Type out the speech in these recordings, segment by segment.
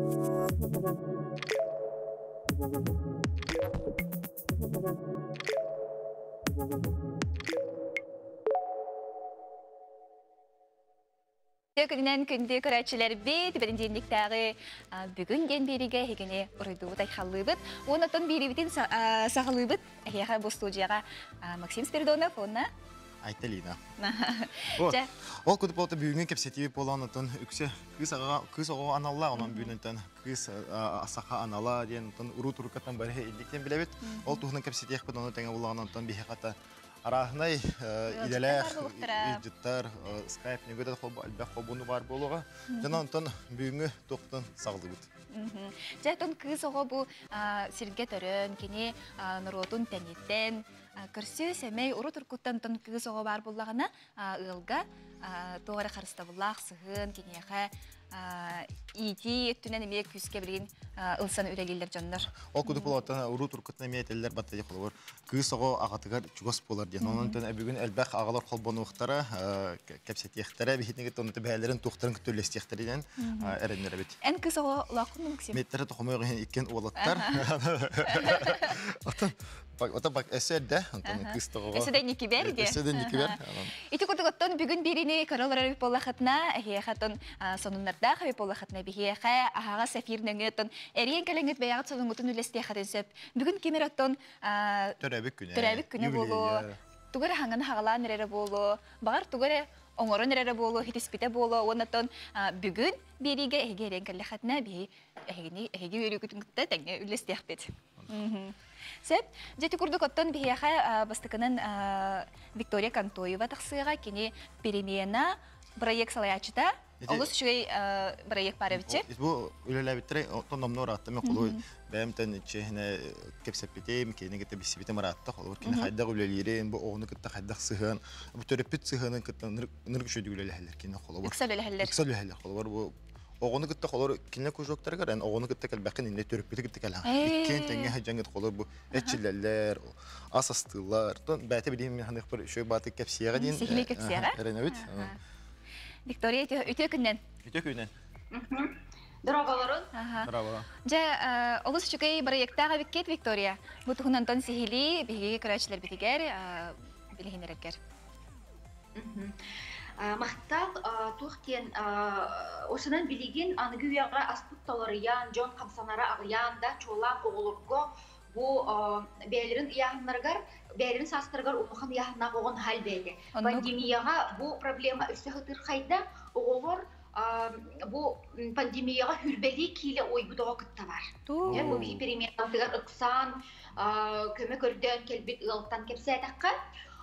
Күнүнэн күндү көрөөччүлэрбит, бэринжиэнниктээҕи бүгүн диэн биэриигэ эһигини уруйдуубут, айхаллыыбыт. Уонна биэриибитин саҕалыыбыт. Эһиэхэ бу студияҕа Максим Спиридонов уонна Айталина. Ол курдук болта бүгүҥҥү кэпсэтии буолан отон үксэ кыыс аҕа кыыс оҕо аналлаах онон бүгүнтэн кыыс саха анала диэн отон уруу туруккаттан бары илдиктен билэбит. Ол туһунан кэпсэтиэхпит ону тэҥэ булаҕын онтон биһиэхэ ата арааһынай идэлээх ыалдьыттар скайп нөҥүө элбэх холбону баар буолуоҕа. Дьон онтон бүгүҥҥү туохтан саҕалыыбыт. Дьэ, оттон кыыс оҕо бу сиргэ төрөөн, кини норуотун тэниттэн, көрсүө сэмэй урут уркуттан тон кыыс оҕо баар буоллаҕына, ыалга туох эрэ харыстабыллаах сыһыан киниэхэ иитии өттүнэн эмиэ күүскэ билигин ылсан үлэлииллэр дьоннор. Ол курдук болоттон урут уркуттан эмиэ этэллэр баттайы холобур кыыс оҕо аҕатыгар чугас буолар диэн. Онон бүгүн элбэх аҕалар холбонуохтара, кэпсэтиэхтэрэ, биһитинигит онно бэйэлэрин туохтарын кытта үллэстиэхтэринэн эрэннэрэбит. Эн кыыс оҕо улааххын Максим? Меттэрэ тохомойох иһин иккен уолаттар. Отон Ото бак эссе эрдэ, онтон кыыс тоҕоҕо. Эссе да никибер де. Эссе да никибер. Ити курдук оттон бүгүн биирини көрө олорор буоллахытына, эһиэхэ оттон сонуннардаах эбит буоллахытына биһиэхэ аһаҕас эфир нөҥүө оттон эриэн кэлэҥҥит бэйэҕит сонуҥҥутун үллэстиэххитин сөп. Бүгүн ким эрэ оттон төрөөбүт күнэ. Төрөөбүт күнэ буолуо. Тугу эрэ хаҥаны хаҕалаан эрэрэ буолуо. Баҕар тугу эрэ оҥорон эрэрэ буолуо, хитиспитэ буолуо. Уонна оттон бүгүн биэриигэ эһиги эриэн кэллэххитинэ биһи эһигини эһиги үөрүүгүтүн кытта тэҥҥэ үллэстиэхпит. Сөп. Дьэ ити курдук оттон биһиэхэ бастакынан Виктория Контоева тахсыаҕа. Кини перемена проект салайааччыта. Олус үчүгэй проект баар эбитчи. Бу үлэлээбиттэрэ оттон номнуо ыраатта мен холуй бэйэмтэн чиэһинэ кэпсэппитим, кинини кытта билсибитим ыраатта. Холобур кини хайдах үлэлиирин, бу оҕону кытта хайдах сыһыан, бу төрөппүт сыһыанын кытта ынырык үчүгэйдик үлэлэһэллэр кини холобур. Ыкса үлэлэһэллэр. Ыкса үлэлэһэллэр. Холобур бу оҕону кытта холор кинилэр кружоктарыгар эн оҕону кытта кэлбэххин иннэ төрөппүтү кытта кэлэҕин. Иккиэн тэҥҥэ сылдьаҥҥыт холор бу эрчиллэллэр, ас астыыллар. Тон бэйэтэ билигин мин ханыахпар үчүгэй баатык кэпсиэҕэ диэн Сиһилии кэпсиэҕэ. эрэнэбит. Виктория үтүө күннэн. Үтүө күннэн. Дорооболорун. Дорообо. Дьэ, олус үчүгэй бырайыактаах эбиккит, Виктория. Бу туһунан тон сиһилии биһиги көрөөччүлэрбитигэр билиһиннэрэргэр. Махтал туох диэн осунан билигин аныгы үйэҕэ аспыт толоруйан, дьон хамсанара аҕыйаан да, чуолаан оҕолорго бу бэйэлэрин ыйааһыннарыгар, бэйэлэрин саастарыгар улахан ыйааһыннаах оҕо наһаа элбээтэ. Пандемияҕа бу проблема өссө сытыырхайда. Оҕолор бу пандемияҕа хүрбэлии киилэ уойбут оҕо кытта бар. Бу биһи переменатыгар ыксаан көмө көрдөөн кэлбит ыалтан кэпсээтэххэ,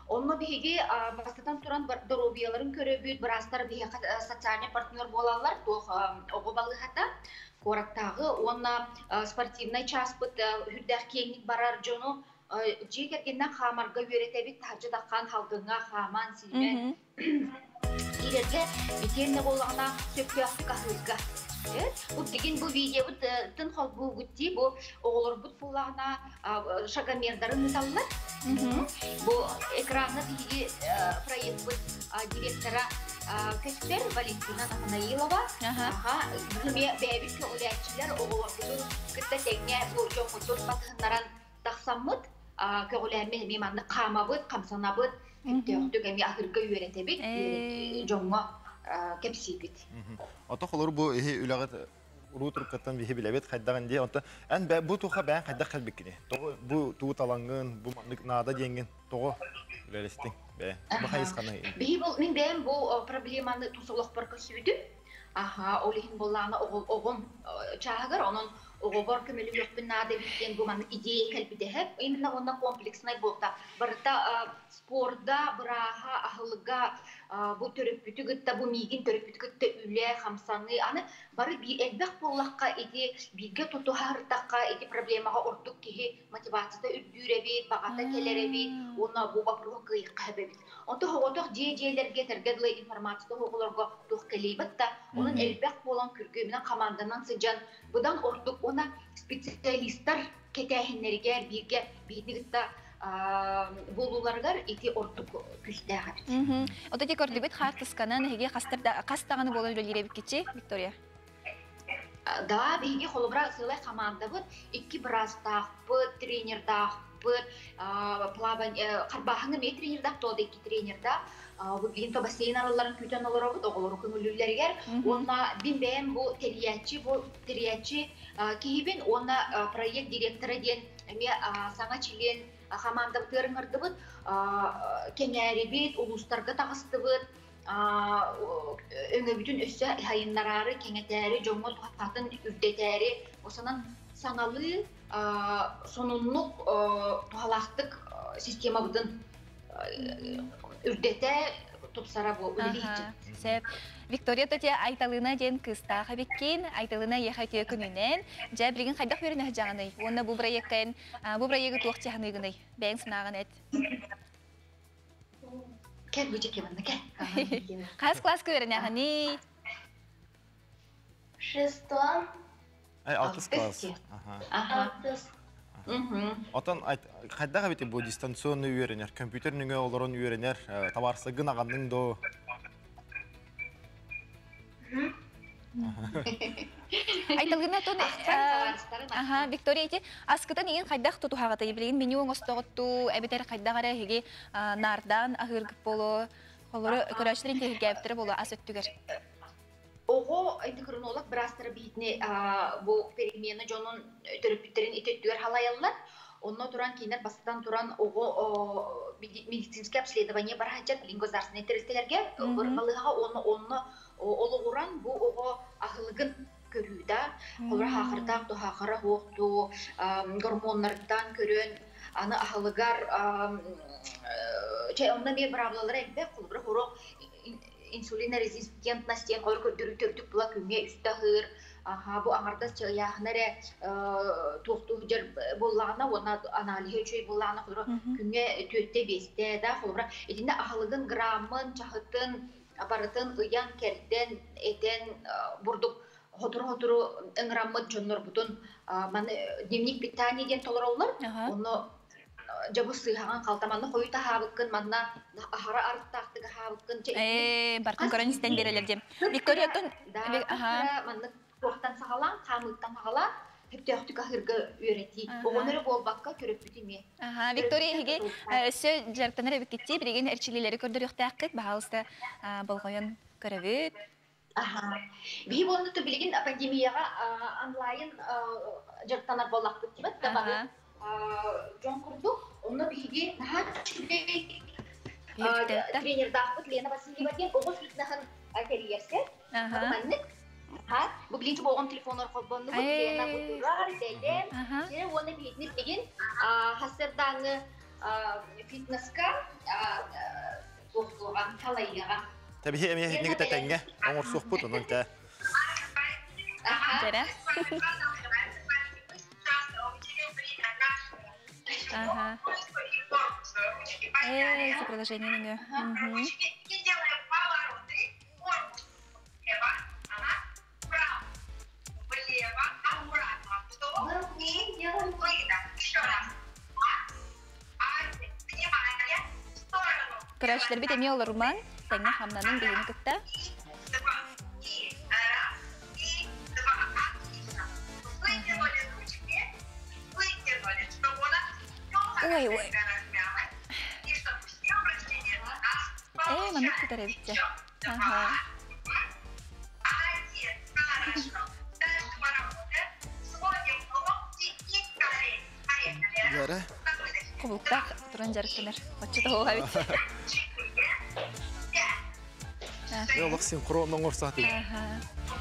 онно биһиги бастатан туран доруобуйаларын көрөбүт, быраастар биһиэхэ социальный партнер буолаллар, туох оҕо балыыһата, куораттааҕы уонна спортивнай чааспыт үрдээх киэҥник барар дьону дьиэ кэргэнинэн хаамарга үөрэтэбит, таһырдьа таххан халгыҥҥа хааман, сиимэн Киирэргэ итиэннэ буоллаҕына сөптөөхтүк аһыырга. Бу билигин бу видеобытын холбуугут дии, бу оҕолорбут буоллаҕына шагомердарын ыыталлар. Бу экраҥҥа биһиги проекпыт директора көстөр Валентина Нафанаилова. Аха, эмиэ бэйэбит көҕүлээччилэр оҕолорбутун кытта тэҥҥэ бу дьоммутун батыһыннаран тахсаммыт көҕүлээммин эмиэ маннык хаамабыт, хамсанабыт, сөптөөхтүк эмиэ аһыырга үөрэтэбит, дьоҥҥо кэпсиибит. Ото холор бу иһи үлэҕит уруу туруккаттан биһи билэбит хайдаҕын дии. Онто эн бу туха бэйэн хайдах кэлбиккини? Тоҕо бу туу талаҥҥын, бу маннык наада диэҥҥин тоҕо үлэлэстиҥ бэйэ? Бу хайысханы. Биһи бу мин бэйэм бу проблеманы тус олохпор көрсүбүтүм. Аха, ол иһин буоллаҕына оҕом чааһыгар онон оҕобор көмөлөһүөхпүн наада эбит диэн бу маннык идея кэлбитэһэ. Именно уонна комплекснай буолта. Барыта спорда, бырааһа, аһылыга, бу төрөппүтү кытта, бу миигин төрөппүтү кытта үлэ, хамсаныы. Аны бары элбэх буоллахха ити бииргэ тутуһартахха ити проблемаҕа ордук киһи мотивацията үрдүүр эбит, баҕата кэлэр эбит уонна бу боппуруоһу кыайыахха сөп эбит. Онто оҕотох дьиэ-дьиэлэргэ этэргэ дылы информацията оҕолорго туох кэлиибэт да, онон элбэх буолан күргүөмүнэн хамаанданан сылдьан быдан ордук уонна специалистар кэтээһиннэригэр бииргэ биһини кытта буолууларыгар ити ордук күүстээх эбит. Ото ти көрдүбүт хаартысканан эһиги хас даҕаны буолан үлэлиир эбиккичи, Виктория? Да, биһиги холобура сыалай хамаандабыт икки быраастаахпыт, тренердаахпыт, плавание харбааһыҥа эмиэ тренердаах, туода икки тренердаах. Бу билигин то бассейн арылларын күүтэн олоробут, оҕолору көҥүллүүллэригэр. Уонна бин бэйэм бу тэрийээччи киһибин уонна проект директора диэн эмиэ саҥа чилиэн хамаандабытыгар ыҥырдыбыт. Кэҥээрибит, улуустарга таҕыстыбыт, өҥөбүтүн өссө хайыннараары, кэҥэтээри, дьоҥҥо туһатын үрдэтээри, осонон саҥалыы сонуннук туһалаахтык системабытын үрдэтэ тупсара бу үлэлиһиччи. Сөп. Виктория тетя Айталына диэн кыыстаах эбиккин, Айталына эйиэхэ үтүө күнүнэн. Дьэ, билигин хайдах үөрэнэ сылдьаҕыный? Уонна бу проеккын, бу проегы туох чаһыныгыный? Бэйэҥ санааҕын эт. Кэл бу жеке манна кэл. Хас класска үөрэнэҕиний? Шестом. Ай, алтыс класс. Аха. Алтыс. Отон хайдах эбити бу дистанционный үөрэнэр, компьютер нөҥүө олорон үөрэнэр, табаарсыгын аҕанныҥ доо? Айталгына тон аха Виктория ити аскытын игин хайдах тутуһаҕытай, билигин меню оҥостоҕуттуу эбэтэр хайдах эрэ эһиги наардаан аһыыргыт буолуо, холору көрөөччүлэр интиһиргээбиттэрэ буолуо ас өттүгэр. Оҕо эндокринолог быраастара биһитини бу перемена дьонун төрөппүттэрин итөттүгэр халайаллар. Онно туран кинилэр бастатан туран оҕо медицинское обследование бараһаччар билин государственный тэрилтэлэргэ балыыһаҕа уонна онно олоҕуран бу оҕо аһылыгын көрүү да, холобура хаахырдаах туһаахара хуохтуу гормоннардан көрөн аны аһылыгар чэ онно эмиэ быраабылалара элбэх, холобура хорук инсулинорезистентность диэн холор көрдөрүү төрдүк була күҥҥэ үстэ аһыыр, аха бу аҥардас ыйааһына эрэ туохтуу дьар буоллаҕына уонна аналиһа үчүгэй буоллаҕына, холобура күҥҥэ түөртэ биэстэ да, холобура итиннэ аһылыгын граммын чаһытын барытын ыйан кэрдэн этэн бурдук хотору-хотору ыҥыраммыт дьоннорбутун маны дневник питания диэн толороллор. Онно дьабы сыыһаҕан халта манна хойут аһаабыккын, манна аһара арыттаахтык аһаабыккын. Бартын көрөн истэн берелер дем. Виктория тон аха маннык туохтан саҕалаан, хаамыыттан саҕалаан хөптөөхтүк аһыырга үөрэтии. Оҕонору буолбакка көрөппүт эмиэ. Аха, Виктория эһиги өссө дьарыктанар эбиккитти, билигин эрчилиилэри көрдөрүөхтээххит, баһаалыста болҕойон көрөбүт. Аха. Биһи буолну билигин пандемияҕа онлайн дьарыктанар буоллахпыт дибет да бары дьон курдук. Онно биһиги наһаа үчүгэй тренердаахпыт Лена Васильева диэн оҕо фитнеһын тэрийэрсэ. Маннык ха бу билинчи оҕом телефонор холбоннубут Лена бу турар бэлэм. Сире уонна биһитини билигин хасырдааҥы фитнеска туохтуоҕа халайыаҕа. Тэбиһи эмиэ хитнигит тэҥҥэ оҥорсуохпут онон тэ. Дьэрэ. Ага. Эй, приложение нөҥүө. Делаем повороты, корпус влево, ага, вправо, влево, аккуратно, вдох и выдох. Еще раз. Один. Внимание, в сторону. Көрөөччүлэрбит эмиэ олорумаҥ, тэҥҥэ хамнаның биһини кытта. И два, и раз, и два. Отлично. Вытянули ручки, вытянули, чтобы у нас все Ой, ой. размялось, и чтобы все упражнения у нас Э, маннык получались. тутар эбиттэ. Еще Ага. два, один. Хорошо. Дальше мы работаем. Сводим локти и колени. Поехали. Дьэрэ. На выдохе. Кубуктаах туран дьарыктанар. Оччо тоҕуга эбит. Четыре, пять, Олох синхрон оҥорсоот. Аха.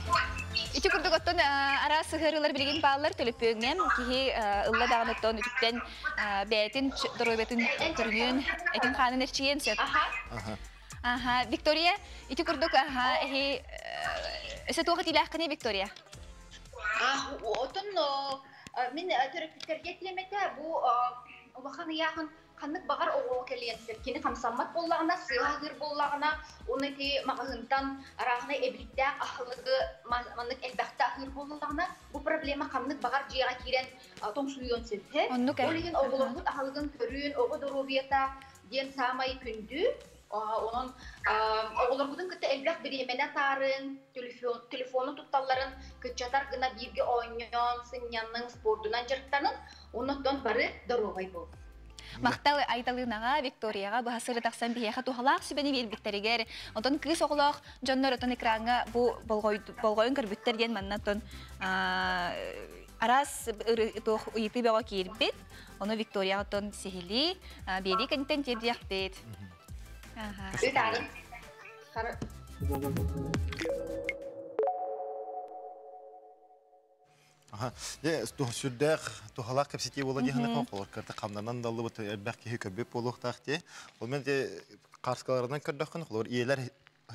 восемь. Ити курдук оттон араас сыһыарыылар билигин бааллар төлөпүөҥҥэ киһи ылла даҕаны оттон үтүктэн бэйэтин доруобуйатын көрүнүөн, этин хаанын эрчийиэн сөп. Аха. Аха, Виктория, ити курдук аха эһи өсө туох этиилээххиний, Виктория? Отон мин төрөппүттэргэ этиэмэтэ бу улахан ыйааһын ханнык баҕар оҕо кэлиэн сөп. Кини хамсаммат буоллаҕына, сыаһыыр буоллаҕына, уонна ити маҕаһыынтан араахынай эбиликтээх аһылыгы маннык элбэхтэ аһыыр буоллаҕына, бу проблема ханнык баҕар дьиэҕэ киирэн тоҥсуйуон сөп. Оннук Ол иһин оҕолорбут аһылыгын көрүүн, оҕо доруобуйата диэн саамай күндү. Онон оҕолорбутун кытта элбэх бириэмэнэ атаарын, Телефону тутталларын кыччатар гына бииргэ оонньоон, сынньанның, спордунан дьарыктанын, оннуттан бары доруобай буол. Махтал Айталынаҕа, Викторияҕа быһа сыры тахсан биһиэхэ туһалаах сүбэни биэрбиттэригэр, онтон кыыс оҕолоох дьоннор отон экраҥҥа бу болҕойун көрбүттэр диэн манна оттон араас туох ыйытыы бөҕө киирбит. Ону Викторияҕа оттон сиһилии биэрии кэнниттэн тиэрдиэхпит. Үтарын. Дьэ, сүрдээх туһалаах кэпсэтии буола диэххэ холор кырта хамнанан даллыбыт элбэх киһи көрбүт буолуохтаах дии. Ол мен де кааскаларынан көрдөххүн холор ийэлэр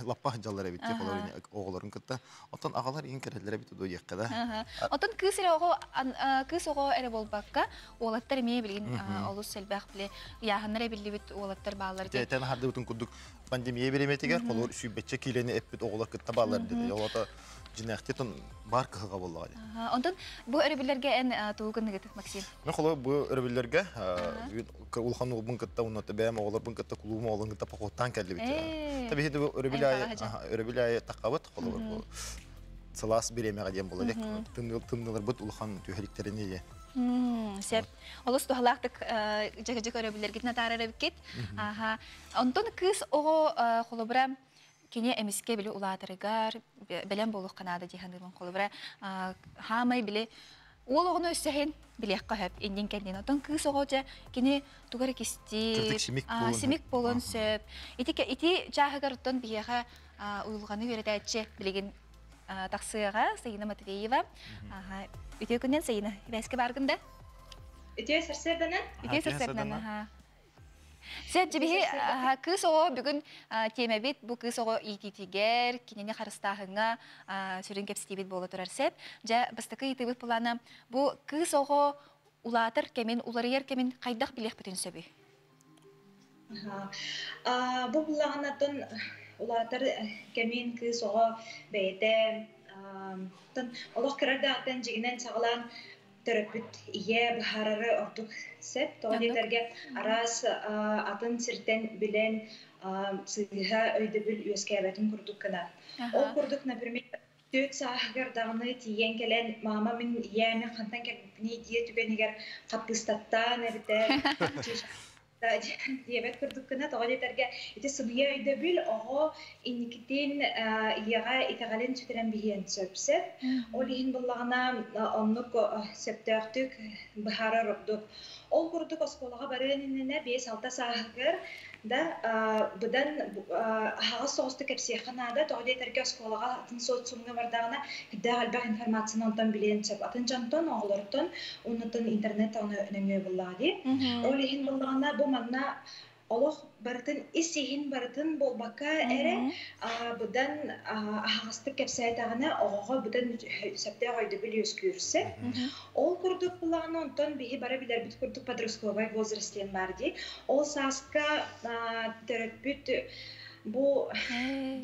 лаппа сылдьаллар эбит дии холор оҕолорун кытта. Оттон аҕалар иин кэрэллэр эбит дуо диэххэ да. Оттон кыыс эрэ оҕо кыыс оҕо эрэ буолбакка уолаттар эмиэ билигин олус элбэх били ыйааһыннар эбиллибит уолаттар бааллар. Тэн хардыбытын курдук пандемия бириэмэтигэр холор сүүрбэччэ киилэни эппит оҕолор кытта бааллар диди. Олото дьинэхти бар кыһыга боллаҕа дии. Онтон бу өрөбүллэргэ эн тугу гынныгыт, Максим? Мен холо бу өрөбүллэргэ улахан уолбун кытта уонна бэйэм оҕолорбун кытта кулуум оҕолорун кытта походтаан кэллибит. Таби бу өрөбүл айы өрөбүл айы тахабыт холобур бу сылаас бириэмэҕэ диэн буола дек тымныларбыт улахан түһэликтерини дии. Сеп. Олус туһалаахтык дьыгы-дьык өрөбүллэргитин атаарар эбиккит. Аха. Онтон кыыс оҕо холобура кини эмискэ били улаатарыгар бэлэм буолуохха наада дии саныыбын. Холобура, хаамай били уол оҕону өссөһүн билиэххэ сөп иннин кэннин. Оттон кыыс оҕо дьэ кини тугу эрэ кистиир, симик буолуон сөп. Ити ити чааһыгар оттон биһиэхэ уйулҕаны үөрэтээччи билигин тахсыаҕа Саина Матвеева. Үтүө күннэн Саина, ибээскэ бааргын да? Үтүө сарсыарданан. Үтүө сарсыарданан. Сет дьибиһи кыыс оҕо бүгүн тиэмэбит бу кыыс оҕо иитиитигэр, кинини харыстааһыҥҥа сүрүн кэпсэтиибит буола турар сеп. Дьэ, бастакы ыйытыыбыт былаана бу кыыс оҕо улаатар кэмин, уларыйар кэмин хайдах билиэхпитин сөбүй? Бу буллаҕынатын улаатар кэмин кыыс оҕо бэйэтэ олох кыра эрдэҕиттэн дьигинэн саҕалаан төрөппүт ийэ быһаарары ордук сөп. Тоҕо диэтэргэ араас атын сиртэн билэн сыыһа өйдөбүл үөскээбэтин курдук гына. Ол курдук, например, 4 сааһыгар даҕаны тиийэн кэлэн мама мин ийээ мин хантан кэлбиппиний диэ түгэнигэр хаппыыстаттаан эбитэр диэбэт курдук гына тоҕо диэтэргэ ити сымыйа өйдөбүл оҕо инникитин ийэҕэ итэҕэлин сүтэрэн биһиэн сөп. Ол иһин буллаҕына оннук сөптөөхтүк быһаарар ордук. Ол курдук оскуолаҕа барыан иннинэ 5-6 сааһыгар да быдан аһаҕас соҕустук кэпсиэххэ наада. Тоҕо диэтэргэ оскуолаҕа атын социумҥа бардаҕына элбэх элбэх информацияны онтон билиэн сөп. Атын дьонтон, оҕолортон, уоннаттан интернет даҕаны нөҥүө буллаҕа дии. Ол иһин буллаҕына бу манна олох барытын ис иһин барытын буолбакка эрэ быдан аһаҕастык кэпсээтэҕинэ оҕоҕо быдан сөптөөх өйдөбүл үөскүүр сөп. Ол курдук буллаҕына онтон биһи бары билэрбит курдук подростковай возраст диэн баар дии. Ол сааска төрөппүт бу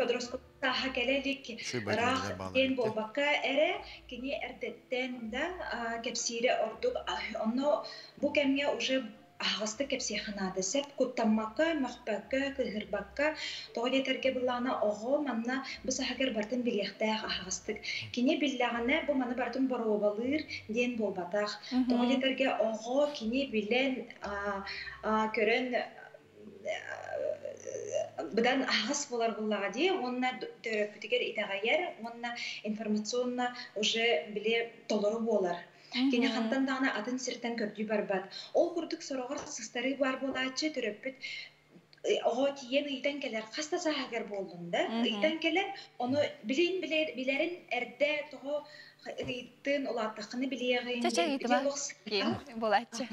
подростковай сааһа кэлэ илик ыраах диэн буолбакка эрэ кини эрдэттэн да кэпсиирэ ордук. Онно бу кэмҥэ уже аһаҕастык кэпсиэххэ наада сөп. Куттаммакка, мөхпөккө, кыыһырбакка. Тоҕо диэтэргэ былаана оҕо манна бу саһагар барытын билиэхтээх аһаҕастык. Кини биллэҕинэ бу маны барытын боруобалыыр диэн буолбатах. Тоҕо диэтэргэ оҕо кини билэн, көрөн быдан аһаҕас буолар буоллаҕа дии уонна төрөппүтүгэр итэҕэйэр уонна информационно уже били толору буолар. Кини хантан даҕаны атын сиртэн көрдүү барбат. Ол курдук сороҕор сыстарыы баар буолааччы төрөппүт оҕо тиийэн ыйтан кэлэр хас да сааһыгар буоллун да ыйтан кэлэр ону билин билэрин эрдэ тоҕо ыйыттын улааттаххына билиэҕиҥ буолааччы.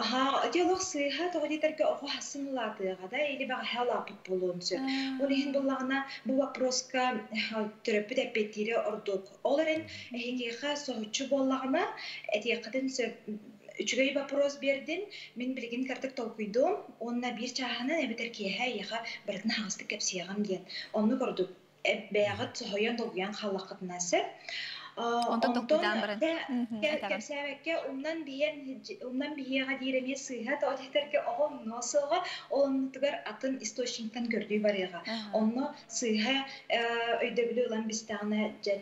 Аһаа, ити олох сыыһа, тоҕо диэтэргэ оҕо хасын улаатыаҕа да, или бэҕэһээ улааппыт буолуон сөп. Ол иһин буоллаҕына, бу вопроска төрөппүт эппиэттиирэ ордук. Ол эрэн эһигиэхэ соһуччу буоллаҕына, этиэххитин сөп. Үчүгэй вопрос биэрдин, мин билигин кырдык толкуйдуом уонна биир чааһынан эбэтэр киэһэ эйиэхэ барытын аһаҕастык кэпсиэҕим диэн. Оннук ордук. Бэйэҕит соһуйан долгуйан хааллаххытына сөп. Онтон Онтон толкуйдаан баран. дэ Этэҕин. кэпсээбэккэ умнан биһиэн умнан биһиэҕэ диир эмиэ сыыһа, тоҕо диэтэргэ оҕо умнуо суоҕа, ол оннутугар атын источниктан көрдүү барыаҕа. Аха. Онно сыыһа өйдөбүлү ылан бистэҕинэ дьэ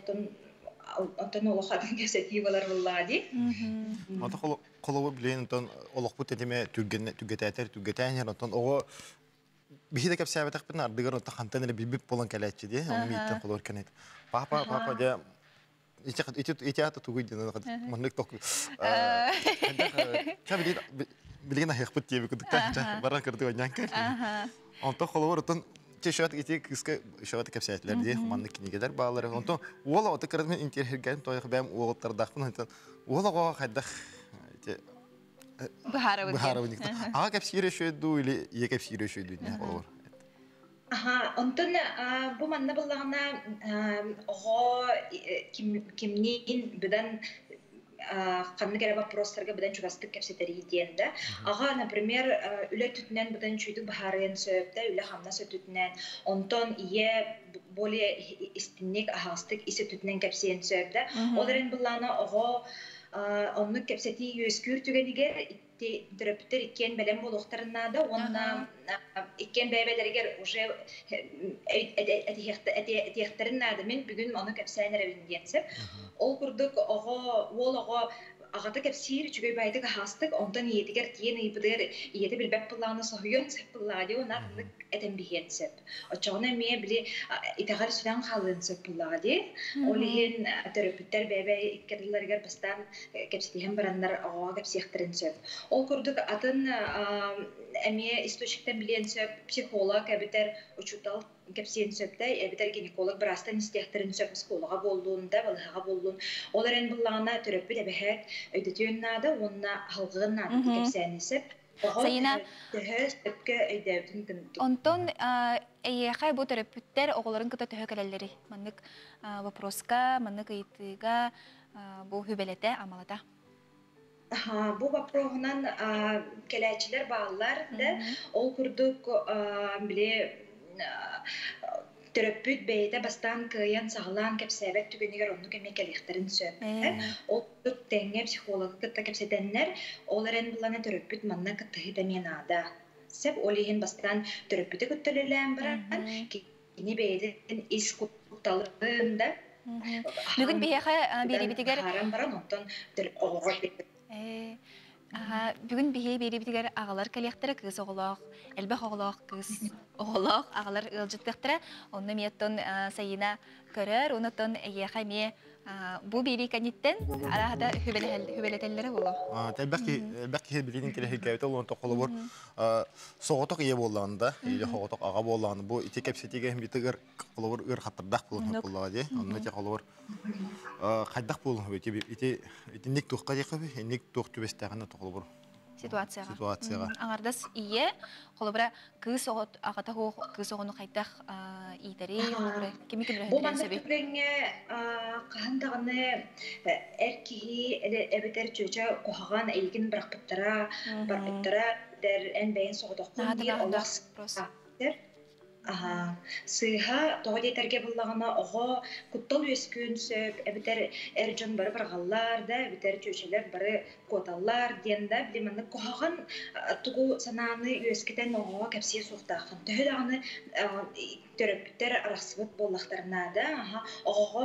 оттон олох атын кэпсэтии болар буллаҕа дии. Ата холобур билигин онтон олохпут тэтимэ түргэн түргэтээтэр түргэтээн иһэр, онтон оҕо биһи да кэпсээбэтэхпитин ардыгар онтон хантан эрэ билбит буолан кэлээччи дии, ону мииттэн холобур кэнэт папа папа дьэ ити ити ити аата тугуй диэн маннык ток хайдах билигин аһыахпыт диэби кудуктаах баран кырдык ойнан кэл онтон холобур отон Чешат ити кыыска шоҕата кэпсээтилэр дии маннык кинигэлэр бааллар. Онтон уол оҕото кыратым интерьергээн тойох бэйэм уолаттардаахпын онтон уол оҕо хайдах ити Быһаарабыт диэн. быһаарабын аҕа кэпсиирэ үчүгэй дуу или ийэ кэпсиирэ үчүгэй дуу диэн холобур. Аха, онтон бу манна буллаҕына оҕо кимниин быдан ханнык эрэ вопростарга быдан чугастык кэпсэтэрий диэн да. Аҕа, например, үлэ өттүтүнэн быдан үчүгүйдүк быһаарыан сөп да, үлэ-хамнас өттүтүнэн. Онтон ийэ более истинник, аһаҕастык ис өттүтүнэн кэпсиэн сөп да. Ол эрэн буллаҕына оҕо оннук кэпсэтии үөскүүр түгэнигэр төрөппүттэр иккиэн бэлэм буолуохтарын наада уонна иккиэн бэйэ-бэйэлэригэр уже этиэхтэрин наада мин бүгүн ону кэпсээн эрэбин диэн сөп. Ол курдук оҕо уол оҕо аҕата кэпсиир үчүгэй баайдык аһаастык, онтон ийэтигэр тиийэн ыйбытыгар ийэтэ билбэт былаана соһуйуон сөп быллаа дии уонна атыннык этэн биһиэн сөп. Оччоҕуна эмиэ били итэҕэл сүтэн хаалыан сөп буоллаҕа дии. Ол иһин төрөппүттэр бэйэ-бэйэ икки ардыларыгар бастаан кэпсэтиһэн бараннар оҕоҕо кэпсиэхтэрин сөп. Ол курдук атын эмиэ источниктан билиэн сөп, психолог эбэтэр учуутал кэпсиэн сөп да, эбэтэр гинеколог быраастан истиэхтэрин сөп, оскуолаҕа буоллун да, балыыһаҕа буоллун. Ол эрэн буллаҕына төрөппүт эбэһээт өйдөтүөн наада уонна аһылҕыан наада кэпсээни сөп. Оҕо Сайына, төһө сөпкө өйдөөбүтүн курдук. Онтон эйиэхэ бу төрөппүттэр оҕолорун кытта төһө кэлэллэрий? Маннык вопроска, маннык ыйытыыга бу хүбэлэтэ, амалата. Бу боппуруоһунан кэлээччилэр бааллар да, ол курдук били төрөппүт бэйэтэ бастаан кыайан саҕалаан кэпсээбэт түгэнигэр оннук эмиэ кэлиэхтэрин сөп. Ол курдук тэҥҥэ психологы кытта кэпсэтэннэр, ол эрэн булана төрөппүт манна кыттыһыыта эмиэ наада. Сөп, ол иһин бастаан төрөппүтү кытта үлэлээн баран, кини бэйэтин ис кутталын да Бүгүн биһиэхэ биэриибитигэр хааран баран онтон оҕоҕо бүгүн биһиэ биэриибитигэр аҕалар кэлиэхтэрэ, кыыс оҕолоох, элбэх оҕолоох кыыс оҕолоох аҕалар ыалдьыттыахтара. Онно эмиэ оттон Сайына көрөр, онтон эйиэхэ эмиэ бу биэрии кэнниттэн арааһата хүбэлэтэллэрэ буолуо. Элбэх киһи элбэх киһи билигин кэлэһиргээбитэ олуон холобур соҕотох ийэ буоллаҕына да или соҕотох аҕа буоллаҕына бу ити кэпсэтиигэ битигэр холобур ыар хаттардаах буолуон буоллаҕа дии. Онно ити холобур хайдах буолуон ити ити итинник туохха диэххэ инник туох түбэстээҕин холобур ситуацияҕа. Ситуацияҕа. Аҥардас ийэ, холобура, кыыс оҕо аҕата суох кыыс оҕону хайдах иитэри, холобура, кими Бу кимирөһүннэрэн маннык сөбүй? түгэҥҥэ хаһан даҕаны эр киһи эбэтэр чүөчэ куһаҕан эйигин бырахпыттара, барбыттара, эн бэйэҥ соҕотоххун Наһаа диир олох тыҥааһыннаах вопрос. Аһаа, сыыһа тоҕо диэтэргэ буллаҕына оҕо куттал үөскүөн сөп, эбэтэр эр дьон бары барҕаллар да, эбэтэр чүөчэлэр бары куоталлар диэн да, били маннык куһаҕан тугу санааны үөскэтэн оҕоҕо кэпсиэ суохтааххын. Төһө даҕаны төрөппүттэр арахсыбыт буоллахтарына да, аха, оҕоҕо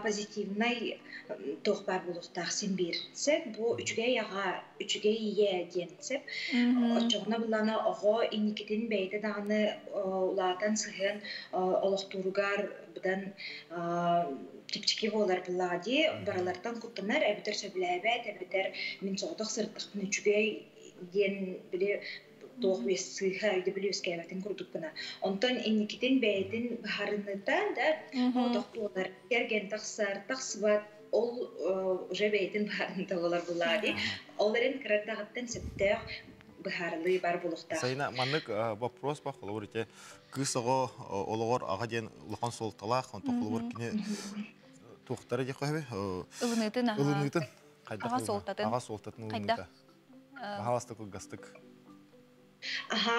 позитивнай туох баар буолуохтаах син биир. Сөп, бу үчүгэй аҕа, үчүгэй ийэ диэн сөп. Оччоҕуна былаана оҕо инникитин бэйэтэ даҕаны улаатан сыһыан олохтууругар быдан чэпчэки буолар буоллаҕа дии. Барылартан куттанар, эбэтэр сөбүлээбэт, эбэтэр мин соҕотох сырыттахпына үчүгэй диэн били туох сыыһа өйдөбүл үөскээбэтин курдук гына. Онтон инникитин бэйэтин быһаарыныыта да соҕотох буолар, кэргэн тахсар, тахсыбат ол уже бэйэтин быһаарыныыта буолар буоллаҕа дии. Ол эрэн кыра эрдэҕиттэн сөптөөх быһаарылыы бар буолуохтаах. Сайына маннык вопрос ба холобур ити кыыс оҕо олоҕор аҕа диэн улахан суолталаах, онтон холобур кини туохтара диэххэ сөбүй? Ылыныытын аха. Ылыныытын хайдах Аҕа суолтатын. Аҕа суолтатын Хайдах? ылыныыта. Баһааласта кылгастык. Аха,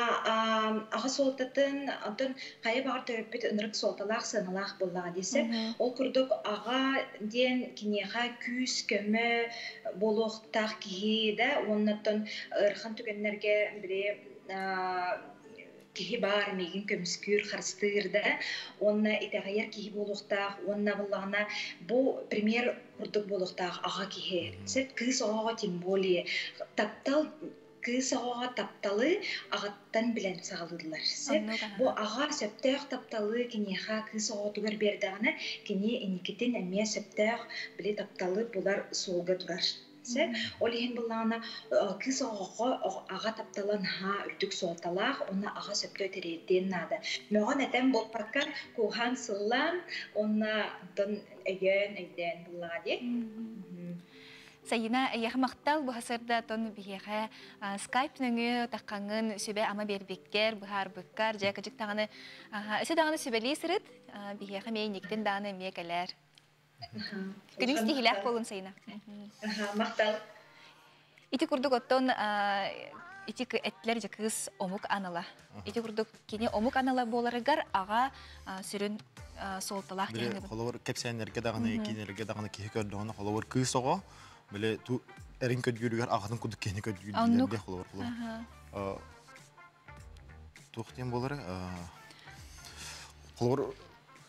аҕа суолтатын, онтон хайа баҕар төрөппүт ынырык суолталаах, сыаналаах буоллаҕа диэсэ. Ол курдук аҕа диэн киниэхэ күүс-көмө буолуохтаах киһи да, уоннаттан ыарахан түгэннэргэ били киһи баар миигин көмүскүүр, харыстыыр да, уонна итэҕэйэр киһи буолуохтаах, уонна буоллаҕына бу пример курдук буолуохтаах аҕа киһи. Сеп кыыс оҕоҕо тем более таптал кыыс оҕоҕо тапталы аҕаттан билэн саҕалыыллар. Сеп бу аҕа сөптөөх тапталы киниэхэ кыыс оҕотугар биэрдэҕинэ, кини инникитин эмиэ сөптөөх били тапталы булар суолга турар. Сеп ол иһин буллаҕына кыыс оҕоҕо аҕа таптала наһаа үрдүк суолталаах, уонна аҕа сөптөө тириэрдиэн наада. Мөҕөн этэн буолбакка, кууһаан сыллаан, уонна онтон өйөөн, өйдөөн буллаҕа дии. Сайына, эйиэхэ махтал бу сырда тон биһиэхэ скайп нөҥүө таххаҥҥын сүбэ-ама биэрбиккэр, быһаарбыккар, дьэ кыдьык даҕаны өссө даҕаны сүбэлии сырыт, биһиэхэ эмиэ инниктин даҕаны эмиэ кэлээр. Күнүҥ ситиһиилээх буолун, Сайына. Махтал. Ити курдук оттон ити эттилэр дьэ кыыс омук анала. Ити курдук кини омук анала буоларыгар аҕа сүрүн суолталаах диэн. Холобур кэпсээннэргэ даҕаны, кинилэргэ даҕаны киһи көрдөҕүнэ холобур кыыс оҕо били ту эрин көрдүүрүгэр аҕатын курдук киһини көрдүүр дииллэр холобур холобур. Туох диэн буолар? Холобур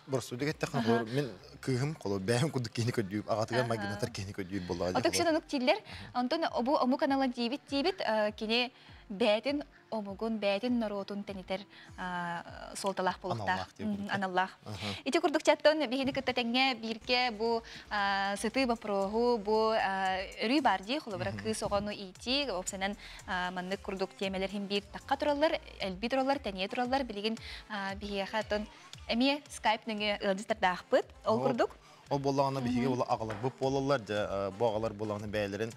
боростуйдук эттэххэ, холобур мин кыыһым холобур бэйэм курдук киһини көрдүүр, аҕатыгар майгынатар киһини көрдүүр буоллаҕа. Отоксин онук дииллэр. Онтон бу омук анала диибит диибит кини бэйэтин омугун, бэйэтин норуотун тэнитэр суолталаах буолуохтаах. Аналлаах. Ити курдук чаттан биһини кытта тэҥҥэ бииргэ бу сытыы бопроһу, бу өрүү бар дии, холобура кыыс оҕону иитии, опсанан маннык курдук тиэмэлэр хин биир тахха тураллар, элби тураллар, тэнийэ тураллар. Билигин биһиэхэ тон эмиэ скайп нөҥүө ыалдьыттардаахпыт. Ол курдук. Ол буоллаҕына биһиги була аҕаларбыт буолаллар, дьэ бу аҕалар буоллаҕына бэйэлэрин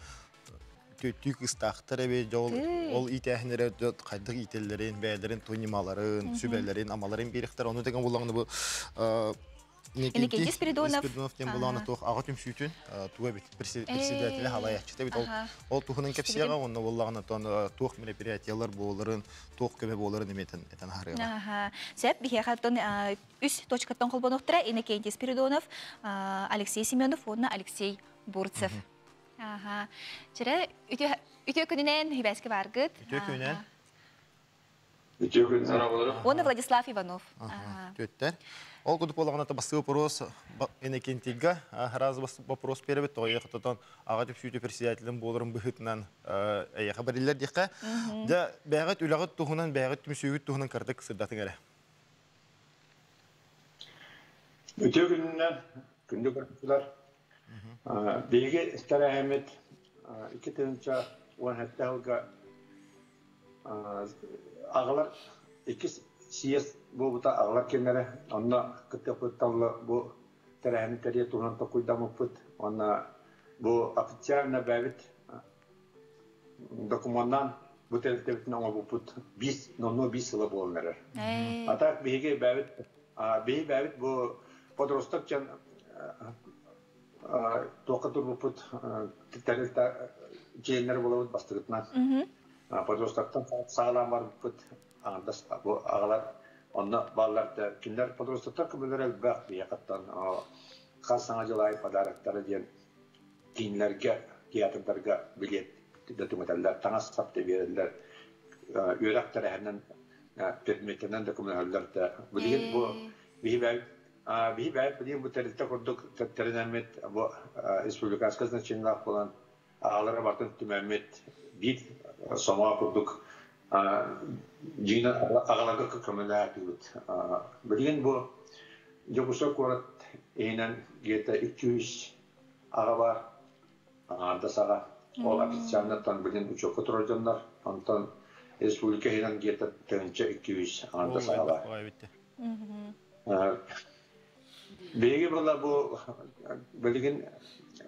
түөттүү кыстаахтар эбит, дьэ ол иитээһиннэрэ хайдах иитэллэрин, бэйэлэрин тунималарын, сүбэлэрин, амаларын биэриэхтэр. Ону тэҥэ буоллаҕына бу Иннокентий Спиридонов. Спиридонов диэн булаана туох аҕа түмсүүтүн туга эбит председателя халаяччыта эбит. Ол туһунан кэпсиэҕэ уонна буоллаҕына туох мероприятиялар буоларын, туох көмө буоларын эмиэ этэн аһарыаҕа. Сөп, биһиэхэ оттон үс точкаттан холбонуохтара Иннокентий Спиридонов, Алексей Семенов уонна Алексей Бурцев. Аха. Чэрэ үтүө күнүнэн хибээски баргыт. Үтүө күнүнэн. Үтүө күнүнэн. Уонна Владислав Иванов. Түөттэр. Ол курдук буолаҕына бастыы вопрос Иннокентийга раз вопрос беребит тоҕо хототон аҕа түпсүүтү председателин буоларын быһыытынан эйэхэ бариллар диэххэ. Дьэ бэйэҕит үлэҕит туһунан, бэйэҕит түмсүүгүт туһунан кырдык сырдатыҥ эрэ. Үтүө күнүнэн күндү көрөөччүлэр. Биһиги тэрээһиммит 2017 сылга аҕалар иккис съезд буолбута аҕалар кэмнэрэ. Онно кыттыахпыттан бу тэрээһини тэрийэ туһунан толкуйдаммыппыт. Уонна бу официально бэйэбит докумуоннаан бу тэрилтэбитин оҥорбуппут биис номнуо биис сыла буолан эрэр. А так биһиги бэйэбит биһиги бэйэбит бу подросток дьон туохха турбуппут тэрилтэ дьиэннэр буолабыт бастакытынан. Подростактан саҕалаан барбыппыт аҥардас бу аҕалар онно бааллар да кинилэр подростактар көмөлөрө элбэх биһиэхэттэн хас саҥа дьыл аайы подароктара диэн кииннэргэ театрдарга билиэт да түҥэтэллэр, таҥас-сап да биэрэллэр, үөрэх тэрээһинэн предметинэн да көмөлөһөллөр да. Билигин бу биһи биһи бэйэбит билигин бу тэрилтэ курдук тэринэммит бу республиканскай значениелаах буолан аҕалара бартын түмэммит биир сомоҕо курдук дьиҥинэн аҕаларга көмөлөһөөтүбүт. Билигин бу Дьокуускай куорат иһинэн где-то 200 аҕа бар, аҥаардас аҕа. Ол официальноттан билин учуокка турар дьоннор. Онтон республика иһинэн где-то 1200 аҥаардас аҕа бар. Биһиги була бу билигин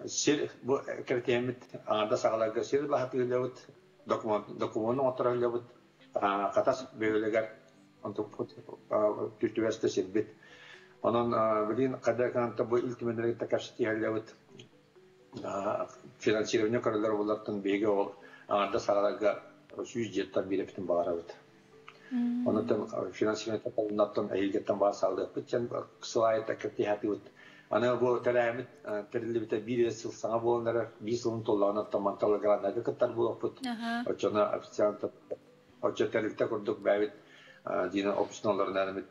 сир бу кэртиэммит аҥаардас аҕаларга сир баһатыылабыт, докумуону оҥоттороллобут, Хатас бөһүөлэгэр онтукпут түбэстэ сирбит. Онон билигин хадаканта бу ил түмэннэргэ кэпсэтиһэллэбит финансирование көрөлөр буллартан биһиги ол аҥардас аҕаларга 100 дьиэттэн биэрэпитин баҕарабыт. Онон финансирование талыннаттан эһиилгеттен баар саалыаппыт дьэн сылаайта кэптиһатыбыт. Аны бу тэрээһиммит тэриллибитэ биир сыл саҥа буолан эрэр, биир сылын туоллаҕына мантал граннарга кыттар буолуохпут. Оччону официант оччо тэрилтэ курдук бэйэбит диина опционалларынан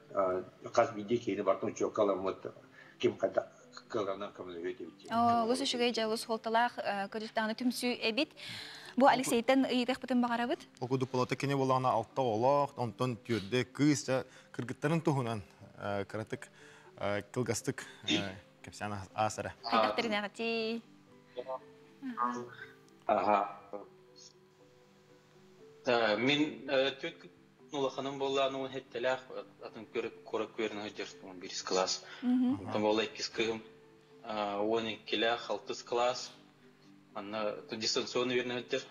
хас биирдии киһини бартын учуокка аламмыт ким хайдах кыаларынан көмөлөһүө этибит. Олус үчүгэй дьэ олус суолталаах көрүлтэҕинэ түмсүү эбит. Бу Алексейтан ыйытыахпытын баҕарабыт. Ол курдук болота кини буоллаҕына алта оҕолоох, онтон түөрдэ кыыс дьэ кыргыттарын туһунан кыратык кылгастык кэпсээн аас эрэ. Хайдах тэринэҕитий? Аха. Мин түөрт улаханым буоллаан уон хэттэлээх атын куорат күөрүн сылдьар биирис кылаас. Онтон буолла иккис кыыһым 12-лээх алтыс кылаас. Манна дистанционно үөрэнэ сылдьар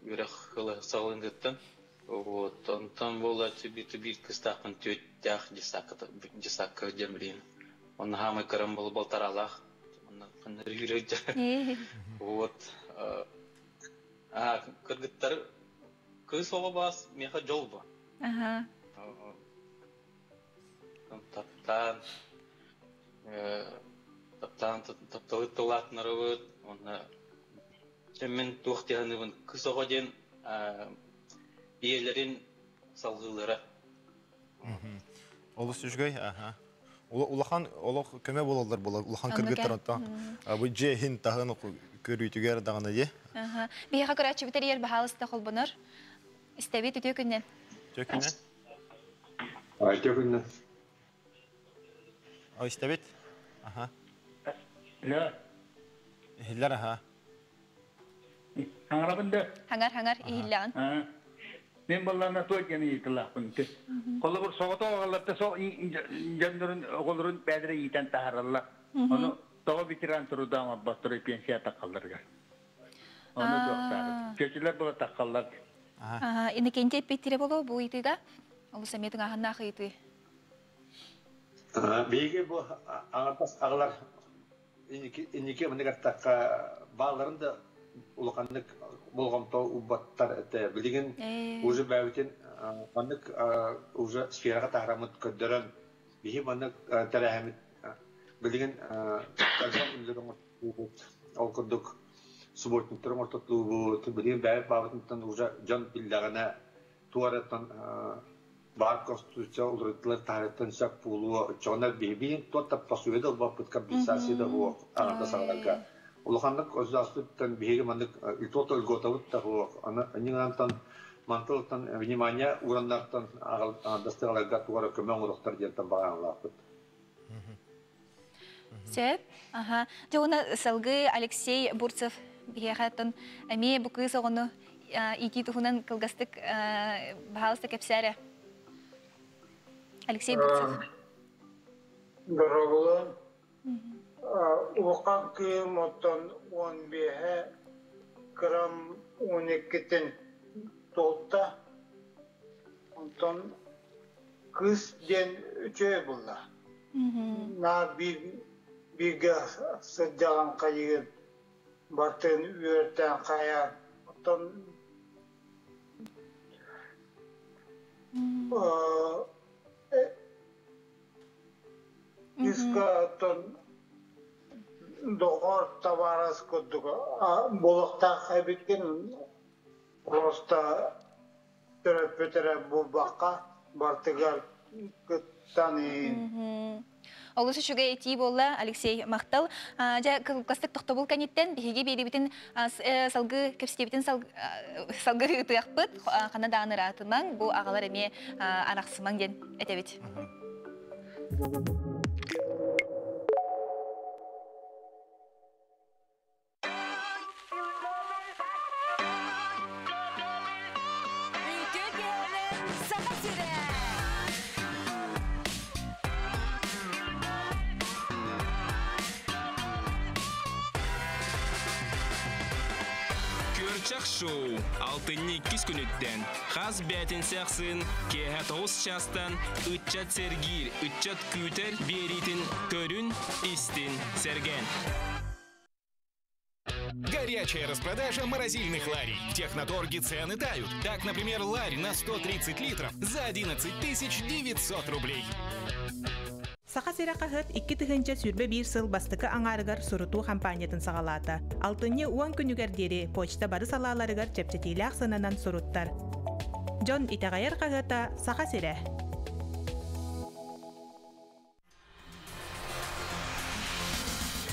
үөрэх ыла саҕаланыытыттан. Вот онтон буолла биир кыстаахпын түөртээх десакка сылдьар билигин. Онно хаамай кырам буолу балтараалаах. Онно ханна сылдьар. Вот кыргыттар кыыс оҕо баас миэхэ дьол бу. Таптаан таптаан тапталы тылаатынарыбыт уонна мин туох дии саныыбын кыыс оҕо диэн ийэлэрин салгыылара. Олус үчүгэй, аха. Улахан олох көмө буолаллар буолар улахан кыргыттар онтон бу дьиэ иһин таһын көрүүтүгэр даҕаны дии. Биһиэхэ көрөөччүбүт эрийэр баһаалыста холбонор. Истэбит үтүө күннэн. Үтүө күннэн. Үтүө күннэн. О, истэбит. Аха. Ля. Иһиллэр аха. Хаҥарабын да? Хаҥар, хаҥар, иһиллэҕин. Мен балларына той диэн ыйытылаахпын. Холобур, соҕотох оҕолорто со дьоннорун оҕолорун бэйэлэрэ иитэн таһаараллар. Ону тоҕо ветеран труда оҥорботтору пенсия таххалларыгар. Ону туохтаабыт. Чөчүлэр була таххаллар. Иннокентий эппиттире боло бу ыйытыыга? Олус эмиэ тыҥааһыннаах ыйытыы. Биһиги бу аҥардас аҕалар инники маннык бааларын да улаханнык болҕомто уурбаттар этэ. Билигин уже бэйэбитин маннык уже сфераҕа таһараммыт көрдөрөн биһи маннык тэрээһиммит билигин ол курдук субботниктар оҥортотулуубут билигин бэйэбит баабытыттан уже дьон биллэҕинэ туораттан баар конституция уларытылар таһаарыттан сөп буолуо оччоҕуна биһиги туох да пособие да ылбаппыт компенсация да суох аҕата саҕаларга улаханнык государствоттан биһиги маннык туох да льготабыт да суох аны аньыҥантан мантылтан внимание ураннартан аҕардастыгаларга тугара көмө оҥоруохтар диэнтэн баҕаналаахпыт. Сөп. Аха. Дьэ уонна салгыы Алексей Бурцев биһиэхэ оттон эмиэ бу кыыс оҕону иитии туһунан кылгастык баһаалыста кэпсээрэ. Алексей Бурцев. Дорооболон. Улахан кыым оттон 15-э кырам 12-тин туолта. Онтон кыыс диэн үчүгэй буолла. Наар бииргэ сылдьаҕын хайыгын бартын үөртээн хайаан оттон кыыска оттон доҕор табаарыс курдук буолуохтаах эбиккин просто төрөппүт эрэ буолбакка бартыгар кыттан Олус үчүгэй этии буолла, Алексей махтал. Дьэ, кылгастык тохтобул кэнниттэн биһиги биэрибитин салгыы кэпсэтиибитин салгыы ыытыахпыт. Ханна даҕаны ыраатымаҥ, бу аҕалар эмиэ арахсымаҥ диэн этэбит. Үтүө киһинэн Саха сирэ! Күөрчэх шоу алтынньы иккис күнүттэн хас бээтинсэ ахсын киэһэ тоҕус чаастан ыччат сэргиир, ыччат күүтэр биэриитин көрүн, истин, сэргээн. Горячая распродажа морозильных ларей. В Техноторге цены тают. Так, например, ларь на 130 литров за 11 900 рублей. Саха сирэ хаһыат 2021 сыл бастакы аҥаарыгар сурутуу хампаанньатын саҕалаата. Алтынньы уон күнүгэр диэри почта бары салааларыгар чэпчэтиилээх сыананан суруттар. Дьон итэҕэйэр хаһыата Саха сирэ.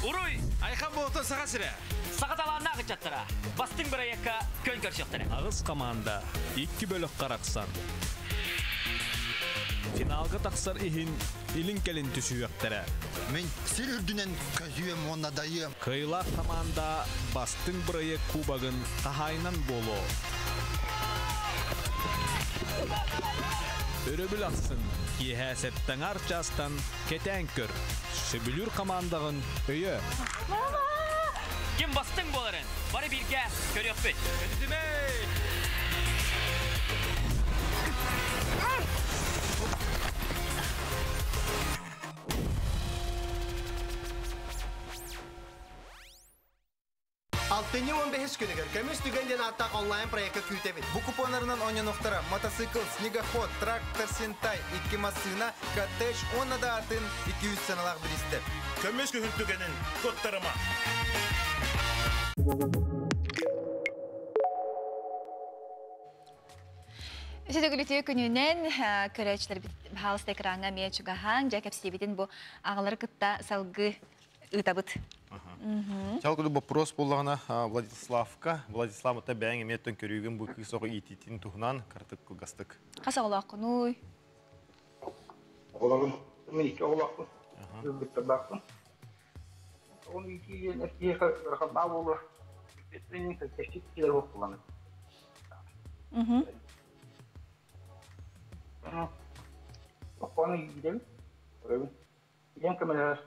Уруй! Айхан буолтун Саха сирэ! Саха талааннаах ыччаттара бастыҥ бырайыакка күөн көрсүөхтэрэ. Аҕыс хамаанда икки бөлөх харахсан. Финалга тахсар иһин илин-кэлин түсүһүөхтэрэ. Мин сир үрдүнэн көһүөм уонна дайыам. Кыайыылаах хамаанда бастыҥ бырайыак кубогын хаһаайынан буолуо. Өрөбүл ахсын киэһэ сэттэҥар чаастан кэтээн көр. Сөбүлүүр хамаандаҕын өйө. Ким бастыҥ буоларын бары бииргэ көрүөхпүт. Көтүтүмэй! Алтынньы 15 күнүгэр Көмүс түгэн диэн ааттаах онлайн проекка күүтэбит. Бу купоннарынан оонньонуохтара мотоцикл, снегоход, трактор Сентай, икки массыына, коттедж уонна да атын 200 сыаналаах бириистэр. Көмүс күһүн түгэнин куттарыма! Үсүтүгүлүтүө күнүнэн көрөөччүлэрбит баһаалыста экраҥҥа эмиэ чугаһаан, дьэ кэпсиибитин бу аҕалары кытта салгыы ыытабыт. Чал курдук вопрос буоллаҕына Владиславка, Владислав ата бэйэҥ эмиэ өттөн көрүүгүн бу кыыс оҕо иитиитин туһунан кыратык кылгастык. Хас оҕолооххунуй? Оҕолорум, мин икки оҕолоохпун, ылбыттардаахпын. Оҕону иитии диэн эр киһиэхэ ыараханнаах буолар. Кэччик киирэр буоллаҕына. Оҕону иитэбин, көрөбүн. Ийэм көмөлөһөр.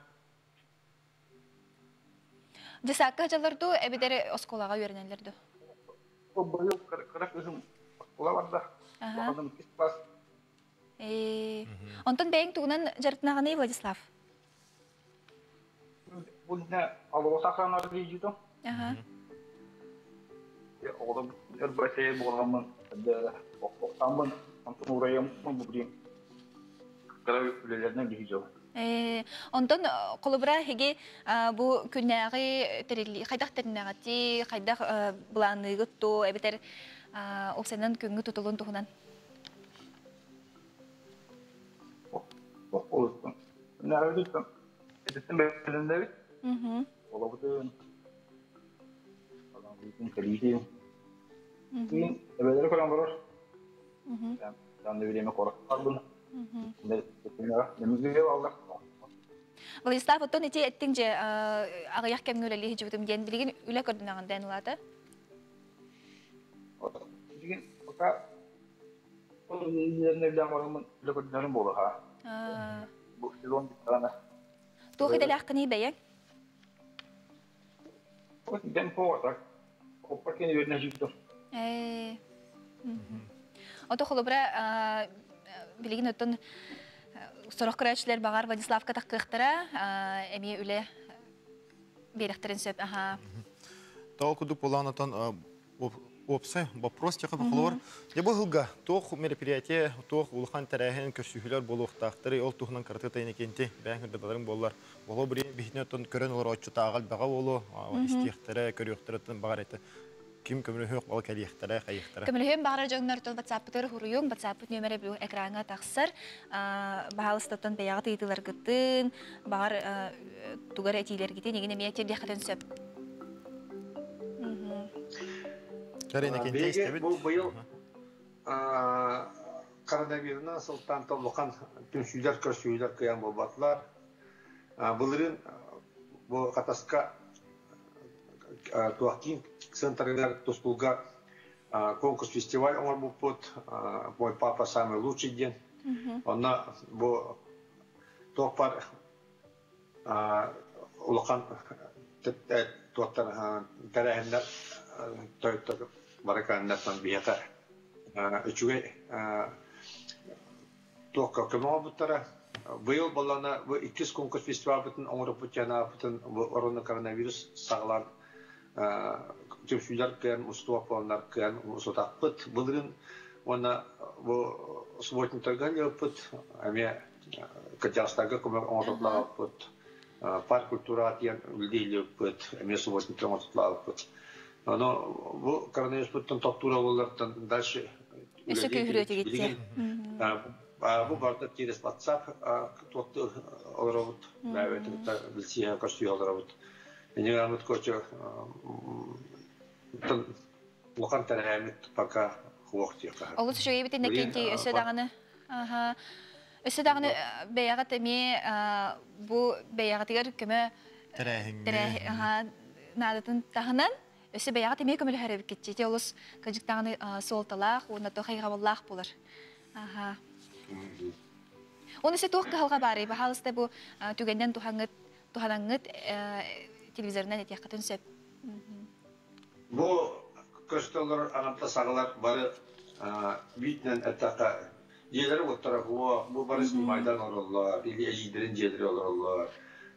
Дьысаакка сылдьаллар дуу, эбэтэр оскуолаҕа үөрэнэллэр дуу? Быйыл кыра кыыһым оскуола барда. Улаханым иккис класс. Онтон бэйэҥ тугунан дьарыктанаҕыный, Владислав? Бу иннэ алоса охранар видеото. Оҕолор өр буоламмын, охтаммын, онтон уурайаммын бу билим кыра үлэлэринэн биһи дьол. Онтон холобура эһиги бу күннээҕи тэрилли хайдах тэринэҕитий, хайдах былаанныыгыт дуу, эбэтэр уопсайынан күҥҥү тутулун туһунан? Күннээҕи Олобутун, кэлиитин. Кийин эбэлэри көрөн барар. Данный время коротарбын. Владислав, оттон ити эттиҥ же аҕыйах кэмҥэ үлэлии сылдьыбытым диэн билигин үлэ көрдүнэҕин дээн улаата? Билигин пока үлэ көрдүнэрим буолуха. Бу сезон бүттэҕинэ. Туох идэлээххиний бэйэҥ? Дэн повар Оппа кини үөрэнэ сүүрдүм. Ото холобура билигин оттон сорох көрөөччүлэр баҕар Владиславка таххыахтара эмиэ үлэ биэрэхтэрин сөп. Аха. Тоҕо курдук буолан отон уопсай вопрос тиэхэ холобур дьэ бу сылга туох мероприятие туох улахан тэрээһин көрсүһүүлэр буолуохтаахтарый ол туһунан кыратык тайнекенти бэйэҥ көрдөбөлөрүҥ буоллар боло бири биһини оттон көрөн олорооччутааҕы элбэҕэ буолуо истиэхтэрэ көрүөхтэрэ оттон баҕар этэ ким көмөлөһүөх ол кэлиэхтэрэ хайыахтара Көмөлөһүөн баҕарар дьоҥнортон WhatsApp-пытыгар хуруйуҥ, WhatsApp-пыт нүөмэрэ бу экраҥҥа тахсар. Баһаалыстаттан бэйэҕит ыйытыыларгытын, баҕар тугар этиилэргитин игин эмиэ тиэрдиэххитин сөп. Биһиги бу быйыл коронавирунан сылтаан улахан түмсүүлэр көрсүһүүлэр кыайан буолбатылар. Былырыын бу Хатаска туох киин центрыгар Тускулга конкурс фестиваль оҥорбуппут «Мой папа самый лучший» диэн. Онно бу туох бар улахан туохтар тэрээһиннэр тойоттор бары кэлэннэртэн биһиэхэ үчүгэй туохха көмө оҥорбуттара. Быйыл баллана бу иккис конкурс фестивальбытын оҥорбут дьанааппытын бу орону коронавирус саҕалаан Түмсүүлэр кыан мустуох буоланнар кыан сутахпыт. Былырын уонна бу субботниктарга леппут, эмиэ кырдьаҕастарга көмө оҥототлаабыппыт. Парк культура диэн үлэлииллибиппит, эмиэ субботниктар оҥототлаабыппыт. Ону бу коронавируспуттан тохтуура буоллартан дальше Өссө күүһүрүө. Бу барда через WhatsApp туотту олоробут, бэйэбитин билсиһэ көрсүһэ олоробут. Инигамыт кочу улахан тэрээһиммит пока хуох диэххэ. Олус үчүгэй бит Иннокентий өссө даҕаны. Аха. Өссө даҕаны бэйэҕит эмиэ бу бэйэҕитигэр көмө тэрээһиҥҥэ наадатын таһынан өссө бэйэҕит эмиэ көмөлөһөр эбиккит. Ити олус кыдьык даҕаны суолталаах уонна то хайҕабыллаах буолар. Аха. Оны өссө туох кыһалҕа баарый? Баһаалыста бу түгэннэн туһаҥҥыт туһанаҥҥыт телевизорынан этиэххитин сөп. Бу көстөллөр аҥарда саҕалар бары биитинэн эттэххэ дьиэлэри уоттара хуо бу бары снимайдан олороллор или эдьиийдэрин дьиэлэри олороллор.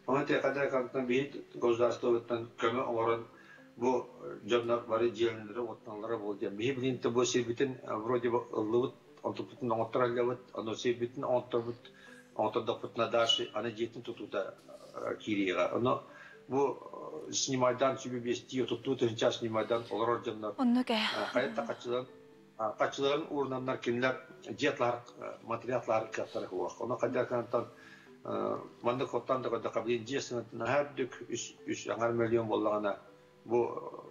Ону тиэхэдэ кантан биһи государствоттан көмө оҥорон бу дьоннор бары дьиэлэннэрэ уоттаналлара буол диэн. Биһи билинтэ бу сирбитин вроде бы ыллыбыт, онтуппутун оҥоттор аллабыт, ону сирбитин оҥотторбут, оҥоттордохпутуна дальше аны дьиэтин тутуута киириэҕэ. Ону бу снимайдан сүбэ биэстии отуттуу тыһыынча снимайдан олорор дьоннор хайа да хаччыларын хаччыларын уурунаннар кинилэр дьиэ материаллар кыахтара суох. Ону хайдах маннык хоттон да көрдөххө билин дьиэ сыанатын наһаа үрдүк үс аҥар миллион буоллаҕына бу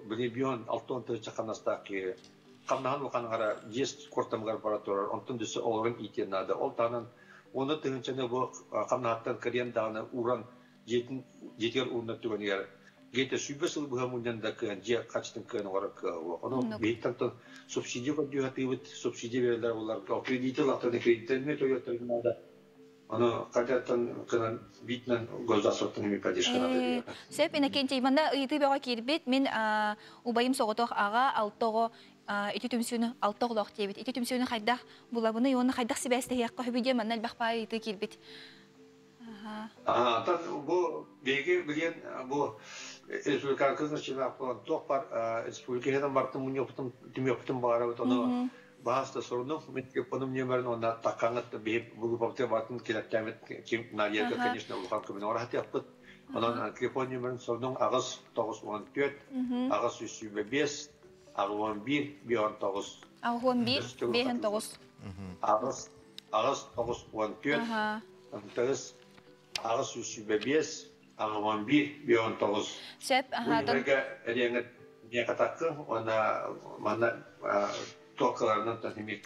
билин 60 тыһыынча хамнастаах киһи хамнаһын улаханыгара дьиэ куортамыгар бара турар, онтон дөссө олорон иитиэн наада. Ол таһынан уонна тыһыынчаны бу хамнаһыттан кырыйан даҕаны ууран дьиэтин дьиэтигэр уурунар түгэнигэр гиэтэ 120 сыл быһа мунньан да кыан дьиэ хаччытын кыан оҥорор кыаҕа суох. Ону биһиттэн субсидия көрдүү сатыыбыт, субсидия берэллэр буларга кредити ылахтарына кредиттэрин төлүөхтэрин наада. Ону хотяттан кынан биитинэн государствоттан эмиэ поддержка надо диэхэ. Сөп, Иннокентий, манна ыйытыы бөҕө киирбит. Мин убайым соҕотох аҕа, алта оҕо ити түмсүүнү алта оҕолоох диэбит. Ити түмсүүнү хайдах булабыный уонна хайдах сибээстэһиэххэ сөбүй диэн манна элбэх баай ыйытыы киирбит. Антон бу биһиги билигин бу республиканскай значениелаах буолан туох бар республика иһинэн бартын мунньуохпутун түмүөхпүтүн баҕарабыт ону баһаас да сурунуҥ мин телефонум нүөмэрин уонна таккаҥҥыт биһи группабытыгар бартын килэптээбит ким Надияга конечно улахан көмөнү оҥоро онон телефон нүөмэрин сурунуҥ 8 94 825 81 59. 81 59. 8 8 94 Ынтыгыс 825 81 59. Сөп, Бу нүөмэргэ эриэҥҥит миэхэ таккы уонна манна туоккаларынан эмиэ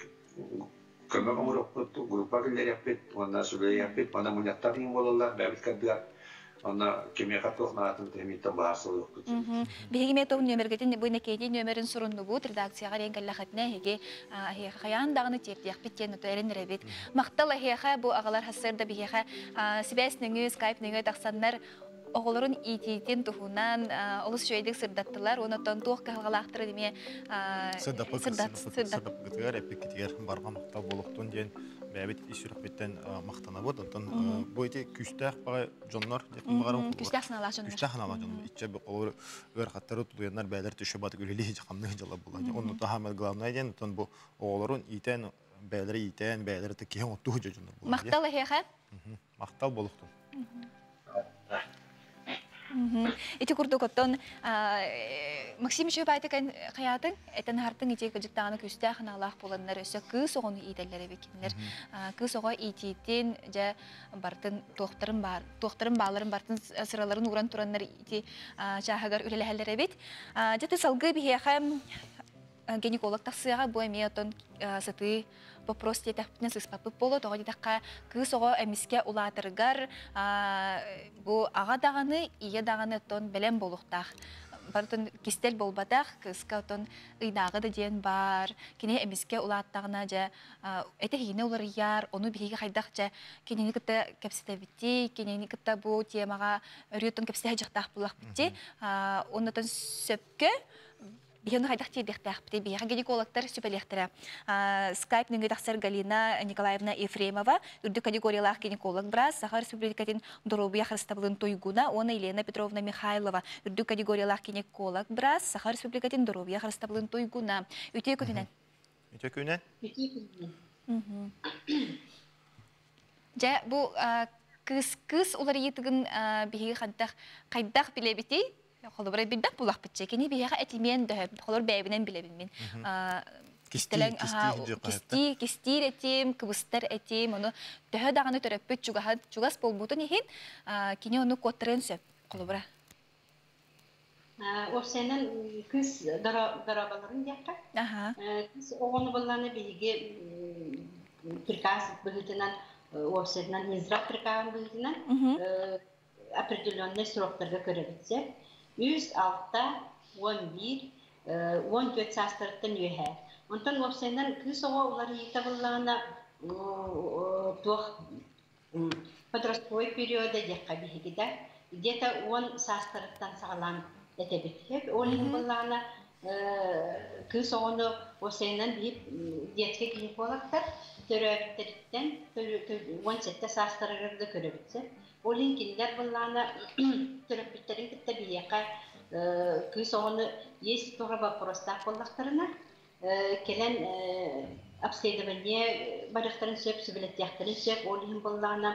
көмө оҥоруохпут, группа киллэриэхпит уонна сүбэлиэхпит, манна мунньахтар иҥ буолаллар, бэйэбит кырдыгар онно кимиэхэ туох наадатын тэһимиттэн быһаарсылыахпыт. Биһиги эмиэ тоҕ нүөмэргитин бу Иннокентий нүөмэрин суруннубут, редакцияҕа эриэн кэллэхитинэ эһиги эһиэхэ хайаан даҕаны тиэрдиэхпит диэн ото эрэнэрэбит. Махтал эһиэхэ бу аҕалар сарсыарда биһиэхэ сибээс нөҥүө, скайп нөҥүө тахсаннар оҕолорун иитиитин туһунан олус үчүгэйдик сырдаттылар уонна оттон туох кыһалҕалаахтарын эмиэ сырдаппытыгар эппиккитигэр барҕа махтал буолуохтун диэн бэйэбит ис сүрэхпиттэн махтанабыт. Оттон бу ити күүстээх баҕай дьоннор күүстээх санаалаах дьоннор күүстээх санаалаах дьоннор иччэ олор ыарахаттары тулуйаннар бэйэлэр түшө батык үлэлии хамныы дьала була. Онну таһаамар главное диэн оттон бу оҕолорун иитэн бэйэлэрэ иитэн бэйэлэрэ киһи оттуу дьоннор була. Махтал эһиэхэ. Махтал буолуохтун. Ити курдук оттон Максим Чуйбайты хайаатын этэн хартын ити кыдьыктааны күүстээх аналаах буоланнар өссө кыыс оҕону иитэллэр эбит кинилэр кыыс оҕо иитиитин дьэ бартын туохтарын баар туохтарын бааларын бартын сыраларын ууран тураннар ити чааһыгар үлэлэһэллэр эбит. Дьэ ты салгыы биһиэхэ гинеколог тахсыаҕа бу эмиэ отон сытыы вопрос диэтэхпитинэ сыыспаппыт буолуо тоҕо диэтэххэ кыыс оҕо эмискэ улаатарыгар бу аҕа даҕаны ийэ даҕаны оттон бэлэм буолуохтаах барытын кистэл буолбатах кыыска оттон ыйдааҕы да диэн баар кини эмискэ улааттаҕына дьэ этэ-иһинэ уларыйар ону биһиги хайдах дьэ кинини кытта кэпсэтэбитий кинини кытта бу темаҕа өрүөттэн кэпсэһэ дьахтаах буоллахпыт дии оннотон сөпкө. Биһи ону хайдах тиэрдиэхтээхпитий? Биһиэхэ гинекологтар сүбэлиэхтэрэ. Скайп нөҥүө тахсар Галина Николаевна Ефремова, үрдүк категориялаах гинеколог-быраас, Саха Республикатын доруобуйа харыстабылын туйгуна уонна Елена Петровна Михайлова, үрдүк категориялаах гинеколог-быраас, Саха Республикатын доруобуйа харыстабылын туйгуна. Үтүө күнүнэн. Үтүө күнүнэн. Үтүө күнүнэн. Дьэ, бу кыыс кыыс уларыйыытыгын биһиги хайдах хайдах билэбитий? Холобура билбэт булахпытчы. Кини биһиэхэ этимиэн дөһөп. Холор бэйэбинэн билэбин мин. Кистэлэҥ кистии кистиир этим, кыбыстар этим, ону төһө даҕаны төрөппүт чугаһын чугас буолбутун иһин кини ону куоттарыан сөп. Холобура. Уопсайынан кыыс дорооболорун диэххэ. Кыыс оҕону булланы биһиги приказ быһыытынан уопсайынан Минздрав приказын быһыытынан определенный сроктарга көрөбүт Үс, алта, 11, 14 саастарыттан үөһээ. Онтон уопсайынан кыыс оҕо уларыйыыта буллаҕына туох подростковый периода диэххэ биһиги да где-то уон саастарыттан саҕалаан этэбит. Ол иһин буоллаҕына кыыс оҕону уопсайынан биһи детский гинекологтар төрөөбүттэриттэн 17 саастарыгар да көрөбүт. Ол иһин кинилэр буоллаҕына төрөппүттэрин кытта биһиэхэ кыыс оҕону есть туох вопростаах буоллахтарына кэлэн обследование барыахтарын сөп, сүбэлэтиэхтэрин сөп. Ол иһин буоллаҕына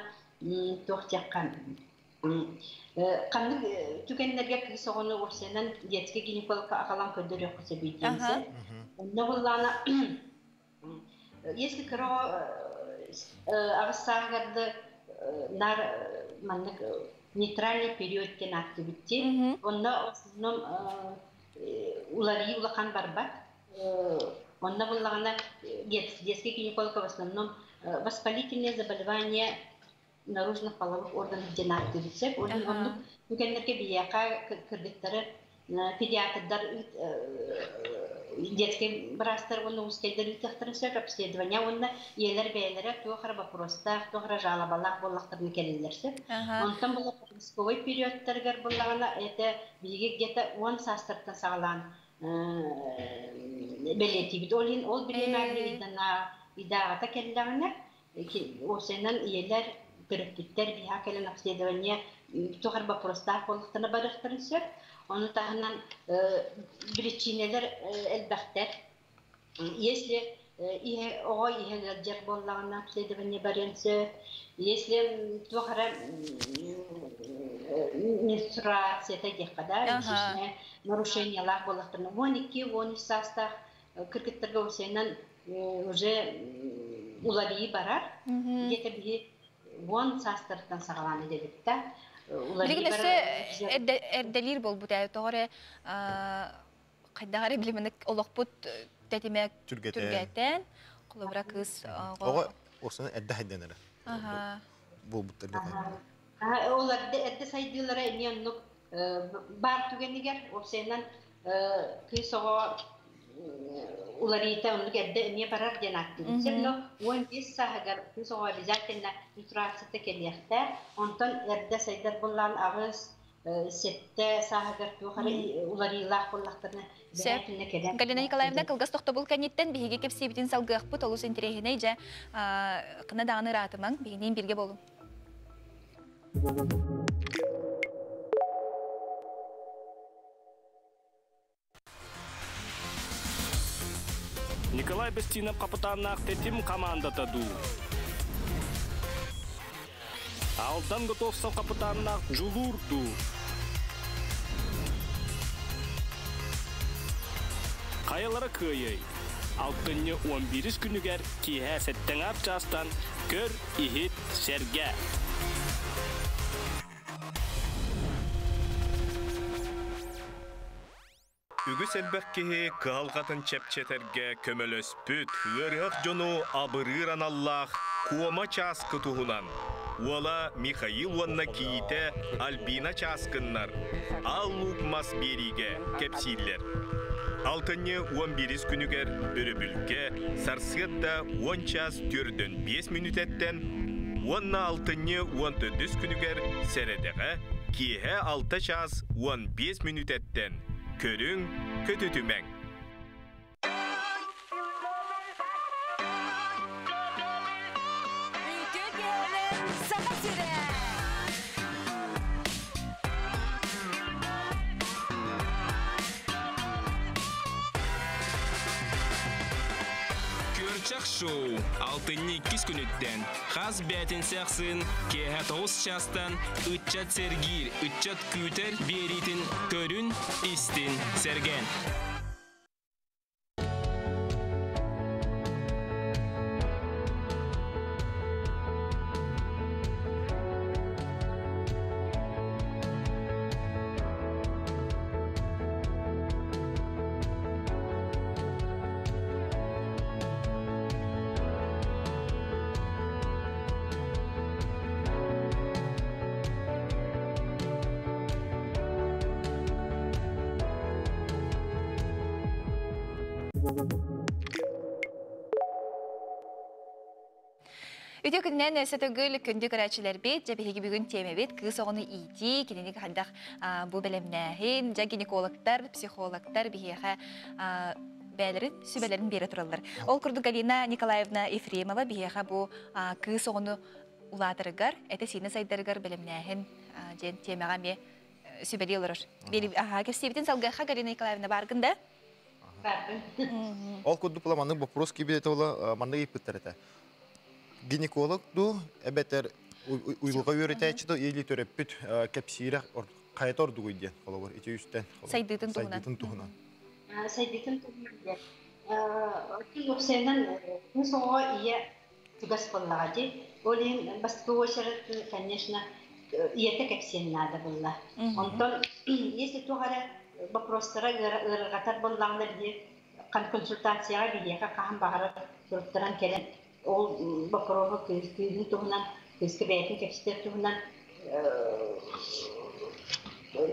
туох диэххэ ханнык түгэннэргэ кыыс оҕону уопсайынан детский гинекологка аҕалан көрдөрүөххэ сөбүй диэн сөп. Онно буоллаҕына если кыра оҕо аҕыс сааһыгар да наар маннык нейтральный период диэн ааттыыбыт дии. Онно в основном уларыйыы улахан барбат. Онно буллаҕына детский гинеколог в основном воспалительные заболевания наружных половых органов диэн ааттыыбыт сөп. Ол иһин оннук түгэннэргэ биһиэхэ кыргыттары педиатрдар детский быраастар уонна узкайдар ыытыахтарын сөп обследование уонна ийэлэр бэйэлэрэ туох эрэ вопростаах, туох эрэ жалобалаах буоллахтарына кэлэллэр сөп. Онтон була подростковый периодтарыгар буллаҕына это биһиги где-то 10 саастартан саҕалаан бэлиэтиибит. Ол иһин ол бириэмэ ыйданааҕыта кэллэҕинэ уопсайынан ийэлэр, төрөппүттэр биһиэхэ кэлэн обследование туох эрэ боппуруостаах буоллахтарына барыахтарын сөп. Ону таһынан причинэлэр элбэхтэр. Если иһэ оҕо иһэ ыалдьар буоллаҕына обследование барыан сөп. Если туох эрэ менструацията диэххэ да, нарушениелаах буоллахтарына 12-13 саастаах кыргыттарга уопсайынан уже уларыйыы барар. Где-то биһи 10 саастарыттан саҕалаан эдэбит да. Билигин өссө эрдэлиир буолбут ээ тоҕо эрэ хайдах эрэ билимник олохпут тэтимэ түргэтээн холобура кыыс оҕо осуна эрдэ хайдан эрэ буолбуттар. Ол эрдэ эрдэ сайдыылара эмиэ оннук баар түгэнигэр уопсайынан кыыс оҕо уларыйыта оннук эрдэ эмиэ барар диэн ааттыыбыт. Но 15 сааһыгар кыыс оҕо обязательно менструацията кэлиэхтээх. Онтон эрдэ сайдар буоллаан аҕыс сэттэ сааһыгар туох эрэ уларыйыылаах буоллахтарына Сөп. Галина Николаевна, кылгас тохтобул кэнниттэн биһиги кэпсиибитин салгыахпыт олус интэриэһинэй дьэ кына даҕаны ыраатымаҥ биһигиниин бииргэ буолуҥ. Николай Бестинов капытааннаах Тэтим командата дуу? Алдан Готовцев капытааннаах Дьулуур дуу? Хайалара кыайыай? Алтынньы 11 күнүгэр киэһэ сэттэҥ чаастан көр, иһит, сэргэ. Үгүс элбэх киһи кыһалҕатын чэпчэтэргэ көмөлөспүт, ыарыһах дьону абырыыр аналлаах Куома чааскы туһунан уола Михаил уонна кийиитэ Альбина Чааскыннар Аал Луук мас биэриигэ кэпсииллэр. Алтынньы 11 күнүгэр өрөбүлгэ сарсыарда 10 чаас 4-5 мүнүүтэттэн уонна алтынньы 14 күнүгэр сэрэдэҕэ киэһэ 6 чаас 15 мүнүүтэттэн көрүҥ, көтүтүмэҥ. Чачах шоу алтынньы иккис күнүттэн хас бээтинсэ ахсын киэһэ 9 чаастан ыччат сэргиир, ыччат күүтэр биэриитин көрүн, истин, сэргэн. Үтүө күнүнэн өссө төгүл күндү көрөөччүлэрбит, дьэ биһиги бүгүн тиэмэбит кыыс оҕону иитии, кинини хайдах бу бэлэмнээһин, дьэ гинекологтар, психологтар биһиэхэ бэйэлэрин сүбэлэрин биэрэ тураллар. Ол курдук Галина Николаевна Ефремова биһиэхэ бу кыыс оҕону улаатарыгар, этэ-сиинэ сайдарыгар бэлэмнээһин диэн тиэмэҕэ эмиэ сүбэлии олорор. Кэпсиибитин салгыахха Галина Николаевна бааргын да? Баарбын. Ол курдук була маннык вопрос киирбит этэ була маннык ыйыппыттар этэ. Гинеколог дуу эбэтэр уйулҕа үөрэтээччи дуу или төрөппүт кэпсиирэ хайата ордугуй диэн холобур ити үстэн сайдыытын туһунан. Сайдыытын туһунан. Сайдыытын туһунан диэн. Оттон уопсайынан кыыс оҕоҕо ийэ чугас буоллаҕа дии. Ол иһин бастакы уочарат, конечно, ийэтэ кэпсиэн наада буолла. Онтон если туох эрэ вопростара ыарырҕатар буоллаҕына биһи консультацияҕа биһиэхэ хаһан баҕарар суруттаран кэлэн ол боппуруоһу кыыһын туһунан, кыыска бэйэтин кэпсэтэр туһунан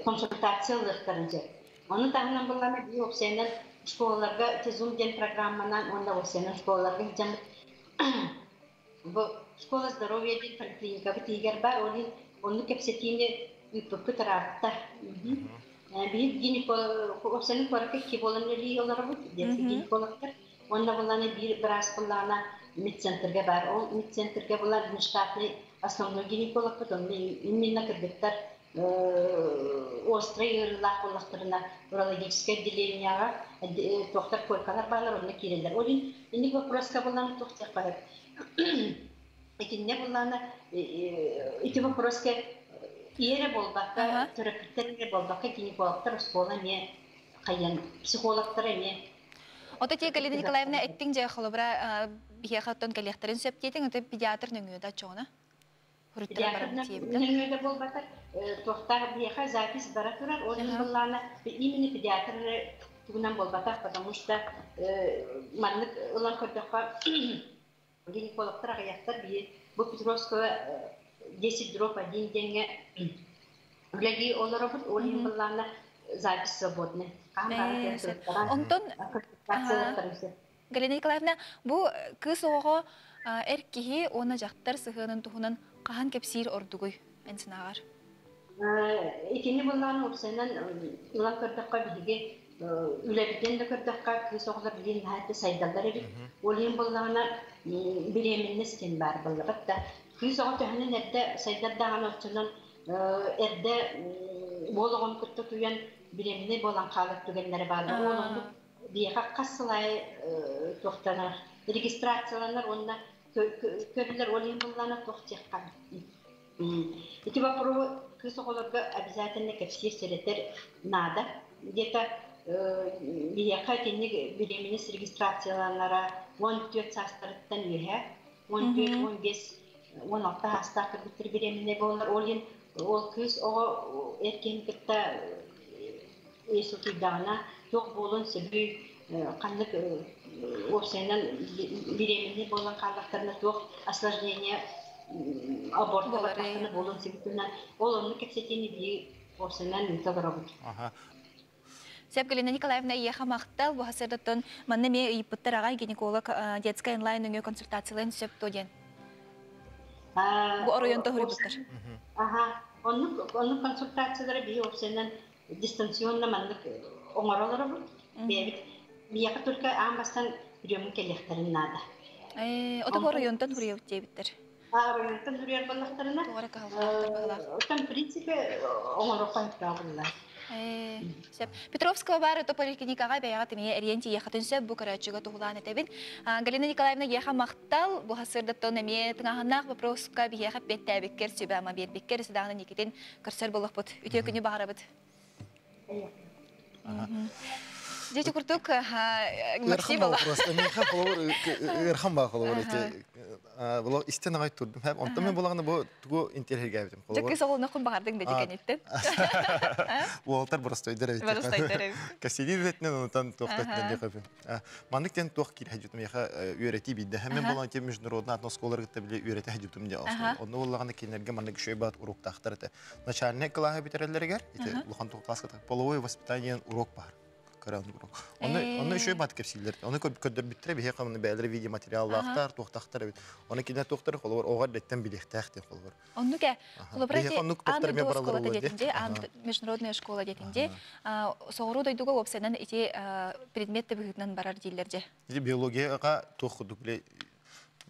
консультация ылыахтарын сөп. Ону таһынан буллана биир уопсайынан школаларга Zoom диэн программанан уонна уопсайынан школаларга сылдьаммыт бу школа здоровья диэн поликлиникабыт иһигэр баар, ол иһин оннук кэпсэтиини ыыппыппыт ыраатта. Биһиги гинеколог уопсайынан куоракка икки буолан үлэлии олоробут, детский гинекологтар. Уонна буллана биир быраас буллаҕына медцентрга баар. Ол медцентрга була внештатный основной гинекологпыт, онно именно кыргыттар острай ыарыылаах буоллахтарына урологическай отделениеҕа туохтар койкалар бааллар, онно киирэллэр. Ол иһин инник вопроска буллаҕына туох диэх баар. Итиннэ буллаҕына ити вопроска ийэ эрэ буолбакка, төрөппүттэр эрэ буолбакка, гинекологтар, оскуола эмиэ хайан, психологтар эмиэ Ото тиэ Галина Николаевна эттиҥ дьэ холобура биһиэхэ оттон кэлиэхтэрин сөп диэтиҥ, ото педиатр нөҥүө да оччоҕуна? Педиатр нөҥүө да буолбатар, туохтаах биһиэхэ запись бара турар, ол иһин былаана именно педиатр тугунан буолбатах, потому что маннык ылан көрдөххө гинекологтар аҕыйахтар биһи бу Петровского 10 дробь 1 диэҥҥэ үлэлии олоробут, ол иһин былаана запись свободный. Онтон Галина Николаевна, бу кыыс оҕоҕо эр киһи уонна дьахтар сыһыанын туһунан хаһан кэпсиир ордугуй эн санааҕар? Итини былаан уопсайынан ылан көрдөххө биһиги үлэбитин да көрдөххө кыыс оҕолор билин наһаа сайдаллар эбит. Ол иһин буоллаҕына беременность диэн баар буоллабат да кыыс оҕо төһөнөн эрдэ сайдар даҕаны оччонон эрдэ уол оҕону кытта туйан беременный буолан хаалар түгэннэрэ бааллар. Ол оннук биһиэхэ хас сыл аайы туохтанар регистрацияланар уонна көрүллэр ол иһин буоллаҕына туох диэххэ ити вопроһу кыыс оҕолорго обязательно кэпсиир сэрэтэр наада. Где-то биһиэхэ итинник беременность регистрацияланара 14 саастарыттан үөһэ 14, 15, 16 саастаах кыргыттар беременный буолар. Ол иһин ол кыыс оҕо эр киһини кытта сутуйдаҕына туох буолуон сөбүй, ханнык уопсайынан беременный буолан хааллахтарына туох осложнение аборт бардахтарына буолуон сөбүтүнэн ол оннук кэпсэтиини биһиги уопсайынан ыыта олоробут. Сөп Галина Николаевна ийэхэ махтал бу сырдаттан манна эмиэ ыйыппыттар аҕай гинеколог детская онлайн нөҥүө консультациялыан сөп дуо диэн. Бу оройуонта хоруйбуттар. Аха, оннук оннук консультациялары биһи уопсайынан дистанционно маннык оҥоро олоробут. Бэйэбит биһиэхэ только аан бастаан приемҥа кэлиэхтэрин наада. Э, ото бу оройуонтан хуруйабыт диэбиттэр. Оройуонтан хуруйар буоллахтарына, Тоҕо эрэ кыһалҕалаахтар быһыылаах. Оттон в принципе оҥоруохха сөптөөх буолла. Сөп. Петровского баар ото поликлиникаҕа бэйэҕит эмиэ эрийэн тиийиэххитин сөп бу көрөөччүгэ туһулаан этэбин. Галина Николаевна эйиэхэ махтал. Бу сырдаттан эмиэ тыҥааһыннаах вопроска биһиэхэ эппиэттээбиккэр, сүбэ-ама биэрбиккэр, сыдаҕынан никитин көрсөр буолуохпут. Үтүө күнү баҕарабыт. Дьэ курдук Максим вопрос. Миэхэ холобур ыархан баа холобур ити було истэн аҕай турдум. Онтон мен булаҕына бу тугу интиэһиргээбитим. Дьэ кыс оҕолоноххун баҕардыҥ да дикэниттэн. Уолтар боростойдар эбит. Боростойдар эбит. Кэсиди үлэтинэн онтон туохтатынан диэхэ. Маннык тен туох киирэ дьутум миэхэ үөрэтии биирдэ. Мен булан ити международный атна оскуолалар кытта били үөрэтэ дьутум дьэ. Онно буллаҕына кинилэргэ маннык үчүгэй баат уруоктаахтар этэ. Начальный кылааһы бүтэрэллэригэр ити улахан класска половое воспитание урок баар. Кыра урок. Онно онно үчүгэй баат кэпсииллэр. Ону көрдөрбүттэрэ биһиэхэ онно бэйэлэрэ видеоматериаллаахтар, туохтаахтар эбит. Оны кинилэр туохтар холобур оҕо эрдэттэн билиэхтээх диэн холобур. Оннук ээ. Холобура ити аан дойду оскуолата диэтинди, аан международная школа диэтинди, соҕуруу дойдуга уопсайынан ити предмет да быһыытынан барар дииллэр дьэ. Ити биологияҕа туох курдук биле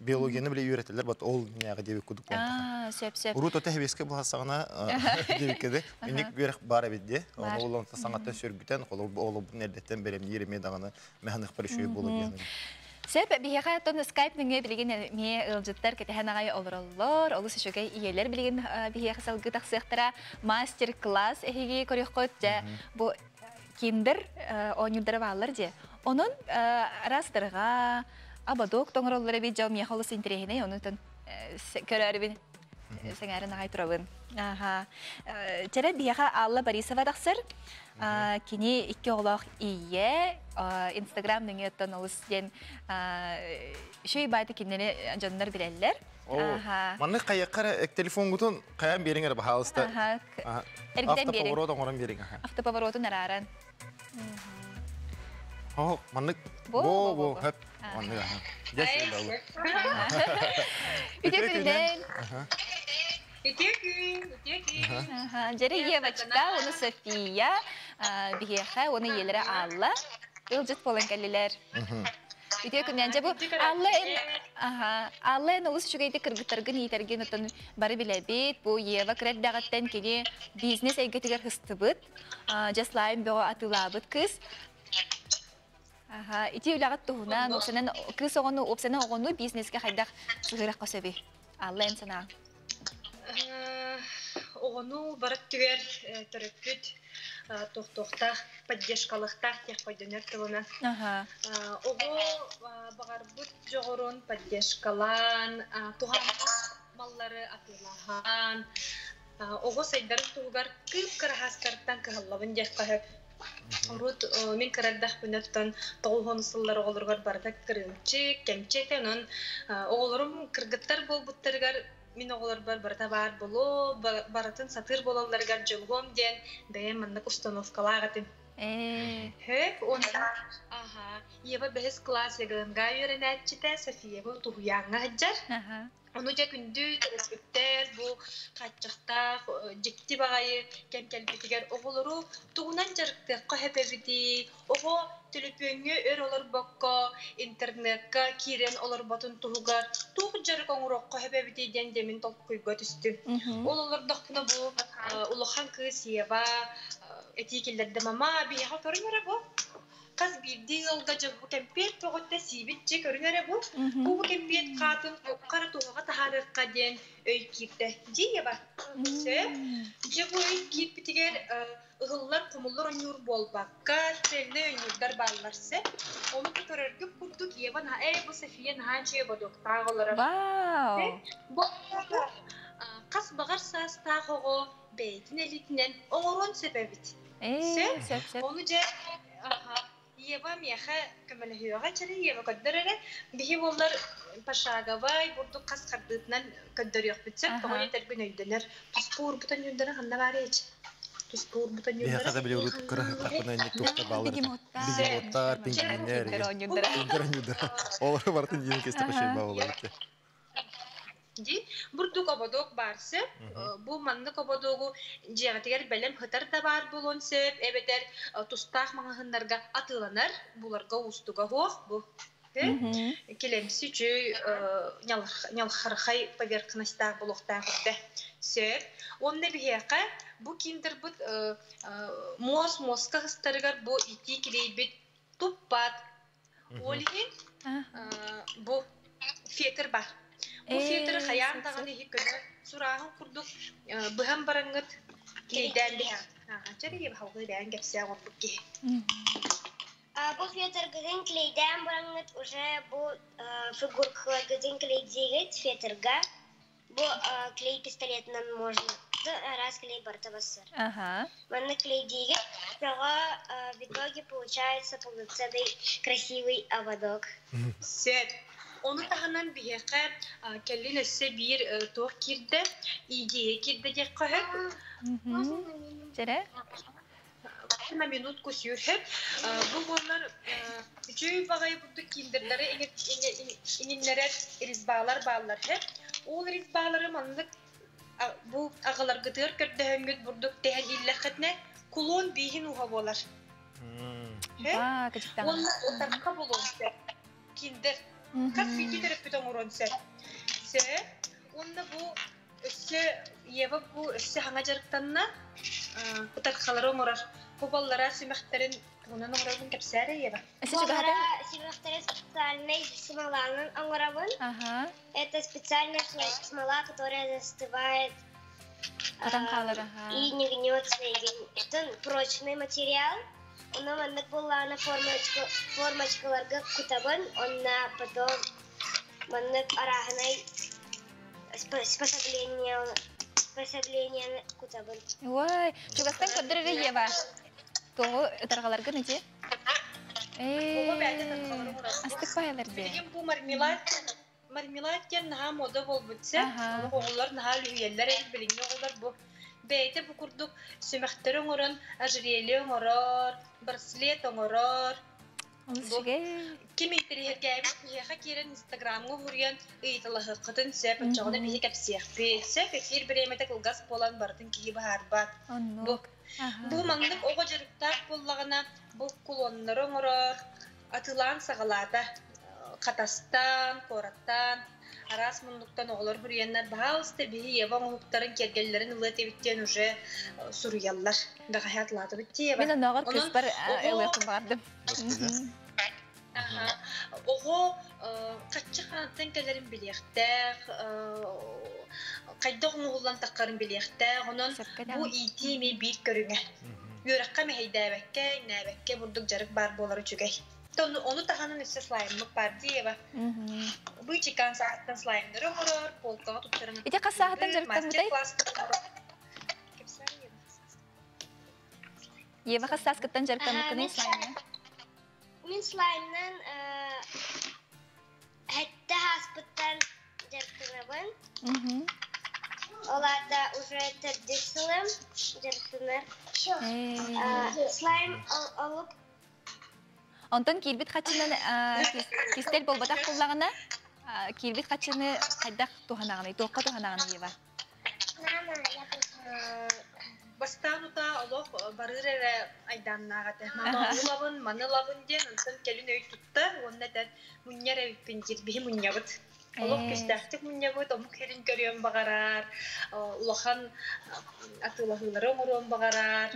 биологияны биле үөрэтэллэр бат ол ньээҕи диэбит курдук Аа, сөп сөп. Урут ота хэбиэскэ буласаҕына диэбиккэ инник үөрэх баар эбит дии. Ону ол саҥаттан сөргүтэн, холобур олобун эрдэттэн бэлэмниир эмиэ даҕаны мэханыхпар үчүгэй буолуо диэн. Сөп, биһиэхэ оттон скайп нөҥүө билигин эмиэ ыалдьыттар кэтэһэн аҕай олороллор. Олус үчүгэй ийэлэр билигин биһиэхэ салгыы тахсыахтара. Мастер-класс эһиги көрүөххүт. Дьэ, бу киндер оонньуурдара бааллар дьэ. Онон араас абадок тоҥороллор эбит дьэ миэхэ олус интэриэһинэй. Онон көрөөрүбүн сэҥээрин аҕай турабын. Аха. Чэрэ биһиэхэ Алла Борисова тахсар. Кини икки оҕолоох ийэ, Инстаграм нөҥүөттэн олус диэн үчүгэй баайты кинини дьоннор билэллэр. Маннык хайыахха эрэ телефонгутун хайаан биэриҥ эрэ баһаалыста. Эргитэн биэриҥ. Автоповорот оҥорон биэриҥ. Автоповоротун арааран. О, маннык бо бо хөп маннык аха. Дьэ Үтүө күнүнэн. Үтүө күн, үтүө күн. Дьэри Евочка, уну София, биһиэхэ, уну ийэлэрэ Алла. Ыалдьыт буолан кэллилэр. Үтүө күнүнэн. Дьэ бу Алла эн Алла эн олус үчүгэйдик кыргыттаргын иитэргин оттон бары билэбит. Бу Ева кыра эрдэҕиттэн кини бизнес эйгэтигэр сыстыбыт. Дьэ слайм бөҕө атыылаабыт кыыс. Аха, ити үлэҕит туһунан, уопсанан кыыс оҕону, уопсанан оҕону бизнеске хайдах сыһыарахха сөбүй? Алла эн санааҥ. Оҕону бары өттүгэр төрөппүт туохтуохтаах, поддержкалыахтаах диэх өйдөнөр тылынан. Оҕо баҕарбыт дьоҕурун поддержкалаан, туһааннаах маллары атыылаһан, оҕо сайдарын туһугар кыып-кыраһаастарыттан кыһаллабын диэххэ сөп. Урут мин кыра эрдэхпинэ тоҕус сыллар оҕолоругар барыта кырыымчык, кэмчи этэ. Онон оҕолорум кыргыттар буолбуттарыгар мин оҕолорбор барыта баар буолуо, барытын сатыыр буолалларыгар дьулуһуом диэн бэйэм маннык установкалаах этим. Хөп, уонна аха, Ева бэһис кылаас ЕГНГ үөрэнээччитэ Софиева Туһуйааҥҥа сылдьар. Ону дьэ күндү төрөппүттэр бу хааччахтаах дьикти баҕайы кэм кэлбитигэр оҕолору тугунан дьарыктыахха сөп эбитий, оҕо төлөпүөҥҥэ өр олорбокко, интернекка киирэн олорботун туһугар туох дьарык оҥоруохха сөп эбитий диэн дэмин толкуйга түстүм. Ол олордохпуна бу улахан кыыс Ева этии киллэрдэ, «Мама, биһиэхэ көрүҥ эрэ бу, хас биирдии ыалга дьэ бу кэмпиэт бөҕөттө сиибит дьэ көрүҥ эрэ бу бу кэмпиэт хаатын хара туһаҕа таһаарыахха диэн өй киирдэ дии бар сөп дьэ бу өй киирбитигэр ыһыллар хомуллар ойуур буолбакка цельнай ойуурдар бааллар сөп ону көрөргүт курдук Ева ээ бу София наһаа үчүгэй бодуоктаах олорор бу хас баҕар саастаах оҕо бэйэтин элитинэн оҥоруон сөп эбит сөп ону дьэ Ева миэхэ көмөлөһүөҕэ чэрэ Ева көрдөр эрэ биһи буоллар пошаговай бурдук хас хардыытынан көрдөрүөхпүт сөп тоҕо диэтэргин өйдөнөр туспуурбутун юрдара ханна баар ээч туспуурбутун юрдара Биһиэхэ да били урут кыраһыттахпына инник туохта бааллар бегемоттар пингвиннэр пингвиннэр олору барытын диэн кесте көчөй бааллар Дии бурдук ободуок баар сөп. Бу маннык ободуогу дьиэҕитигэр бэлэм сытар да баар буолуон сөп, эбэтэр тустаах маҕаһыыннарга атыыланар, буларга уустуга суох бу. Килэмси үчүй ньалхархай поверхностаах булуохтаах этэ. Сөп. Уонна биһиэхэ бу киндербыт муос муоска хыстарыгар бу итии килийбит туппат. Ол иһин бу фетр бар. Бу фетры хайаан даҕаны иһи көнө сурааһын курдук быһан бараҥҥыт клейдээн биһэҕит. Чэрийэ баһылгы бэйэн кэпсээ оҥорбут киһи. Бу фетргытын клейдээн бараҥҥыт уже бу фигуркаларгытын клейдиигит фетрга. Бу клей пистолетынан можно раз клей барыта бассар. Манна клейдиигит тоҕо в итоге получается полноценный красивый ободок. Сөп. Ону таһынан биһиэхэ кэлин өссө биир туох киирдэ, идея киирдэ диэххэ сөп. Дьэрэ? На минутку сүүрһэп. Бу буоллар үчүгэй баҕайы курдук киндердары иҥиннэрэр резьбалар бааллар һэп. Ол резьбалары маннык бу аҕаларгытыгар көрдөһөҥҥүт бурдук тэһэн ииллэххитинэ кулон бииһин уһа буолар. Уонна ытарха буолуон сөп. Киндер. Хас биирдии төрөппүт оҥоруон сөп. Сөп. Уонна бу өссө Ева бу өссө хаҥа дьарыктанна ытархалары оҥорор. Бу баллара симэхтэрин тугунан оҥорорбун кэпсээрэ Ева. Баллара симэхтэрин специальной смоланан оҥоробун. Это специальная смола, которая застывает и не гнется. Это прочный материал. Оно маннык буоллаҕына формочкаларга кутабын, онно потом маннык арааһынай способление кутабын. Ой, чугастан көрдөрөр Ева. Тоҕу ытарҕаларгын ити? Астык баайалар дии. Билигин бу мармелад мармелад диэн наһаа мода буолбут сэ. Оҕолор наһаа үлүһүйэллэр эбит билиҥҥи оҕолор бу. Бэйэтэ бу курдук сүмэхтэри оҥорон ожерелье оҥорор, браслет оҥорор. Ким интэриэһиргээбит киһиэхэ киирэн Инстаграмҥа уһуруйан ыйыталаһыаххытын сөп, оччоҕуна биһи кэпсиэхпит. Сөп, эфир бириэмэтэ кылгас буолан барытын киһи быһаарбат. Бу бу маннык оҕо дьарыктаах буоллаҕына, бу кулоннары оҥорор, атыылаан саҕалаата. Хатастан, куораттан, араас муннуктан оҕолор суруйаннар, баһаалыста биһи Ева оҥоһуктарын, киэргэллэрин ылыа этибит диэн уже суруйаллар. Бэҕэһээ атылаатыбыт дии Ева. Мин оннооҕор кыыспар ылыахпын баҕардым. Оҕо хаччы хаантан кэлэрин билиэхтээх, хайдах оҥоһуллан таххарын билиэхтээх. Онон бу иитии эмиэ биир көрүҥэ. Үөрэххэ мэһэйдээбэккэ, иҥнээбэккэ бурдук дьарык баар буолар үчүгэй. Ону таһынан өссө слайммыт баар Ева. Быычыкаан саҕаттан слаймнары оҥорор, полкаҕа туттаран. Ити хас сааһыттан дьарыктаммытай? Ева хас сааскыттан дьарыктаммыккыный слаймҥа? Мин слаймнан сэттэ сааспыттан дьарыктанабын. Ол аата уже төрдүс сылым дьарыктанар. Слайм олук Онтон киирбит хаччынан кистэл буолбатах буоллаҕына, киирбит хаччыны хайдах туһанаҕыный, туохха туһанаҕыный Ева? Бастаан утаа олох барыыр эрэ айдааннаах этэ. Мама ону ылабын, маны ылабын диэн, онтон кэлин өй тутта уонна этэр мунньар эбиппин диир, биһи мунньабыт. Олох күстээхтик мунньабыт, омук сирин көрүөн баҕарар, улахан атыылаһыылары оҥоруон баҕарар.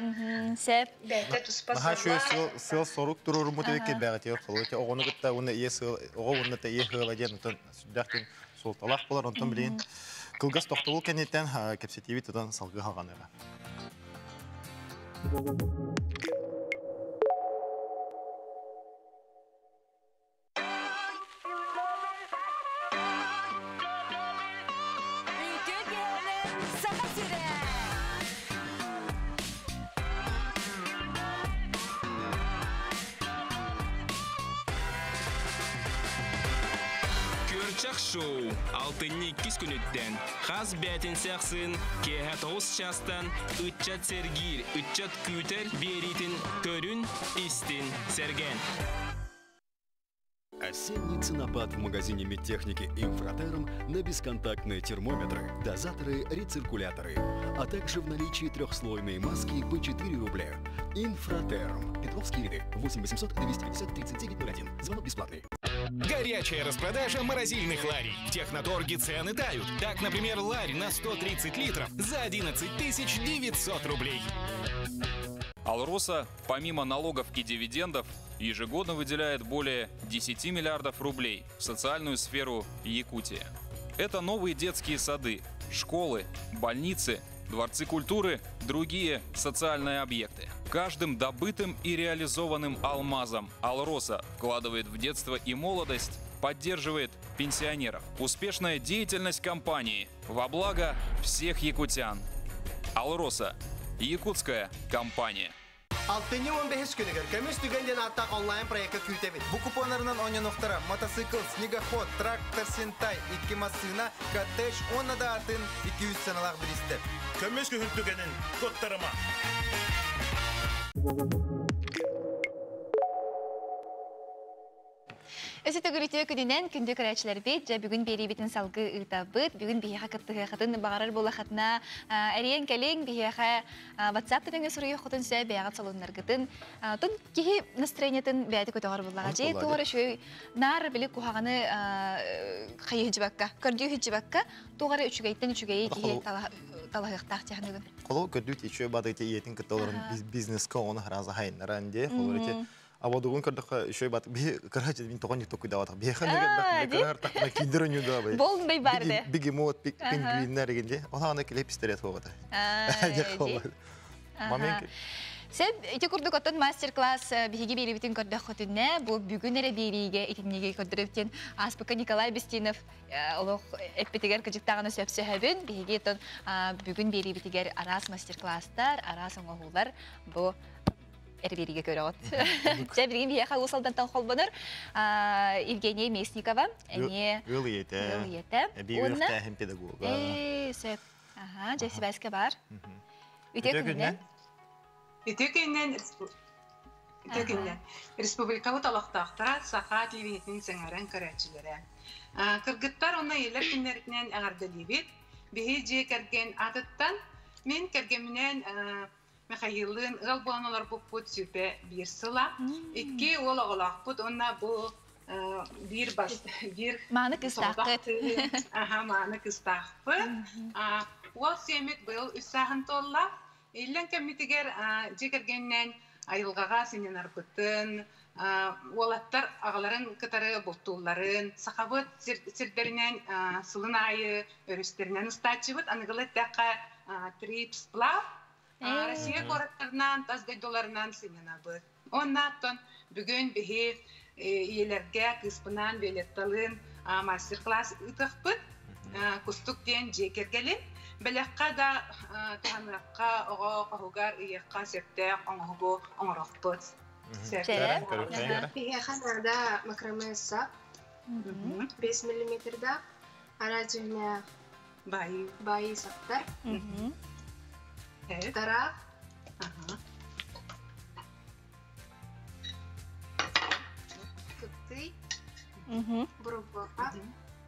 Сөп. Бэйэтэ туспа Наһаа үчүгэй сыал сорук туруоруммут эбиккит бэҕэтигэр холуй оҕону кытта уонна ийэ сыал оҕо уонна ийэ сыала диэн онтон сүрдээх диэн суолталаах буолар онтон билигин кылгас тохтобул кэнниттэн кэпсэтиибит тутан салгыы хаҕаныаҕа. Үтүө киһилэр Саха сирэ! Күөрчэх шоу алтынньы иккис күнүттэн хас бээтинсэ ахсын киэһэ тоҕус чаастан ыччат сэргиир, ыччат күүтэр биэриитин көрүн, истин, сэргээн. Осенний ценопад в магазине медтехники «Инфратерм» на бесконтактные термометры, дозаторы, рециркуляторы, а также в наличии трехслойные маски по 4 рубля. «Инфратерм». Петровские ряды. 8 800 250 39 01. Звонок бесплатный. Горячая распродажа морозильных ларей. В Техноторге цены тают. Так, например, ларь на 130 литров за 11 900 рублей. Алроса, помимо налогов и дивидендов, ежегодно выделяет более 10 миллиардов рублей в социальную сферу Якутии. Это новые детские сады, школы, больницы, дворцы культуры, другие социальные объекты. Каждым добытым и реализованным алмазом Алроса вкладывает в детство и молодость, поддерживает пенсионеров. Успешная деятельность компании во благо всех якутян. Алроса – якутская компания. Алтынньы 15 күнүгэр Көмүс түгэн диэн ааттаах онлайн проекка күүтэбит. Бу купоннарынан оонньонуохтара мотоцикл, снегоход, трактор, сентай, икки массыына, коттедж уонна да атын 200 сыаналаах бириистэр. Көмүс күһүн түгэнин куттарыма. Өсө төгүрүтүө күнүнэн күндү көрөөчүлэрбит, дьэ бүгүн биэриибитин салгыы ыытабыт. Бүгүн биһиэхэ кыттыһыахытын баҕарар буолахытына эрийэн кэлиҥ, биһиэхэ WhatsApp тэтиҥэ суруйуоххутун сөп, бэйэҕит солуннаргытын. Тун киһи настроениетын бэйэтэ көтөҕөр буллаҕа. Дьэ, туох эрэ үчүгэй наар били куһаҕаны хайыһыдьыбакка, көрдүү туох эрэ үчүгэйтэн үчүгэйи киһи талаһыахтаах дьаһаныгын. Холо көрдүүт үчүгэй бадыйта ийэтин кытта олорон бизнеска оҕону хараза хайыннаран дии. Холор ити Абодугун көрдөххө үчүгэй бат би кырачы мин тоҕон юттук куйдаабатах. Биэхэн кырар тахна киндер өнү да бай. Болндай бар де. Бегемот, пингвиннер дегенде. Ол аны клеп пистолет хоғата. Момент. Сеп, ити курдук оттон мастер-класс биһиги биэрибитин көрдөххүтүнэ, бу бүгүн эрэ биэриигэ итинниги көрдөрөптен аспыка Николай Бестинов олох эппитигэр кыжыктаҕына сөпсөһөбүн. Биһиги оттон бүгүн биэрибитигэр араас мастер-класстар, араас оҥоһуулар бу эрбириге көрөҕүт. Дьэ, билигин биһиэхэ Уус Алдантан холбонор Евгения Местникова, эмиэ Ыал ийэтэ. Ыал ийэтэ. Эбии үөрэхтээһин педагога. Ээ, сөп. Аха, дьэ сибээскэ бар. Үтүө күнүнэн. Үтүө күнүнэн Үтүө күнүнэн. Республикабыт олохтоохторо саха телевидениетин сэҥээрэн көрөөччүлэрэ. Кыргыттар уонна ийэлэр күннэринэн эҕэрдэлиибит. Биһи дьиэ кэргэн аатыттан мин кэргэмминээн Михаиллыын ыал буолан олорбуппут сүпэ биир сыла. Икки уол оҕолоохпут уонна бу биир бас биир мааны кыстаахпыт. Аха, мааны кыстаахпыт. Уол сиэммит быйыл үс сааһын туолла. Иллэҥ кэммитигэр дьиэ кэргэнинэн айылҕаҕа сынньанарбытын, уолаттар аҕаларын кытары бултуулларын, сахабыт сирдэринэн сылын аайы өрүстэринэн устааччыбыт. Аныгылы эттэххэ, трипс плав Россия куораттарынан, тас дойдуларынан сынньанабыт. Уонна оттон бүгүн биһи ийэлэргэ кыыспынаан Виолетталыын мастер-класс ыытыахпыт. Кустук диэн дьиэ кэргэлин бэлэххэ да туһаныахха, оҕо хоһугар ыйыахха сөптөөх оҥоһугу оҥорохпут. Биһиэхэ наада макраме сап, 5 миллиметрдаах, араас дьүһүнээх баайыы саптар, тараах, кыптый, бурубуоха,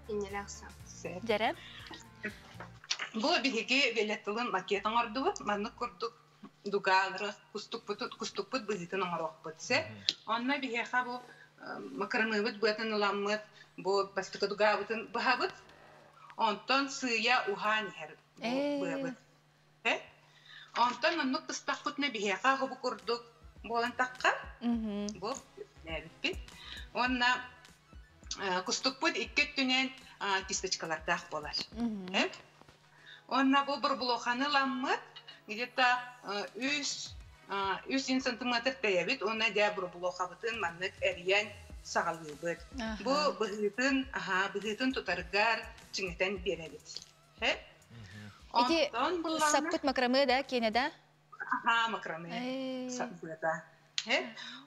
инньэлээх сап. Дьэрэ. Бу биһиги Виолетталыын макет оҥордубут. Маннык курдук дугаалары кустукпут, кустукпут быһыытын оҥоруохпут сөп. Онно биһиэхэ бу макароныбыт быатын ыламмыт, бу бастакы дугаабытын быһабыт. Онтон сыыйа уһаан иһэр бу быабыт. Онтон оннук тыстахпытына биһиэхэ хобу курдук буолан тахха. Бу нээбиппит. Уонна кустукпут икки өттүнэн кисточкалардаах буолар. Уонна бу бурбулуханы ыламмыт где-то үс үс сантиметр тэйэбит уонна дьэ бурбулухабытын маннык эрийэн саҕалыыбыт. Бу быһыытын, аха, быһыытын тутарыгар чиҥэтэн биэрэбит. Ити саппыт макраме да, киэнэ да? Аха, макраме саппыта.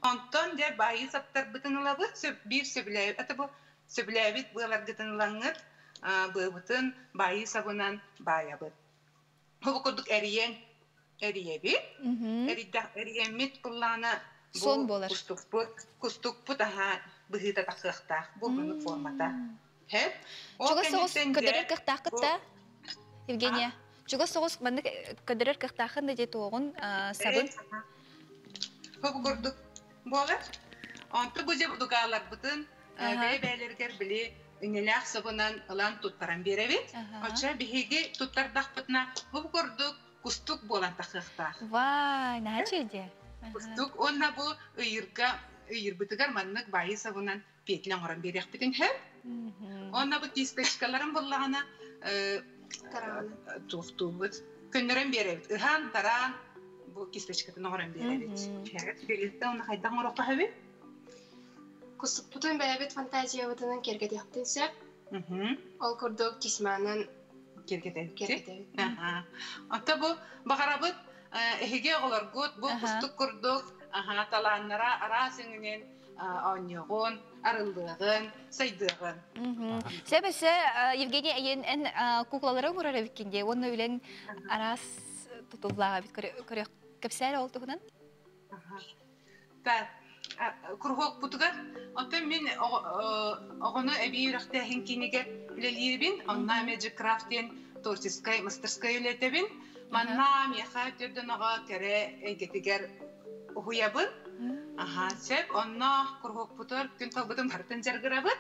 Онтон дьэ баайыы саптарбытын ылабыт, биир сөбүлээбит, это бу сөбүлээбит быаларгытын ылаҥҥыт, быабытын баайыы сабынан баайабыт. Бу курдук эрийэн эрийэбит. Эрийэммит буллаана Сон буолар. Кустукпут, кустукпут аха быһыыта тахсыахтаах. Бу мунук формата. Чугас соҕус көдөрөр кыахтааххыт да, Евгения? Чугас соҕус маннык көдөрөр кыахтааххын да дии туоҕун сабын? Бу курдук буолар. Онто бу дьэ дугааларбытын Бэйэ-бэйэлэригэр били иннэлээх сабынан ылан туттаран биэрэбит. Оччо биһиги туттардахпытына бу курдук кустук буолан тахыахтаах. Вай, наһаа үчүгэй. Кустук уонна бу ыйырга ыйырбытыгар маннык баайыы сабынан петля оҥорон биэриэхпитин сөп. Уонна бу кисточкаларын буллаҕына туохтуубут көннөрөн биэрэбит. Ыһан, тараан бу кисточкатын оҥорон биэрэбит. Билиттэ уонна хайдах оҥоруохха сөбүй? Кустукпутун бэйэбит фантазиябытынан киэргэтиэхпитин сөп. Ол курдук тесьманан киэргэтэбит. Ото бу баҕарабыт эһиги оҕолоргут бу кустук курдук талааннара араас өҥүнэн оонньуоҕун, арыллыаҕын, сайдыаҕын. Сөп өссө Евгений эйин эн куклалары оҥорор эбиккин дии уонна үлэҥ араас тутуллаах эбит көрүөх кэпсээр ол туһунан. Так, куруһуокпутугар оттон мин оҕону эбии үрэхтээһин киинигэр үлэлиирбин, онно Magic Craft диэн творческай мастерскай үлэтэбин. Манна миэхэ төрдөн оҕо кэрэ эйгэтигэр уһуйабын. Аха, сөп. Онно куруһуокпутугар күн талбытын барытын дьарыгырабыт.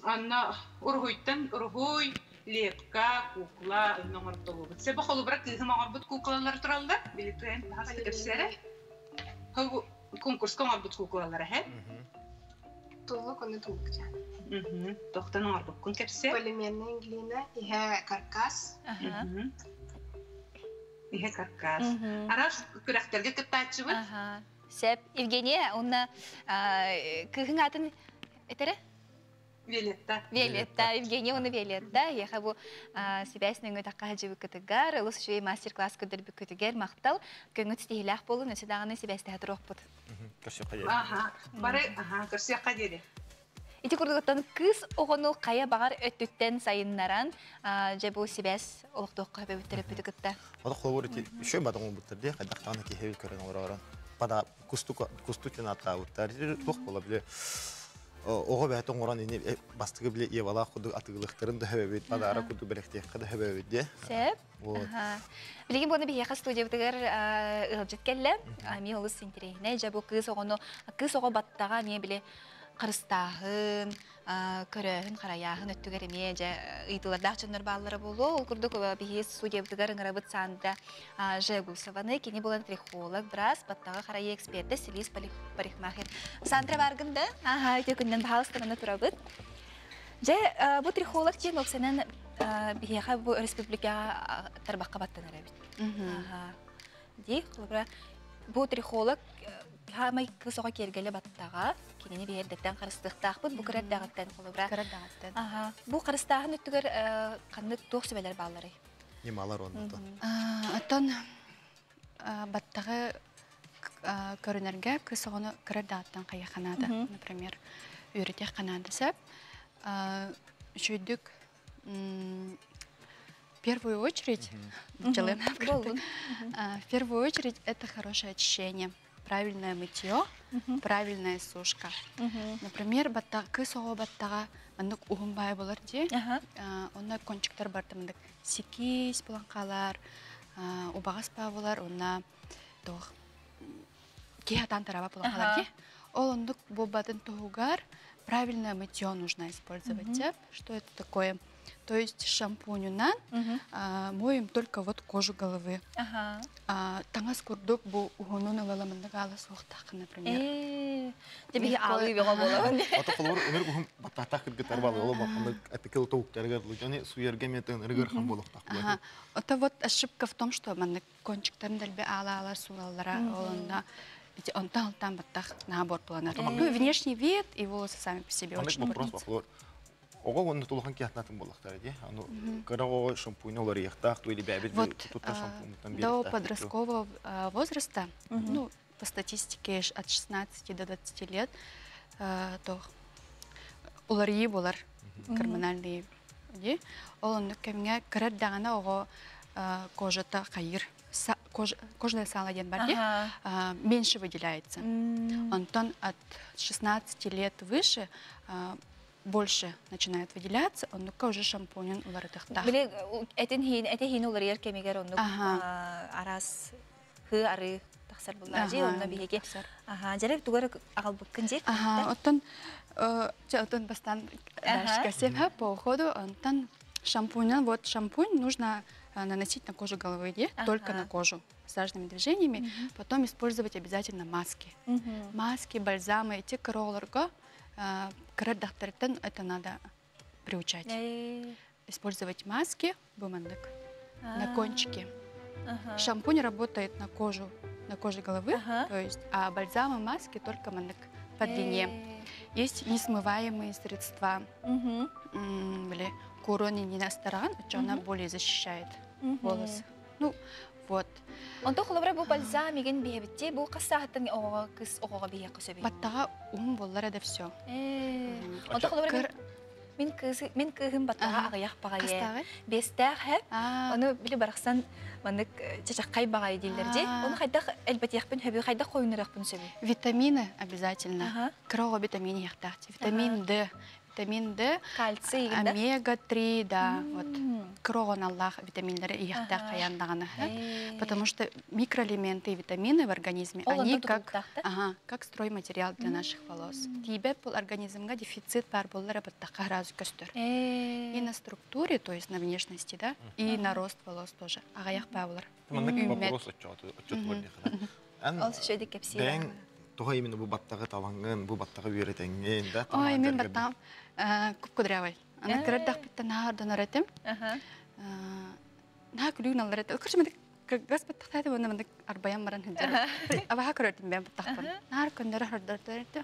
Онно уруһуйтан уруһуй, лепка, кукла онно оҥортолуубут. Сөбө холобура кыыһым оҥорбут куклалар тураллар. Билитэн хаста кэпсээрэ. Конкурска оҥорбут куклалара һэ. Туллук ону туллукча. Тохтон оҥорбуккун кэпсээ. Полимерная глина, иһэ каркас. Иһэ каркас. Араас күрэхтэргэ кыттааччыбыт. Сөп. Евгения, уонна кыыһыҥ атын этэрэ? Виолетта. Виолетта, Евгения уонна Виолетта. Эһиэхэ бу сибээс нөҥүө тахха сылдьыбыккытыгар, олус үчүгэй мастер-класс көрдөрбүккүтүгэр махтал. Көҥүт ситиһиилээх буолун, өссө даҕаны сибээстэһэ туруохпут. Көрсүөххэ диэри. Аха, бары аха, көрсүөххэ диэри. Ити курдуктан кыыс оҕону хайа баҕар өттүттэн сайыннаран, дьэ бу сибээс олохтооххо өбүттэр төрөппүтү кытта. Ону холобур ити үчүгэй бадам буолбуттар дии, хайдах даҕаны киһи көрөн олоророн. Пада кустук кустук диэн ааттаабыттар. Туох буола били оҕо бэйэтэ оҥорон ини бастакы били Евалаах курдук атыылыахтарын да сөбөбүт, подарок курдук бэлэхтиэххэ да сөбөбүт диэ. Сөп. Билигин буону биһиэхэ студиябытыгар ыалдьыт кэллэ. Эмиэ олус интэриэһинэй. Дьэ бу кыыс оҕону кыыс оҕо баттаҕа эмиэ били харыстааһын, көрөөһүн, харайааһын өттүгэр эмиэ дьэ ыйытыылардаах дьоннор бааллара буолуо. Ол курдук биһи студиябытыгар ыҥырабыт Сандра Жегусованы, кини буолан трихолог, быраас, баттаҕы харайыы экспердэ, стилист, парикмахер. Сандра бааргын да? Аха, үтүө күннэн баһаалыста манна турабыт. Дьэ, бу трихолог диэн уопсайынан биһиэхэ бу республикаҕа тарбахха баттанар эбит. Дии, холобура, бу трихолог хаамай кыыс оҕо киэргэлэ баттаҕа, кинини биһиэрдэттэн харыстыахтаахпыт, бу кыра эрдэҕиттэн холобура. Кыра эрдэҕиттэн. Аха. Бу харыстааһын өттүгэр ханнык туох сүбэлэр баалларый? Ньымалар оннута. Оттон баттаҕы көрүнэргэ кыыс оҕону кыра эрдэҕиттэн хайыахха наада. Например, үөрэтиэххэ наада сөп. Үчүгүйдүк в первую очередь, в первую очередь это хорошее очищение, правильное мытье, правильная сушка. Например, кыыс оҕо баттаҕа маннык уһун баай болар дии. Онно кончиктар барда маннык сикис булан хаалар, убаҕас баа болар, онно туох киһи атаан тараба булан хаалар дии. Ол оннук буолбатын туһугар правильное мытье нужно использовать. Что это такое? То есть шампунюнан моем только вот кожу головы. Таҥас курдук бу уһунун ылаламыннык аала суохтаах, например. Дебиһи аалыы бөҕө буолабын. Ото холобур өмөр уһун баттаатаах кыргыттар баалы ол оннук эпикел тоуктарыгар лучаны суярга метын ырыгыр хан болохтаах. Ото вот ошибка в том, что маннык кончиктарын дэлби аала-аала суулаллара ол онно ити онтон алтан баттах наһаа буоланар. Ну, внешний вид и волосы сами по себе очень вопрос бахлор. Оҕо уонна тулахан киһатнатын буоллахтара дии. Аны кыра оҕо шампунь олоруйахтаах ту или бэбит тутта шампуньтан До подросткового возраста, ну, по статистике от 16 до 20 лет, то уларыйыы болар гормональный ди. Ол оннук кэмҥэ кыра эрдэҕинэ оҕо кожата хайыр кожное сало диэн бар дии, меньше выделяется. Онтон от 16 лет выше больше начинает выделяться, оннукка уже шампунин уларытыхтаах. Били этин хиин этин хиин уларыйар кэмигэр оннук араас хыы арыы. тахсар буллаажи, онно биһиги. Аха, жарып тугары агалбыккын же. Аха, оттон оттон бастан дальше по уходу, онтон шампунь, вот шампунь нужно наносить на кожу головы, только на кожу, массажными движениями, потом использовать обязательно маски. Маски, бальзамы, эти королларга, это надо приучать. Использовать маски, бумандык, на кончике. Шампунь работает на кожу, на коже головы, то есть, а бальзамы, маски только мандык по длине. Есть несмываемые средства, или курони не на сторон, она более защищает волосы. Ну, вот. Онто холобра бу бальзам иген биһебитти бу кассаһаттан оҕоҕо кыс оҕоҕо биһиэ көсөбүй. Баттаҕа уһун боллар да все. Онто холобра мин кыысы мин кыыһым баттаҕа аҕыйах баҕайы. Бестаах хэп. Ону били барахсан маннык чачаккай баҕайы дииллэр дии. Ону хайдах элбэтиэхпин хөбү хайдах хойунарыахпын сөбүй? Витамины обязательно. Кыра витамин иһиэхтээх. Витамин D, витамин D, кальций, омега-3, да, вот кроҕоналлаах витаминнары иһиэхтээх хаян потому что микроэлементы и витамины в организме, они как, ага, как стройматериал для наших волос. Тибет был организмга дефицит бар боллара баттаха разу көстөр. И на структуре, то есть на внешности, да, и на рост волос тоже. Аҕыйах баалар. Маннык вопрос отчет Ол сөйдик кепсиэ. Тоҕо именно бу баттаҕы талаҥҥын, бу баттаҕы үөрэтэҥҥин, да? Ой, мин баттаҕым куп-кудрявый. Аны кырардахпыттан наһаа ордонор этим. Наһаа күлүүн аллар этим. Короче, мандык кыргас баттахтааты уонна мандык арбайан баран сылдьар. Абаха көрөртүм бэйэм баттахпын. Наар көннөрө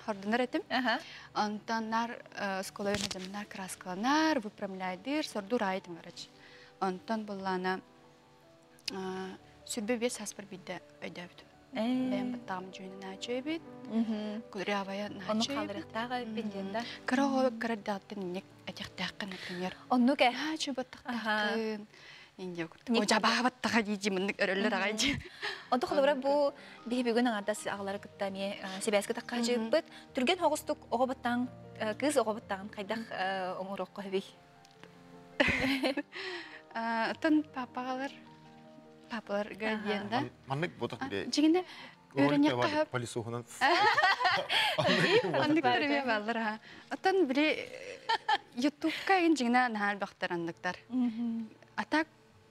хордонор этим. Онтон наар оскуола үөрэнэдим, наар краскаланар, выпрямляйдыр, сордуур аайытым, короче. Онтон буллаана 25 сааспар биирдэ өйдөөбүтүм. Бэйэм баттаҕым дьүһүнэ наача эбит. Кудрявая Ону наача эбит. хаалырыктааҕа эбит диэн да. Кыра оҕо кыра эрдэҕиттэн инник этиэхтээххин, например. Оннук э. Наача баттахтааххын. Инде курдук. О жабаа баттаха дии мыннык өрөллөр аҕай дии. Онто холобура бу биһи бүгүн аҥардас аҕалары кытта эмиэ сибээскэ таххаачыыппыт. Түргэн хоҕустук оҕо баттаан кыыс оҕо баттаан хайдах оҥоруохха сөбүй? Оттон папагалар папаларга диэн да. Маннык ботах биле. Дьиҥинэ үөрэниэххэ Полисуһунан. Оннук эмиэ бааллар аха. Оттон били Ютубка ин дьиҥинэ наһаа элбэхтэр оннуктар. А так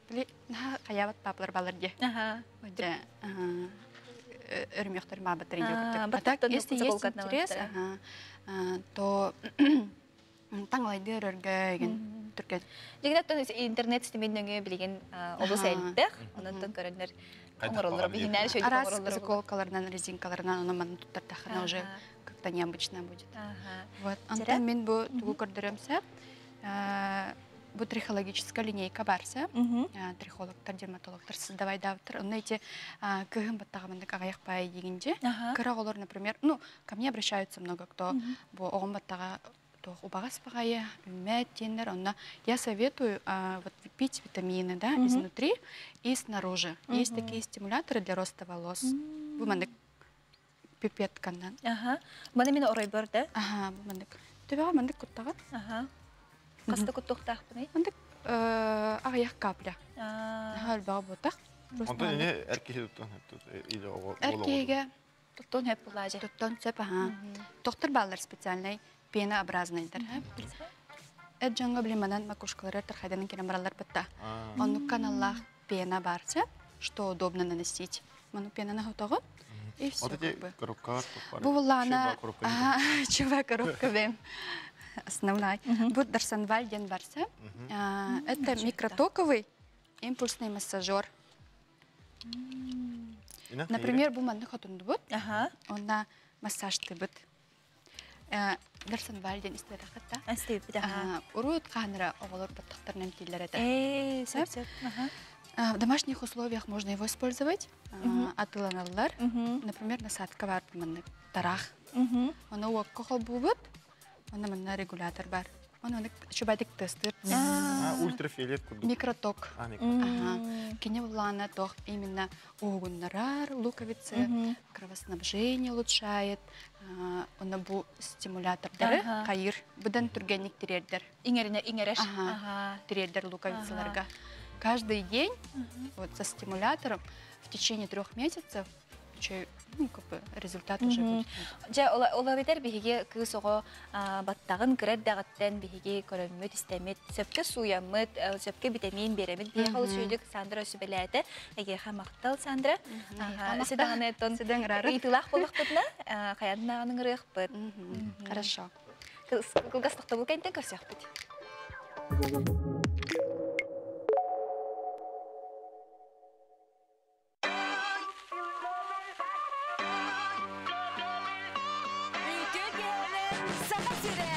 били наһаа хайаабат папалар балар дии. Дьэ өрүмүөхтөр маабаттар инде курдук. А так если есть интерес, то таҥалайды өрөргө еген түргэн. Дьиҥинэ оттон интернет ситимин нөҥүө билигин олус элбэх. Онон көрөннөр оҥороллоро биһинээр шөйдүк Араас оҥороллоро. Заколкаларынан, резинкаларынан ону манна туттардахына уже как-то необычно будет. Вот. Онтон мин бу тугу көрдөрөм сөп. Бу трихологическая линейка барса, трихологтар, дерматологтар создавайдаабыттар. Онно эти кыһын баттаҕамындык аҕыйах баай дигинже. Кыра оҕолор, например, ну, ко мне обращаются много кто бу оҕом баттаҕа туох убаҕас баҕайы, үүммэт диэннэр. Онно я советую вот пить витамины, да, изнутри и снаружи. Есть такие стимуляторы для роста волос. Бу маннык пипетканан. Аха. Маны мин оройбор да? Аха, бу маннык. Төбөҕө маннык куттаҕын. Аха. Хаста куттуохтаахпыный? Маннык аҕыйах капля. Наһаа элбэҕи буотах. Онтон ини эр киһи туттан или оҕо Эр киһигэ туттун сөп булаажы. Туттун сөп, аха. Доктор бааллар специальный пенообразныйдар. Эр дьоҥҥо били манан макушкалары тархайданан кэлэн бараллар бытта. Оннук каналлаах пена баар сөп, что удобно наносить. Ману пенаны хотоҕун и все. Вот эти коробка Бу буллаана чуба коробка бэм основной. Бу Дарсонваль диэн барса. Это микротоковый импульсный массажер. Например, бу манны хотундубут. Онна массажтыбыт. Дарсонваль диэн истибэтаххыт да? Истибит, аха. Урут хаанара оҕолор баттахтарынан эмтииллэр этэ. Сөп, сөп. В домашних условиях можно его использовать. Атыланаллар. Например, насадка бар маннык тарах. Оны уокка холбуубут. Оны манна регулятор бар. Оны чубатик тестер. Ультрафиолет курдук. Микроток. Ага. Кини буллаана тох именно угуннарар, луковицы, кровоснабжение улучшает. Оны бу стимулятордары кайыр. Будан түргенник тирердер. Иңерине иңереш. Ага. Тирердер луковицаларга. Каждый день вот со стимулятором в течение 3 месяцев Үчүгэй, ну, как бы результат уже будет. Дьэ, ол эбэтэр биһиги кыыс оҕо баттаҕын кыра эрдэҕиттэн биһиги көрөммүт, истэммит, сөпкө сууйаммыт, сөпкө битэмиин биэрэммит биһиэхэ ол үчүгэйдик Сандра сүбэлээтэ. Эйиэхэ махтал, Сандра. Өссө даҕаны оттон ыйытыылаах буоллахпытына, хайаан даҕаны ыҥырыахпыт. Хорошо. Кылгас тохтобул кэнниттэн көрсүөхпүт. Үтүө киэһэнэн Саха сирэ!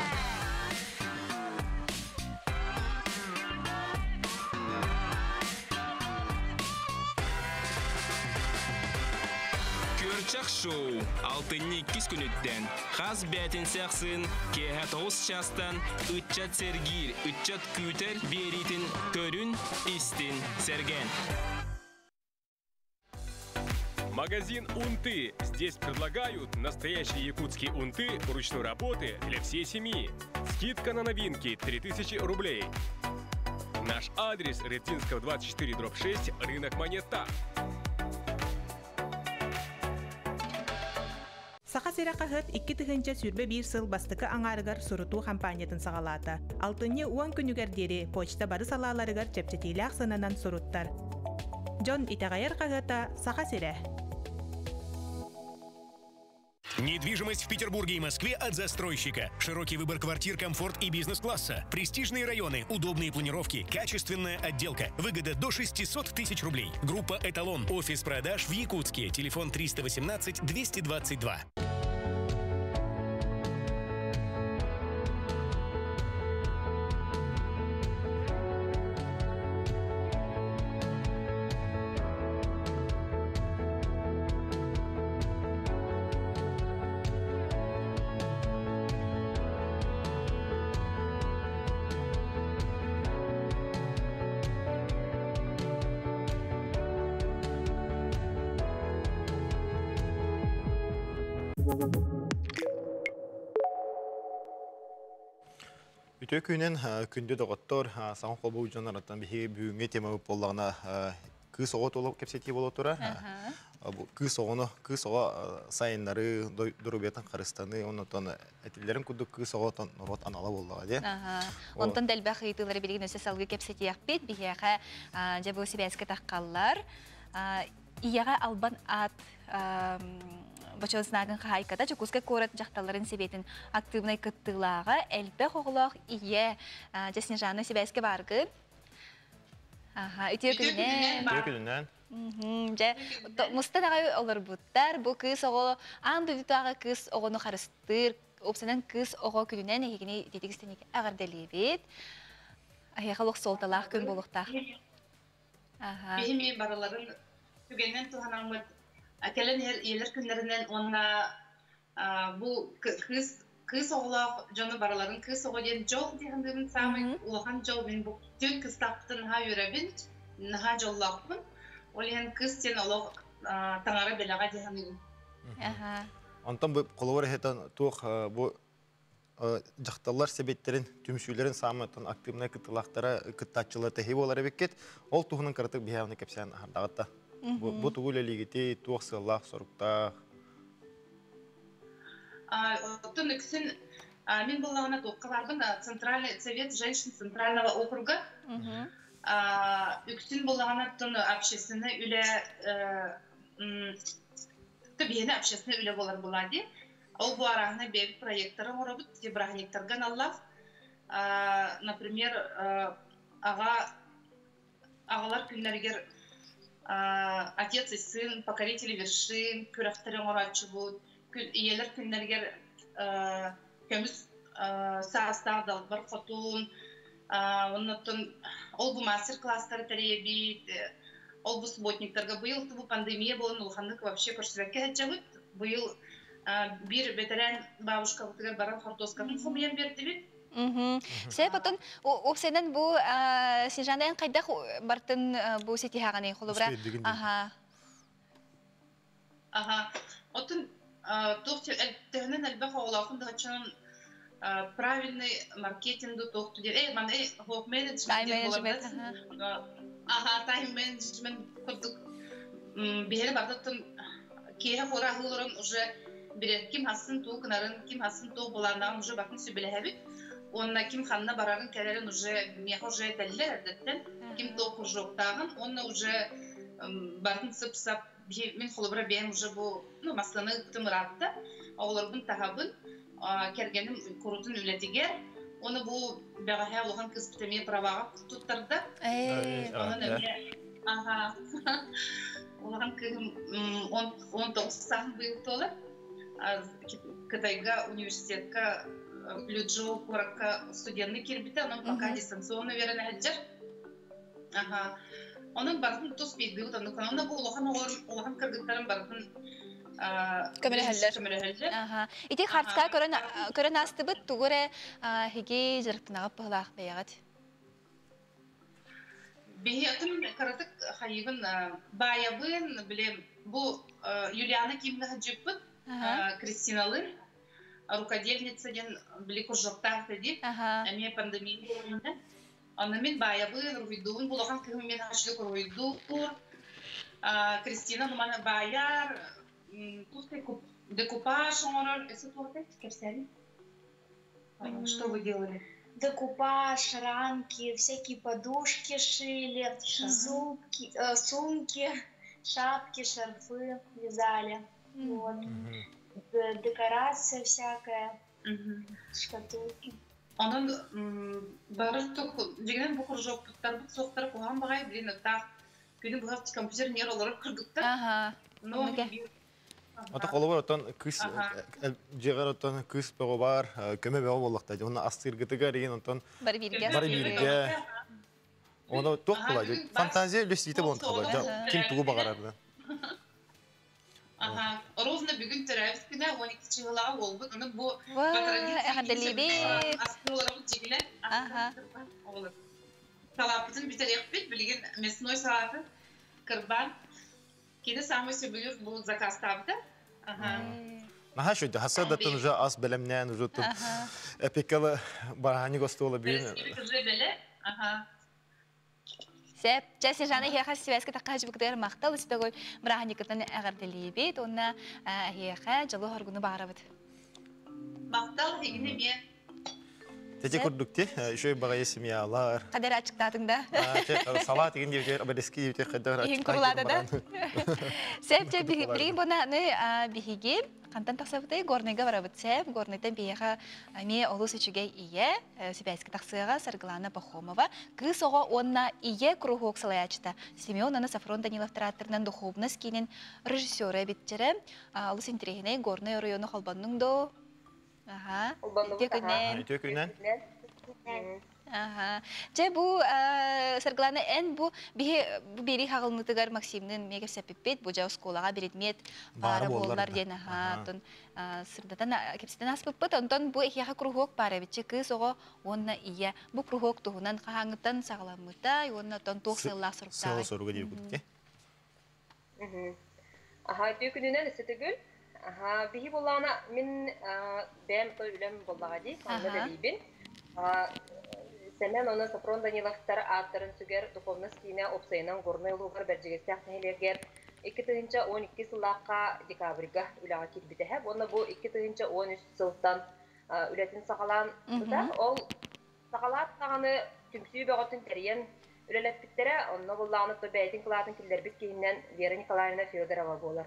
Күөрчэх шоу алтынньы иккис күнүттэн хас бээтинсэ ахсын киэһэ тоҕус чаастан ыччат сэргиир, ыччат күүтэр биэриитин көрүн, истин, сэргээн. Магазин «Унты». Здесь предлагают настоящие якутские унты ручной работы для всей семьи. Скидка на новинки 3000 рублей. Наш адрес Ретинского 24 дробь 6, рынок Монета. Саха сирэ хаһыат 2021 сыл бастакы аҥаарыгар сурутуу хампаанньатын саҕалаата. Алтынньы уон күнүгэр диэри почта бары салааларыгар чэпчэтиилээх сыананан суруттар. Дьон итэҕэйэр хаһыата Саха сирэ. Недвижимость в Петербурге и Москве от застройщика. Широкий выбор квартир, комфорт и бизнес-класса. Престижные районы, удобные планировки, качественная отделка. Выгода до 600 тысяч рублей. Группа «Эталон». Офис продаж в Якутске. Телефон 318 222. Үтүө күнүн күндү доҕоттор, саҥа холбуу дьоннортон биһиги бүгүҥҥү тема буоллаҕына кыыс оҕо тула кэпсэтии буола турар. Бу кыыс оҕону, кыыс оҕо сайыннарыы, доруобуйатын харыстаныы, оннотон этиллэрин курдук кыыс оҕо норуот анала буоллаҕа дии. Онтон да элбэх ыйытыылары билигин өссө салгыы кэпсэтиэхпит. Биһиэхэ дьэ бу сибээскэ таххаллар. Ийэҕэ албан аат бочуот знагын хаһаайката Дьокуускай куорат дьахталларын сэбиэтин актыыбынай кыттыылааҕа элбэх оҕолоох ийэ дьэ Снежана сибээскэ бааргын. Аха, үтүө күнүнэн. Үтүө күнүнэн. Дьэ, мустан аҕай олорбуттар. Бу кыыс оҕо аан дойдутааҕы кыыс оҕону харыстыыр, уопсанан кыыс оҕо күнүнэн эһигини ититик истэник эҕэрдэлиибит. Эһиэхэ олох суолталаах күн буолуохтаах. Биһими барыларын түгэнинэн туһанаммыт кэлэн иһэр ийэлэр күннэринэн уонна бу кыыс кыыс оҕолоох дьону барыларын кыыс оҕо диэн дьол диэхандыыбын саамай улахан дьол мин бу түөрт кыстаахпытын наһаа үөрэбин наһаа дьоллоохпун ол иһин кыыс диэн олох таҥара бэлэҕэ дии саныыбын. Онтон бу холобур эһэтэн туох бу дьахталлар сэбиэттэрин түмсүүлэрин саамай активнай кыттылаахтара кыттааччылар тэһи буолар эбиккит. Ол туһунан кыратык биһиэхэ кэпсээн аһардаҕытта. Бу тугу үлэлиигитий, туох сыаллаах, соруктаах? Оттон үксүн мин буоллаҕына туохха барбын Центральный совет женщин Центрального округа. Үксүн буоллаҕына оттон общественный үлэ биһиэнэ общественный үлэ буолар буолаа дии. Ол бу арааһынай бэйэбит проекттары оҥоробут, бырааһынньыктарга аналлаах. Например, аҕа аҕалар күннэригэр отец и сын, покорители вершин күрэхтэри оҥорооччубут, ийэлэр күннэригэр көмүс саастаах далбар хотун, оннуттан ол бу мастер-класстары тэрийэбит, ол бу субботниктарга быйыл бу пандемия буолан улаханнык вообще көрсүбэккэ сылдьабыт. Быйыл биир бэтэрээн бабушкабытыгар баран хортуоскатын хомуйан биэрдибит. Сөп, отон уопсайынан бу Снежана эн хайдах бартын бу ситиһаҕыный холобура? Аха. Аха. Отун туох төһөнөн элбэх оҕолоохун да правильный маркетинг туох диэн маны хоп менеджмент диэн аха тайм менеджмент курдук биһиги бардаттан Киэһэ хуора аһыыларын уже билэр ким хассын туу кынарын, ким хассын туу булааннаҕын уже батын сүбэлэһэбит. Уонна ким ханна барарын кэлэрин уже миэхэ уже этэллэр эрдэттэн. Ким туох кружоктааҕын уонна уже барын сып-сап мин холобура бэйэм уже бу ну массыына ыыппытым ыраатта. Оҕолорбун таһабын, кэргэним курутун үлэтигэр. Уонна бу бэҕэһээ улахан кыыспыт эмиэ праваҕа туттарда. Онон эмиэ аха улахан кыыһым 19 сааһын быйыл туолар. Кытайга университетка Люджоу куоракка студенны киирбитэ, онон пока дистанционно үөрэнэ сылдьар. Аха. Онон барытын тус биирдиибит оннук. Онно бу улахан оҕолор, улахан кыргыттарым барытын көмөлөһөллөр. Көмөлөһөллөр. Аха. Ити хартка көрөн көрөн аастыбыт тугу эрэ хиги дьарыктанаҕыт быһылаах бэйэҕит. Биһи атын кыратык хайыбын баайабын, билем бу Юлиана Кимна сылдьыппыт Кристиналын рукодельница диэн били кружоктаах диди. Эмиэ пандемия буолуонна. Онно мин баайабын, уруһуйдуубун, бу улахан кыһым мин хашлык уруһуйдуур. Кристина маны баайар, туох декупаж оҥорор, өссө туох кэпсээри? Что вы делали? Декупаж, рамки, всякие подушки шили, зубки, сумки, шапки, шарфы вязали. Вот. Декорация всякая, шкатулки. Онон бары дьиҥинэн бу кружоктарбыт суохтара куһаҕан баҕайы, блин, таах күнү быһа компьютер ньиэр олорор курдуктар. Но Ата холобур оттон кыыс дьиэҕэр оттон кыыс бөҕө баар, көмө бөҕө буоллахта. Онно астыыргытыгар игин онтон бары бииргэ. Бары бииргэ. Оны туох була? Фантазия үлэстиитэ буолан тахалар. Ким тугу баҕарар. Аха, ровно бүгүн төрөөбүт күнэ 12 чыһылаҕа буолбут. Ону бу эҕэрдэлиибит. Астыыларыбыт дьигилэр. Салааппытын бүтэриэхпит. Билигин мясной салаты кырбаан. Кини самый сөбүлүүр бу заказтаабыта. Аха. Наһаа шөйдө. Хасыардаттан уже ас бэлэмнээн уже тут эпикалы бараханник остуола бүгүн. Уже беле. Аха. Сеп, чэ Снежана эһиэхэ связка таххаачыбыкытыгар махтал истэгой бырааһынньыккытын эҕэрдэлиибит уонна эһиэхэ дьолу-хоргуну баҕарабыт. Махтал эһигини эмиэ. Тети курдук ти, еще баҕайы семьялар. Хадер ачыктаатыҥ да? Салат игин диэбитигэр, обелески диэбитигэр хайдах Иһин курулаата да? Сеп, чэ билигин буна биһиги Хантан тахсабытай? Горнайга барабыт сээп. Горнайтан биһиэхэ эмиэ олус үчүгэй ийэ, сибээскэ тахсыаҕа Саргылана Пахомова, кыыс оҕо уонна ийэ куруһуок салайааччыта Семен уонна Сафрон Данилов театрынан духуобунас киинин режиссера эбиттэрэ. Олус интэриэһинэй Горнай оройуону холбоннуҥ доо? Аха. Үтүө күннэн. Үтүө күннэн. Аха. Дьэ бу Саргылана эн бу биһи бу биэрии хаҕылмытыгар Максимныын эмиэ кэпсэппиппит. Бу дьэ оскуолаҕа биридмиэт баара буоллар диэн аха оттон сырдатан кэпсэтэн ааспыппыт. Онтон бу эһиэхэ круһуок баар эбитчи кыыс оҕо уонна ийэ. Бу круһуок туһунан хаһааҥҥыттан саҕаламмытай уонна оттон туох сыаллаах соруктааҕый? Сыала соруга диэбит Аха, үтүө күнүнэн өссө төгүл. Аха, биһи буоллаҕына мин бэйэм той үлэм буоллаҕа дии, онно үлэлиибин. Сэмэн уонна Софрон Даниловтар ааттарын сүгэр духовность киинэ уопсайынан Горнай улууһугар Бэрдьигэстээх нэһилиэгэр 2012 сыллаахха декабрьга үлэҕэ киирбитэ. Уонна бу 2013 сылтан үлэтин саҕалаан Ол Саҕалаат даҕаны түмсүү бөҕөтүн тэрийэн үлэлэппиттэрэ, онно буллаҕына то бэйэтин кылаатын киллэрбит киһинэн Вера Николаевна Федорова буолар.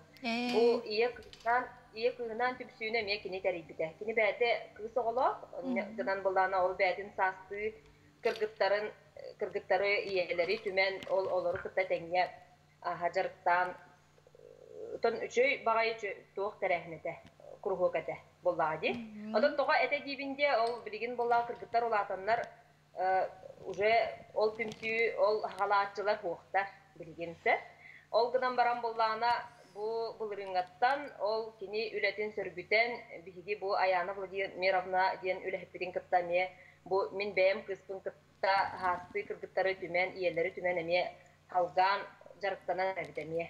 Бу ийэ кыыһынаан ийэ кыыһынаан түмсүүнү эмиэ кини тэрийбитэ. Кини бэйэтэ кыыс оҕолоох, гынан буллаҕына ол бэйэтин саастыы кыргыттарын кыргыттары ийэлэри түмэн ол олору кытта тэҥҥэ дьарыктаан Оттон үчүгэй баҕайы туох тэрээһин этэ, куруһуок этэ буоллаҕа дии. Оттон тоҕо этэ диибин диэ, ол билигин буоллаҕа кыргыттар улаатаннар уже ол түмсүү, ол хаалааччылар суохтар билигин сөп. Ол гынан баран буоллаҕына бу былырыыҥҥаттан ол кини үлэтин сөргүтэн биһиги бу Аяна Владимировна диэн үлэһиппитин кытта эмиэ бу мин бэйэм кыыспын кытта хаастыы кыргыттары түмэн, ийэлэри түмэн эмиэ халгаан дьарыктанан эбит эмиэ.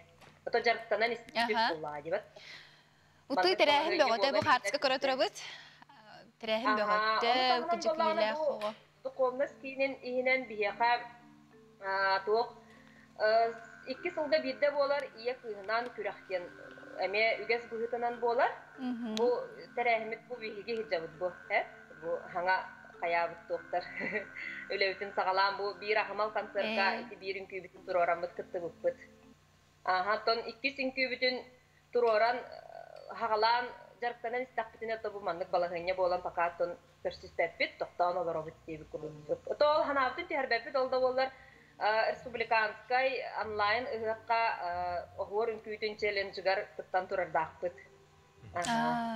Ото дьарыктанан испит буоллаҕа дибат. Утуй тэрээһин бөҕөтө бу хаартыска көрө турабыт. Тэрээһин бөҕөтө, кыдьык оҕо. Духовность киинин иһинэн биһиэхэ туох икки сылга биирдэ буолар ийэ кыыһынан күрэх диэн Эмиэ үгэс быһыытынан буолар. Бу тэрээһиммит бу биһиги иһдьэбит бу. Бу хаҥа хайаабыт туохтар үлэбитин саҕалаан бу биир аһымал концертка ити биир үҥкүүбүтүн туруораммыт кыттыбыппыт. Аха, тон иккис үҥкүүбүтүн туруоран хаҕалаан дьарыктанан истэхпитинэ то бу маннык балаһыанньа буолан пока тон көрсүспэппит, тохтоон олоробут диэбит курдук. Ол ханаабытын түһэрбэппит, ол да буоллар республиканскай онлайн ыһыахха оһуор үҥкүүтүн челленджигар кыттан турардаахпыт.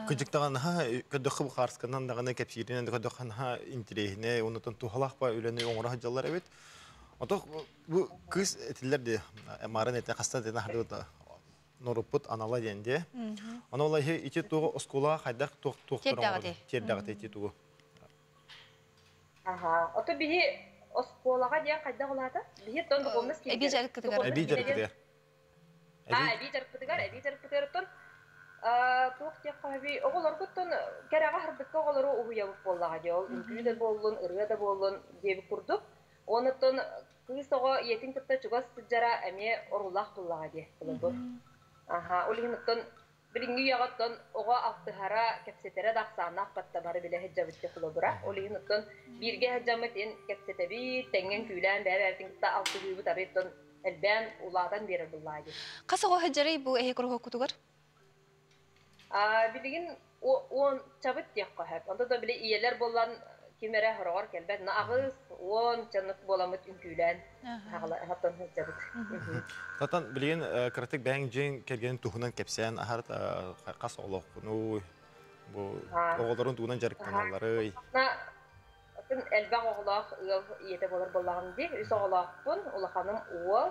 Кыдьыктаҕан наһаа көрдөххө бу хаарсканан даҕаны кэпсииринэн да көрдөххө наһаа интириэһинэй, оннутун туһалаах ба үлэни оҥоро сылдьаллар эбит. Ото бу кыыс этиллэр дии, марын этэ хаста дена хардыбыт норуппут анала диэн дии. Ону ол иһи ити тугу оскуола хайдах туох туохтар оҥорор тиэрдэҕит ити тугу? Аха. Ото биһи оскуолаҕа диэн хайдах улаата? Биһи тон духовность Эби дьарыккытыгар. Эби дьарыккытыгар. А, эби дьарыккытыгар, эби дьарыккытыгар оттон туох диэххэ эби оҕолоргуттан кэрэҕэ хардыкка оҕолору уһуйабыт буоллаҕа дии ол үҥкүү да буоллун, ырыа да буоллун диэбит курдук. Онуттан кыыс оҕо ийэтин кытта чугас сылдьара эмиэ оруулаах буоллаҕа дии холобур. Аха, ол иһин оттон билиҥҥи үйэҕэ оттон оҕо алтыһара, кэпсэтэрэ да ахсааннаах батта бары билэ сылдьабыт дии холобура. Ол иһин оттон бииргэ сылдьаммыт ин кэпсэтэбит, тэҥҥэн күүлээн бэйэ-бэйэбитин кытта алтыһыыбыт арый оттон элбээн улаатан биэрэр буллаа дии. Хас оҕо сылдьарый бу эһи куруһуоккутугар? Билигин уон чабыт диэххэ сөп. Онто да били ийэлэр буолан ким эрэ хороҕор кэлбэт. На аҕыс, уон чаннык буоламмыт үҥкүүлээн хаттан сылдьабыт. Татан билигин кыратык бэйэҥ дьиэҥ кэргэнин туһунан кэпсээн аһарт хас оҕолооххунуй? Бу оҕолорун тугунан дьарыктаналларый? Атын элбэх оҕолоох ыал ийэтэ буолар буоллаҕым дии. Үс оҕолоохпун, улаханым уол,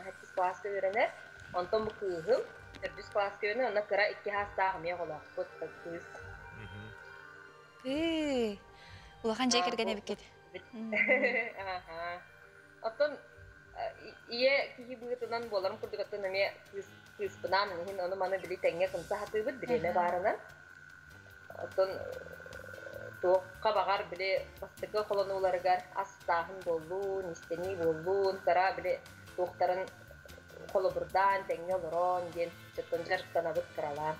сэттис кылааска үөрэнэр. Онтон бу кыыһым төрдүс кылааска үөрэнэр, онно кыра икки саастаах эмиэ оҕолоохпут, кыыс. Улахан дьиэ кэргэн эбиккит. Оттон ийэ киһи быһыытынан буоларым курдук оттон эмиэ кыыс кыыспынаан иһин ону-маны били тэҥҥэ кымса сатыыбыт, бириэмэ баарынан. Оттон туохха баҕар били бастакы холонууларыгар астааһын буоллун, истэнии буоллун, кыра били туохтарын холобурдаан, тэҥҥэ олорон диэн чоттон дьарыктанабыт кыралаан.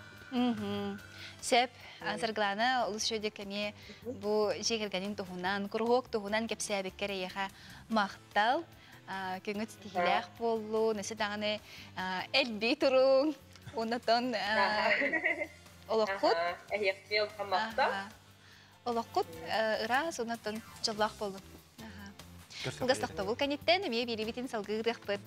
Сөп, Саргылана олус үчүгэйдик эмиэ бу дьиэ кэргэнин туһунан, куруһуок туһунан кэпсээбиккэр эйиэхэ махтал. Көҥүл ситиһиилээх буоллун, өссө даҕаны элбии туруҥ. Оннотон олоххут олоххут ыраас оннотон дьоллоох буоллун. Кылгас тохтобул кэнниттэн эмиэ биэрибитин салгыы ыытыахпыт.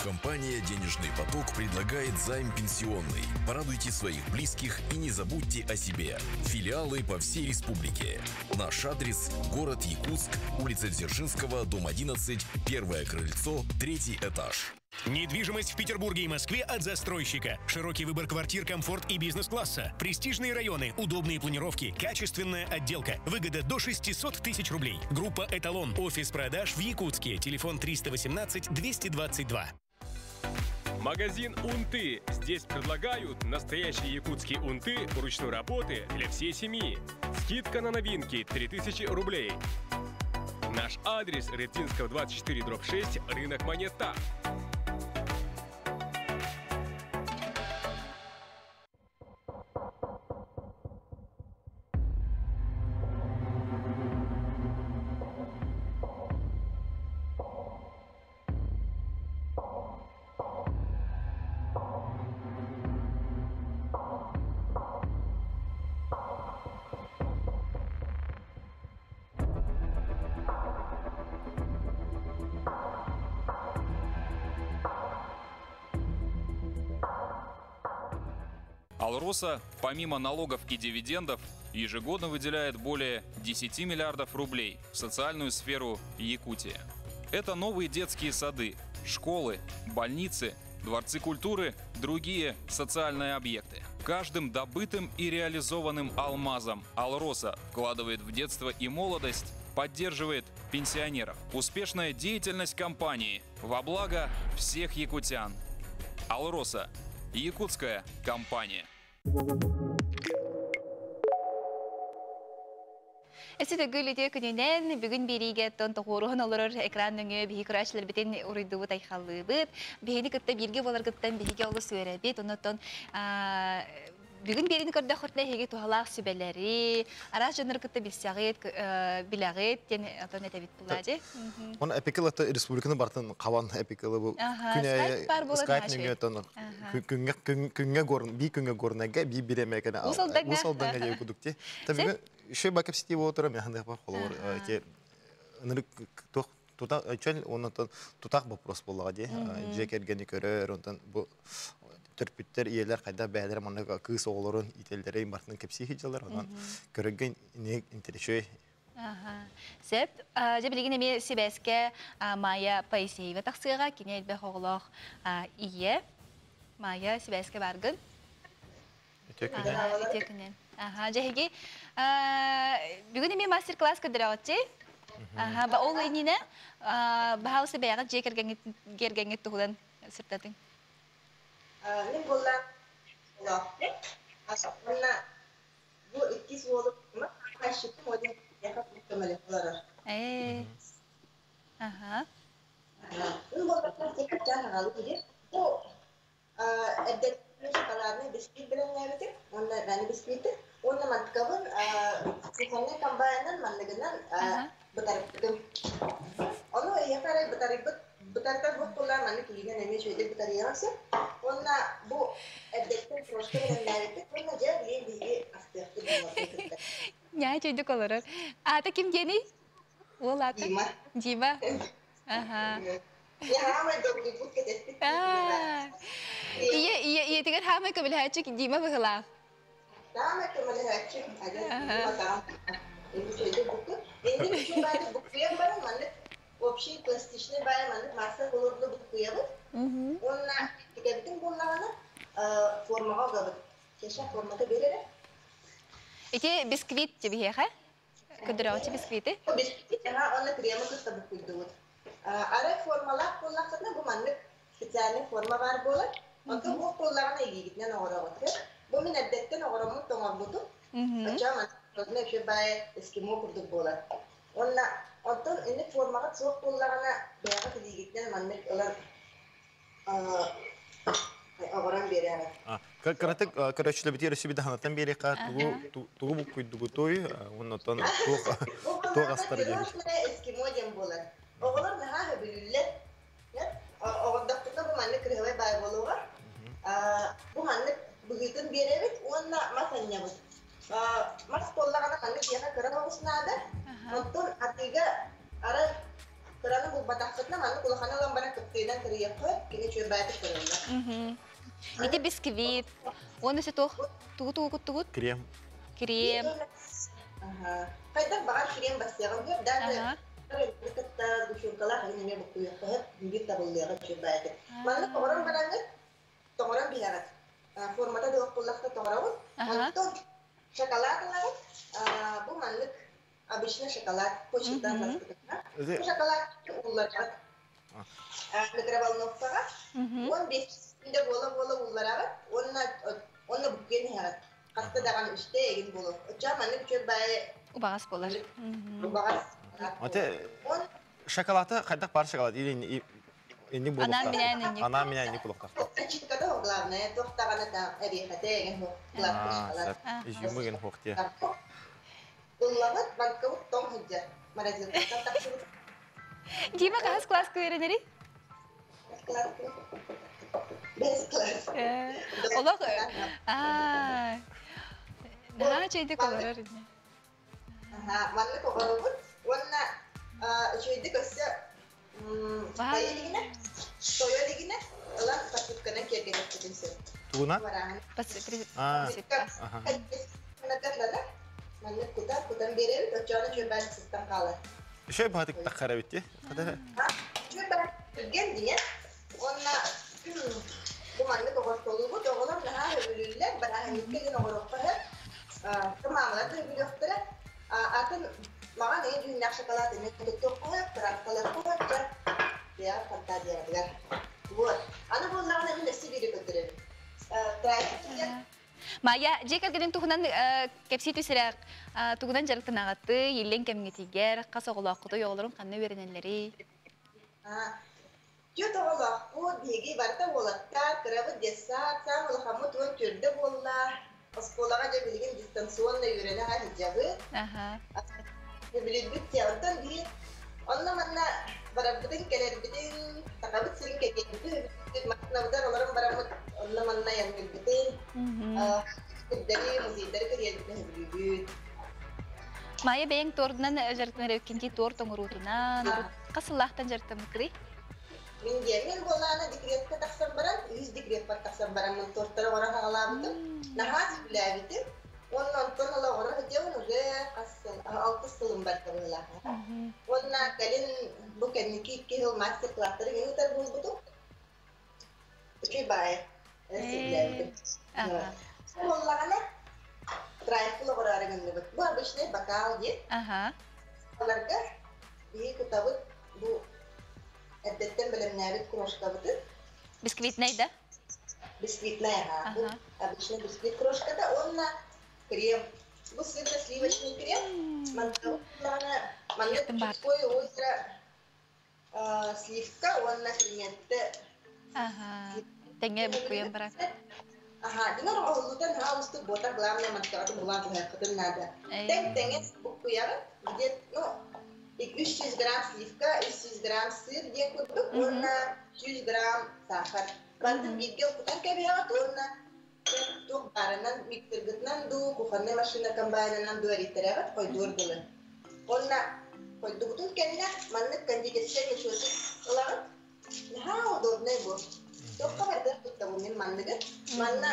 Компания «Денежный поток» предлагает займ пенсионный. Порадуйте своих близких и не забудьте о себе. Филиалы по всей республике. Наш адрес – город Якутск, улица Дзержинского, дом 11, первое крыльцо, третий этаж. Недвижимость в Петербурге и Москве от застройщика. Широкий выбор квартир, комфорт и бизнес-класса. Престижные районы, удобные планировки, качественная отделка. Выгода до 600 тысяч рублей. Группа «Эталон». Офис продаж в Якутске. Телефон 318 222. Магазин «Унты». Здесь предлагают настоящие якутские унты ручной работы для всей семьи. Скидка на новинки 3000 рублей. Наш адрес Рябтинского 24 дробь 6, рынок Монета. Алроса, помимо налогов и дивидендов, ежегодно выделяет более 10 миллиардов рублей в социальную сферу Якутии. Это новые детские сады, школы, больницы, дворцы культуры, другие социальные объекты. Каждым добытым и реализованным алмазом Алроса вкладывает в детство и молодость, поддерживает пенсионеров. Успешная деятельность компании во благо всех якутян. Алроса. Якутская компания. Эссе төгүл үтүө күнүнэн бүгүн биэриигэ тон тоҕуоруһан олорор экран нөҥүө биһи көрөөччүлэрбитин уруйдуубут айхаллыыбыт. Биһини кытта бииргэ буоларгыттан биһиги олус үөрэбит. Оннотон бүгүн биэриини көрдөххүтүнэ эһиги туһалаах сүбэлэри, араас дьоннору кытта билсэҕит, билэҕит диэн отон этэбит булади. Он эпикыл это республиканы бартын хабан эпикылы бу күнэ скайп нөҥүө тон күҥҥэ күҥҥэ горн би күҥҥэ горнайга би биреме кene Усалданга диye кудукти. Tabii шөй бакып сити болотура мен хандык бар холобур те ынырык туох тута чөл оннотон тутах вопрос боллаҕа дии дьиэ кэргэни көрөр онтон бу төрпүттэр ийэлэр хайдах бэйэлэрэ маннык кыыс оҕолорун иитэллэрин барытын кэпсии сылдьаллар онон көрөргө интэриэсүэй. Сөп. Дьэ билигин эмиэ сибээскэ Майя Поисеева тахсыаҕа. Кини элбэх оҕолоох ийэ. Майя, сибээскэ бааргын? Үтүө күнэн. Үтүө күнэн. Аха, дьэ эһиги бүгүн эмиэ мастер-класс көрдөрөҕүт Аха, ба ол иннинэ баһаалыста бэйэҕит дьиэ кэргэҥҥит туһунан сырдатыҥ. Мин буолла уонна бу иккис уолум көмөлөһө Ээ. Аха. Мин буолла бу эрдэттэн шоколадный бисквит бэлэмнээбитим уонна мээнэ бисквити уонна манткабын кухонный комбайнынан манныгынан бытарыппытым. Ону эһиэхэ эрэ бытарыйбыт бытарытар буоллар маннык илиинэн эмиэ үчүгэйдик бытарыйаҕын сөп. Уонна бу эрдэттэн крошка бэлэмнээбиппит уонна дьэ билигин биһиги астыахпыт буолуохпун кытта. Ньаа чөйдүк олорор. Аата ким диэний? Уол аата? Дима. Дима. Аха. Ийэ ийэ ийэтигэр хаамай көмөлөһөөччү Дима быһылаах. Таамай көмөлөһөөччү адьас Дима Инник үчүн баайы буккуйан баран маннык общий пластичный баайы маннык масса болорду буккуйабыт. Уонна тигэбитин буоллаҕына формаҕа угабыт. Чеша формата берерэ. Ити бисквит биһиэхэ? Көдөрөөчү бисквити? Бисквит уонна крема кытта буккуйдубут. Арай формалаах буоллаххытына бу маннык специальный форма баар буолар. Онтон бу буоллаҕына илиигитинэн оҥороҕут. Бу мин эрдэттэн оҥороммут тоҥорбутум. Оччоҕо маннык үчүгэй баайы эскимо курдук буолар. Уонна онтон инник формаҕыт суох буоллаҕына бэйэҕит илиигитинэн маннык ылан оҕорон биэрэҕит. Кыратык көрөөччүлэрбитигэр өссө бидаһанаттан биэриэххэ тугу тугу буккуйдугутуй уонна оттон туох туох астары диэбит. Эскимо диэн буолар. Оҕолор наһаа сөбүлүүллэр. Оҕордохпутуна бу маннык кырыһабай баай буолуоҕа. Бу маннык быһыытын биэрэбит уонна мас анньабыт. Мас буоллаҕына маннык биһиэхэ кыра оҕус наада. Онтон атыыга арай кыраны булбатахпытына маннык улаханы ылан баран кыптыынан кырыйыахха кини үчүгэй баайдык көрөллөр. Ити бисквит. Уонна өссө туох тугу тугу куттугут? Крем. Крем. Хайдах баҕар крем бастыаҕын сөп, даже кытта сгущенкалаах иһин эмиэ буккуйуохха сөп, биир табыллыаҕа үчүгэй баайдык. Маннык оҥорон бараҥҥыт тоҥорон биһэҕит. Формата дуох буоллахта тоҥоробут. Онтон шоколад ылаҕыт. Бу маннык обычный шоколад почтадан баспытына. Бу шоколад уулларбат. Микроволновкаҕа 15 күндэ буола-буола ууллараҕыт уонна уонна буккуйан иһэҕит. Хаста даҕаны үстэ эгин буолуо. Оччоҕо маннык үчүгэй баайы убаҕас буолар. Убаҕас. Ате шоколады хайдах бар шоколад или инник Анаан минээн инник. Анаан минээн инник буолуохтаах. Начинката главное, туох даҕаны там эриэхэтэ эгин хуох шоколад. Изюмы ген хуох тиэ. Ыллабыт, банкабыт тоҥ сылдьар. Морозилкаттан тахсыбыт. Дима хаһыс класска үөрэнэри? Бэс класс. Олох наһаа чэйдик олорор. Маннык оҕоробут уонна үчүгэйдик өссө хайа илигинэ, тойо илигинэ ылан посыпканан киэргэтиэхпитин сөп. Тугунан? Посыпка. Маннык кутан, кутан биэрэбит, оччоҕуна үчүгэй баайдык сыстан хаалар. Үчүгэй баһатык таххара эбит дии. Үчүгэй баайдык түргэн диэн. Уонна бу маннык оҕортолуубут. Оҕолор наһаа сөбүлүүллэр, бырааһынньыкка диэн оҕоруохха сөп. Маамалар да сөбүлүөхтэрэ. Атын маҕан эйэ дьүһүннээх шоколад эмиэ туттуохха сөп, кыраскалыахха сөп, дьэ, бэйэҕит фантазияҕытыгар. Вот. Аны буоллаҕына мин өссө биири көрдөрөбүн. Трайфик диэн. Майя, дьиэ кэргэниҥ туһунан кэпсии түс эрэ. Тугунан дьарыктанаҕытый, иллэҥ кэмҥитигэр, хас оҕолооххутуй, оҕолоруҥ ханна үөрэнэллэрий? Түөрт оҕолоохпут, биһиги барыта уолаттар, кырабыт детсад, саамай улахаммыт 14-дэ буолла. Оскуолаҕа дьэ билигин дистанционно үөрэнэ сылдьабыт. Билирбит онтон биир онно-манна барарбытын, кэлэрбитин, сахабыт сирин кэкиэрбитин, массыынабытыгар олорон бараммыт онно-манна айанныырбытын, сирдэри, музейдары көрүөрбүтүн сөбүлүүбүт. Майя бэйэҥ туордунан дьарыктанар эбиккин туорт оҥоруутунан, хас сыллаахтан дьарыктаммыккыный? Мин диэммин буолаана декреткэ тахсан баран, үһүс декреппэр тахсан бараммын туортары оҥоро саҕалаабытым. Наһаа сөбүлээбитим. Уонна онтон ыла оҥоро сылдьабын уже хас сыл, алтыс сылым барда быһыылаах. Уонна кэлин бу кэнники 2 сыл мастер-класстары ыытар буолбутум. Үчүгэй баайы сөбүлээбитим. Буоллаҕына, трайфл оҕороору гынныбыт. Бу обычный бокал диэн. Аларга биһи кутабыт бу эрдэттэн бэлэмнээбит крошкабытын. Бисквитнай да? Бисквитнай, ага. Бу обычный бисквит крошката уонна крем. Бу сырно-сливочный крем. Манна Чудское озеро сливка уонна креметте. Ага. Тэҥэ буккуйан баран. Аха, динар оҕолутан наһаа устук буотар, главное мантаҕатын булаан туһайаххытын наада. Тэҥ тэҥэ буккуйаҕын, где ну 300 грамм сливка, 300 грамм сыр диэн курдук уонна 100 грамм сахар. Бантын бииргэ укутан кэбиһэҕит уонна туох баарынан миксергытынан дуу, кухоннай машина комбайнынан дуу эрийтэрэҕит хойдуор дылы. Уонна хойдубутун кэннэ маннык кондитерскай мешочек ылаҕыт. Наһаа удобнай бу. Туохха барытыгар туттабын мин манныгы. Манна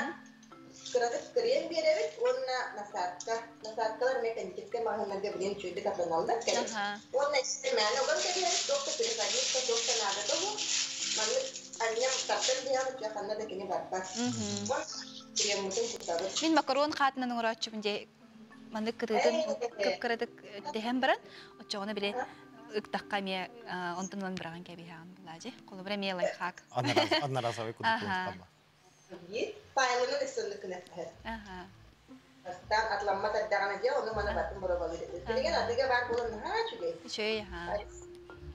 кыратык крем биэрэбит уонна насадка. Насадкалар эмиэ кондитерскай маҕаһыыннарга билигин үчүгэйдик атыыланаллар кэлин. Уонна мээнэ уган кэбиһэбит, туох да переходник туох да наадата суох. Маннык анньам тардан биһэҕит, дьэ ханна да кини барбат. Уонна креммутун кутабыт. Мин макарон хаатынан оҥорооччубун дьэ маннык кытыытын кып-кыратык тэһэн баран, оччоҕуна били ыктахха эмиэ онтон ылан быраҕан кэбиһэҕин булаадьы. Холобура эмиэ лайфхак. Одноразовый курдук хаба. Файлынан өссөннүк кынаттаһар. Бастаан атламмат эрдэҕинэ дьэ ону маны батын боробалыыр. Билигин атыга баар буолан наһаа үчүгэй. Үчүгэй, аха.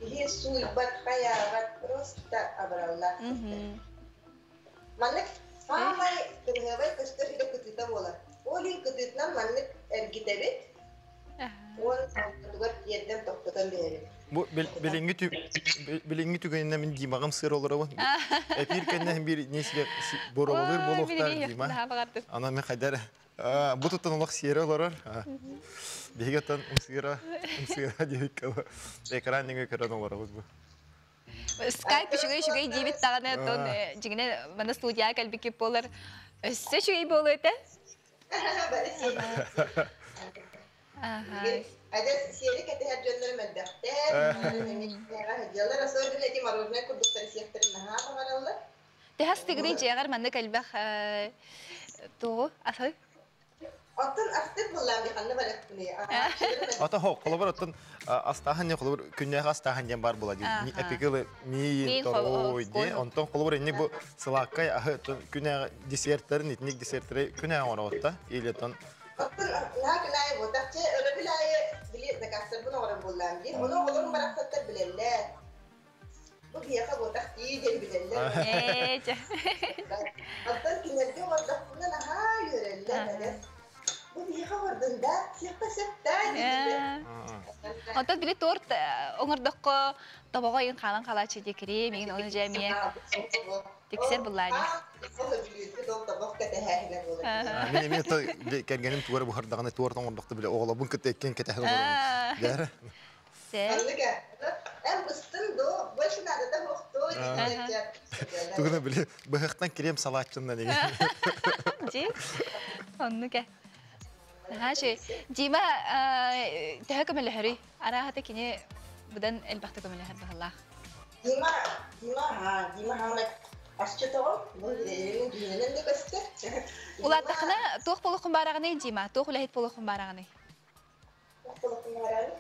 Киһи сууйбат, хайаабат, просто абыраллаах. Маннык саамай кырыһыабай көстөр иһэ кытыыта буолар. Ол иһин кытыытынан маннык эргитэбит. Уон алтатыгар тиэрдэн тохтотон биһэбит. Бу билиҥҥи билиҥҥи түгэнинэ мин Димаҕым сыыр олоробун. Эпир кэннэ биир несиге боробалыыр буолуохтаах Дима. Ана мен хайдар бу туттан олох сиэре олорор. Биһиги оттон ымсыыра ымсыыра диэбиккэ экран нөҥүө көрөн олоробут бу. Скайп үчүгэй үчүгэй диэбит даҕаны оттон дьиҥинэ манна студияҕа кэлбиккит буолар өссө үчүгэй буолуо этэ. Адьас сиэри кэтэһэр дьоннорум элбэхтэр. Сылдьаллар, особенно эти мороженое курдуктары сиэхтэрин наһаа баҕараллар. Тэһас тыгыный дьиэҕэр маннык элбэх тугу асай? Оттон астык буллаам ди ханна барыахпыный? Ата хо, холобур оттон астааһын не холобур күннээх астааһын диэн бар була ди. Эпикилы миин торуй ди. Онтон холобур инник бу сылааккай аһы күнээх десерттерин итинник десертери күнээх оҥороҕут или оттон Оттон наһаа күн аайы буотахчы өрөбүл аайы били заказтарбын оҥорор буоллаам дии. Ону оҕолорум барахсаттар билэллэр. Бу биһиэхэ буотах дии диэн билэллэр. Оттон кинилэргэ оҥордохпуна наһаа үөрэллэр. Эдэр. Бу биһиэхэ оҥордун да, сиэххэ сөп да дииллэр. Оттон били торт оҥордоххо тобоҕо ыйын хаалан хаалааччы дии крем иҥин ону дьэ эмиэ тиксэр буллаани. Мин эмиэ кэргэним туора буһардаҕына туорт оҥордохто биле оҕолорбун кытта иккиэн кэтэһэн олорон. Дьэ. Эн быстын до, больше надо того, кто Тугуна били быһахтан крем салааччыннан деген. Дьи. Оннук э. Наһаа Дима төһө көмөлөһөрүй? Арааһата кини быдан элбэхтэ көмөлөһөр баһылаах. Дима, Дима, Дима хаамай асчыт оҕо, бу дьүһүнүнэн да көстөр. Улааттахына туох буолуоххун баараҕыный, Дима? Туох үлэһит буолуоххун баараҕыный? Туох буолуоххун баараҕыный?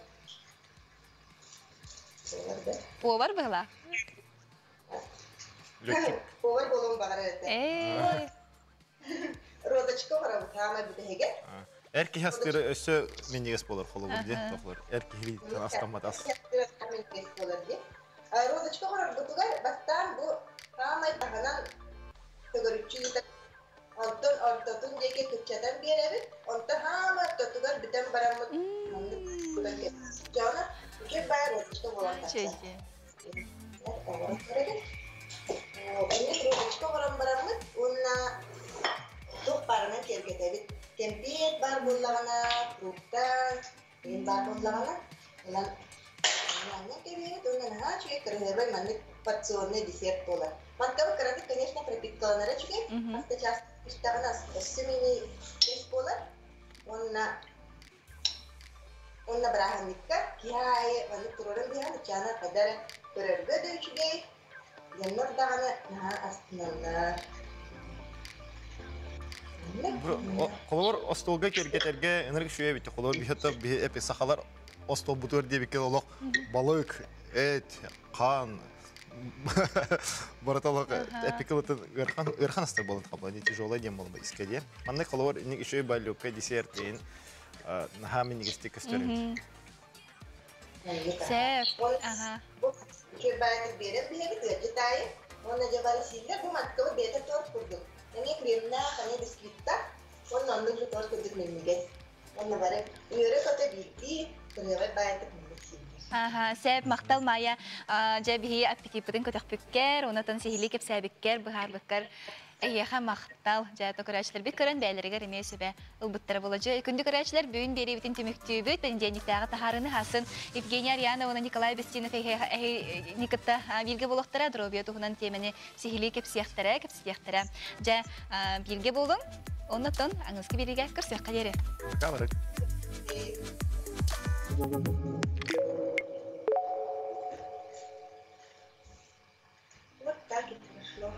Повар быһылаах. Повар буолуон баҕарар этэ. Ээ. Розочка. Розочка оҥоробут хаамай бүтэһигэ. Эр киһи астыыры өссө минньигэс буолар холобур диэн тохлор. Эр киһи астаммат ас. Минньигэс буолар диэн. Розочка оҥорорбутугар бастаан бу хаамай таһынан төгүрүччү ыытар. Онтон ортотун диэки кыччатан биэрэбит. Онтон хаама ортотугар бүтэн бараммыт маннык дьоно үчүгэй баай розочка буолан тахсар. Оҥорон көрөбүт. Инник розочка оҥорон бараммыт уонна туох баарынан киэргэтэбит. Кэмпиэт баар буоллаҕына, фрукта, мин баар буоллаҕына, онон маннык кэбиһэбит уонна наһаа үчүгэй кыраһыабай маннык порционный десерт буолар. Мантан кыратык, конечно, пропиткаланара үчүгэй. Хас да чаас түстэҕинэ өссө мини кэс буолар. Уонна уонна бырааһынньыкка киһи аайы маннык туруоран биһэн ычаана хайда эрэ көрөргө да үчүгэй, дьоннор даҕаны наһаа астыналлар. Холобур, остуолга киэргэтэргэ ынырык үчүгэй эбит. Холобур, биһи биһи эпи сахалар остуолбутугар диэбиккэ олох балык, эт, хаан барыта олох эпикылытын ыархан ыархан астар буолан хабла не тяжелая диэн буолан искэ диэн. Маннык холобур инник үчүгэй балюкка десерт диэн наһаа минньигэстик көстөр. Сеп. Ага. Үчүгэй баайдык биэрэн биһэбит ыалдьыт аайы. Уонна дьэ бары сииллэр бу мантыкабыт бэйэтэ торт курдук. Эмиэ кремнээх, эмиэ бисквиттаах. Уонна оннук же торт курдук минньигэс. Уонна бары үөрэ-көтө биирдии кырыабай баайдык минньигэс сииллэр. Аха, сеп, махтал Майя. Дьэ биһи аппетиппытын көтөхпүккэр, онотон сиһилии кэпсээбиккэр, быһаарбыккар Эһиэхэ махтал. Дьэ, көрөөччүлэрбит көрөн бэйэлэригэр эмиэ сүбэ ылбыттара буолла. Дьэ, күндү көрөөччүлэр, бүгүн биэриибитин түмүктүүбүт. Понедельниктээҕи таһаарыыны хасын Евгения Арьянова уонна Николай Бестинов эһиги кытта бииргэ буолуохтара, доруобуйа туһунан тиэмэни сиһилии кэпсиэхтэрэ, кэпсэтиэхтэрэ. Дьэ, бииргэ буолуҥ. Оннотон аныгыскы биэриигэ көрсүөххэ диэри. Пока, Вот так и прошло.